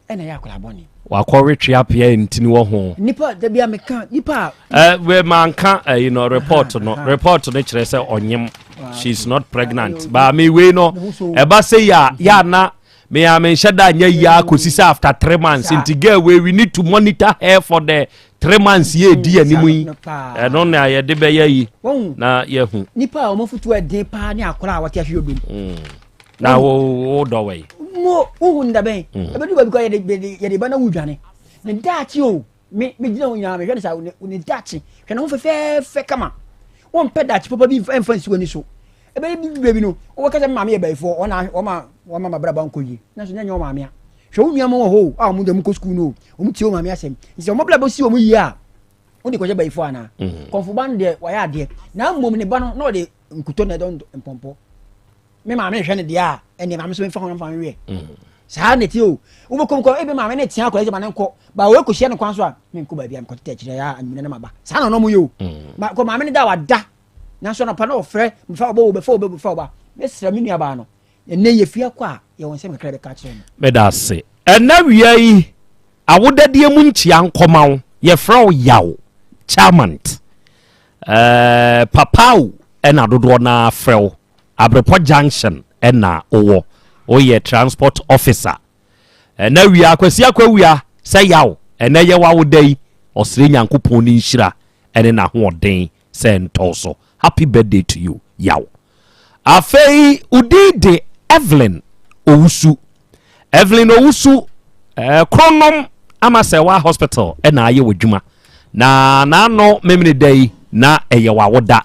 ɛna ɛyɛ akwadaa bɔne. Wakɔ wetwe apea ntini wɔ ho. Nipa dabi a meka nipa a. Ɛ we manka ɛyi no report no report no kyerɛ sɛ ɔnyem she is not pregnant baa mi wei no ɛba sɛ yɛ a yɛ ana me a menhyɛ da nyɛ yia kɔsi sɛ after 3 months nti girl wei we need to monitor her for the 3 months yɛ edi anim yi ɛno na yɛde bɛyɛ yi na yɛhu. Nipa a wɔn futu ɛden paa ne akora a wɔte ahwɛ odom. Na wo wo dɔ wɔ yi. Mo wohu ne dabɛn. Ebedu baabi kɔ yɛde yɛde ba na wo dwane ne daakye o me me gyina ho nyinaa mehwɛ ne saa ne daakye hwɛ ne ho fɛfɛɛfɛ kama wɔmpɛ daakye papa bi mfa nsi w'ani so ɛbɛyɛ bi baabi no wɔbɛka sɛ maame yɛ bayifoɔ wɔn wɔma wɔma ma braba nkɔ yie nanso nyɛ nyɛ wɔn maame a hwɛ wo nua mo wɔ hɔ o a wɔn deɛ wɔn kɔ sukuu no o wɔn tie wɔn maame asɛm nti sɛ wɔn braba si wɔn yie a wɔn de kɔhyɛ bayifoɔ anaa kɔnfo ba no deɛ wɔayɛ adeɛ na mmom ne ba no na ɔde nkutɔ na ɛdɔ mpɔmpɔ me maame hwɛ no deɛ a ɛnneɛ maame nso mfa ho mfa nweɛ mm. saa na ɛteɛ o wobɛkɔm kɔ ebi maame ne tea akɔyɛ sɛ ma ne nkɔ ba wei kɔhyia no kwan so a menkɔ baabi a mekɔtetɛ akyirɛ a anwummerɛ no maba saa na ɔno yɛ o mm. ma kɔ maame no da wada nanso anɔpa na ɔfrɛ mfa ɔbɔ wo bɛfa wo bɛfa wo ba mesrɛ me nuabaa no ɛnɛ yɛfie akɔ a yɛwɔ nsɛm kakra bɛka kyerɛ no. Meda ase. Ɛnɛ wia yi awodadeɛ mu nkyia nkɔma wo yɛfrɛ wo Yaw Charmant ɛɛ papa o ɛna dodoɔ no ara frɛ wo Abrepɔ junction na wowɔ. Woyɛ transport officer. Ɛnɛ wia Kwasi Akwawia sɛ yaw ɛnɛ yɛ w'awoda yi ɔsrɛ Nyankopɔn ne nhyira ɛne n'ahoɔden sɛ ɛntɔ wo so. Happy birthday to you Yaw. Afei wo din de Evelyn Owusu. Evelyn Owusu, eh, Kronom Amasɛwa Hospital na ayɛ w'adwuma. Na n'ano memene da yi na ɛyɛ w'awoda.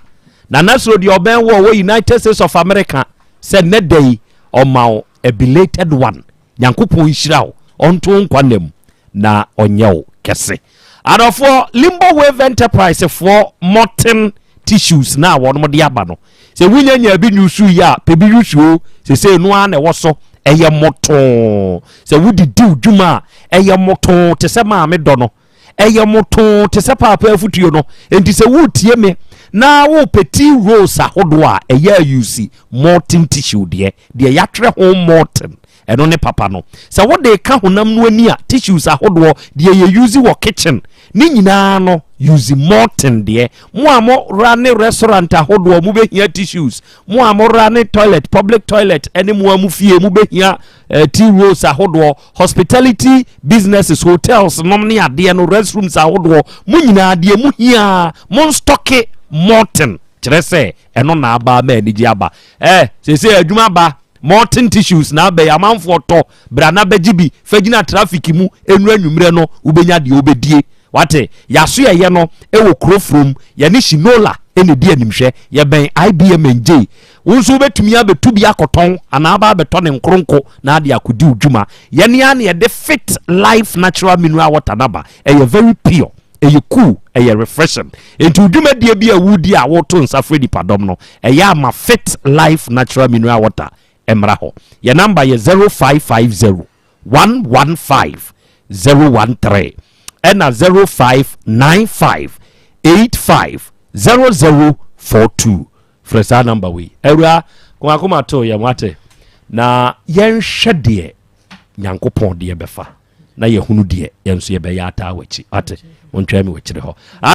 Na Nasro deɛ ɔbɛn wɔ wɔ United States of America sɛ nnɛ da yi ɔma wo a belated one. Nyankopɔn nhyira wo, ɔnto wo nkwa nna mu na ɔnyɛ wo kɛse. Adɔfoɔ, Limbo Wave Enterprise foɔ mɔten tissues no a wɔnom de aba no, sɛ wonya nyaa bi nyusu yi a, pɛ bi yusu o, sesei no ara na ɛwɔ so, ɛyɛ motoo. Sɛ wode di wo dwuma a, ɛyɛ motoo te sɛ maame dɔ no, ɛyɛ motoo te sɛ paapa afutuo no. Enti sɛ woretie me na wopɛ tea rolls ahodoɔ a, ɛyɛ ayusi molten tissue deɛ, deɛ yɛatwerɛ ho molten Ɛno ne papa no. Sɛ wode reka honam no ani a, tissues ahodoɔ, deɛ yɛ use wɔ kitchen, ne nyinaa no, use Morton deɛ. Mo a mo rane restaurant ahodoɔ, mo bɛhia tissues. Mo a mo rane toilet, public toilet, ɛne mo a mo fie, mo bɛhia eh, tea rolls ahodoɔ. Hospitality businesses, hotels nom ne adeɛ no, restrooms ahodoɔ, mo nyinaa deɛ mo hia, mo nstɔke Morton. Kyerɛ sɛ, ɛno na aba ama anigye aba. Eh, seesei adwuma ba. Molten tissues na abɛyɛ amanfoɔ tɔ bra na bɛgye bi fa gyina traffic mu ɛnuru anwummerɛ no wobɛnya deɛ wobɛdie wate yaso yɛyɛ no ɛwɔ kuro from yɛne Shinola ɛna ɛdi animhwɛ yɛbɛn IBM and J wo nso wobɛtumi abɛtu bi akɔtɔn anaa aba abɛtɔ ne nkoronko na ade akɔdi wo dwuma yɛne a na yɛde Fit Life Natural Mineral Water naba ɛyɛ very pure ɛyɛ cool ɛyɛ refreshing nti wo dwumadie bi a wodi a woto nsa frɛ nipadɔm no ɛyɛ ama Fit Life Natural Mineral Water mmra hɔ. Yɛn namba yɛ 0550 115 013 ɛna 0595 85 0042. Frɛ saa namba wei. Awura komakoma to yɛn wate na yɛnhwɛ deɛ Nyankopɔn deɛ bɛfa na yɛhunu deɛ yɛn nso yɛbɛyɛ ataa w'akyi wate. Montwɛn me w'akyire hɔ.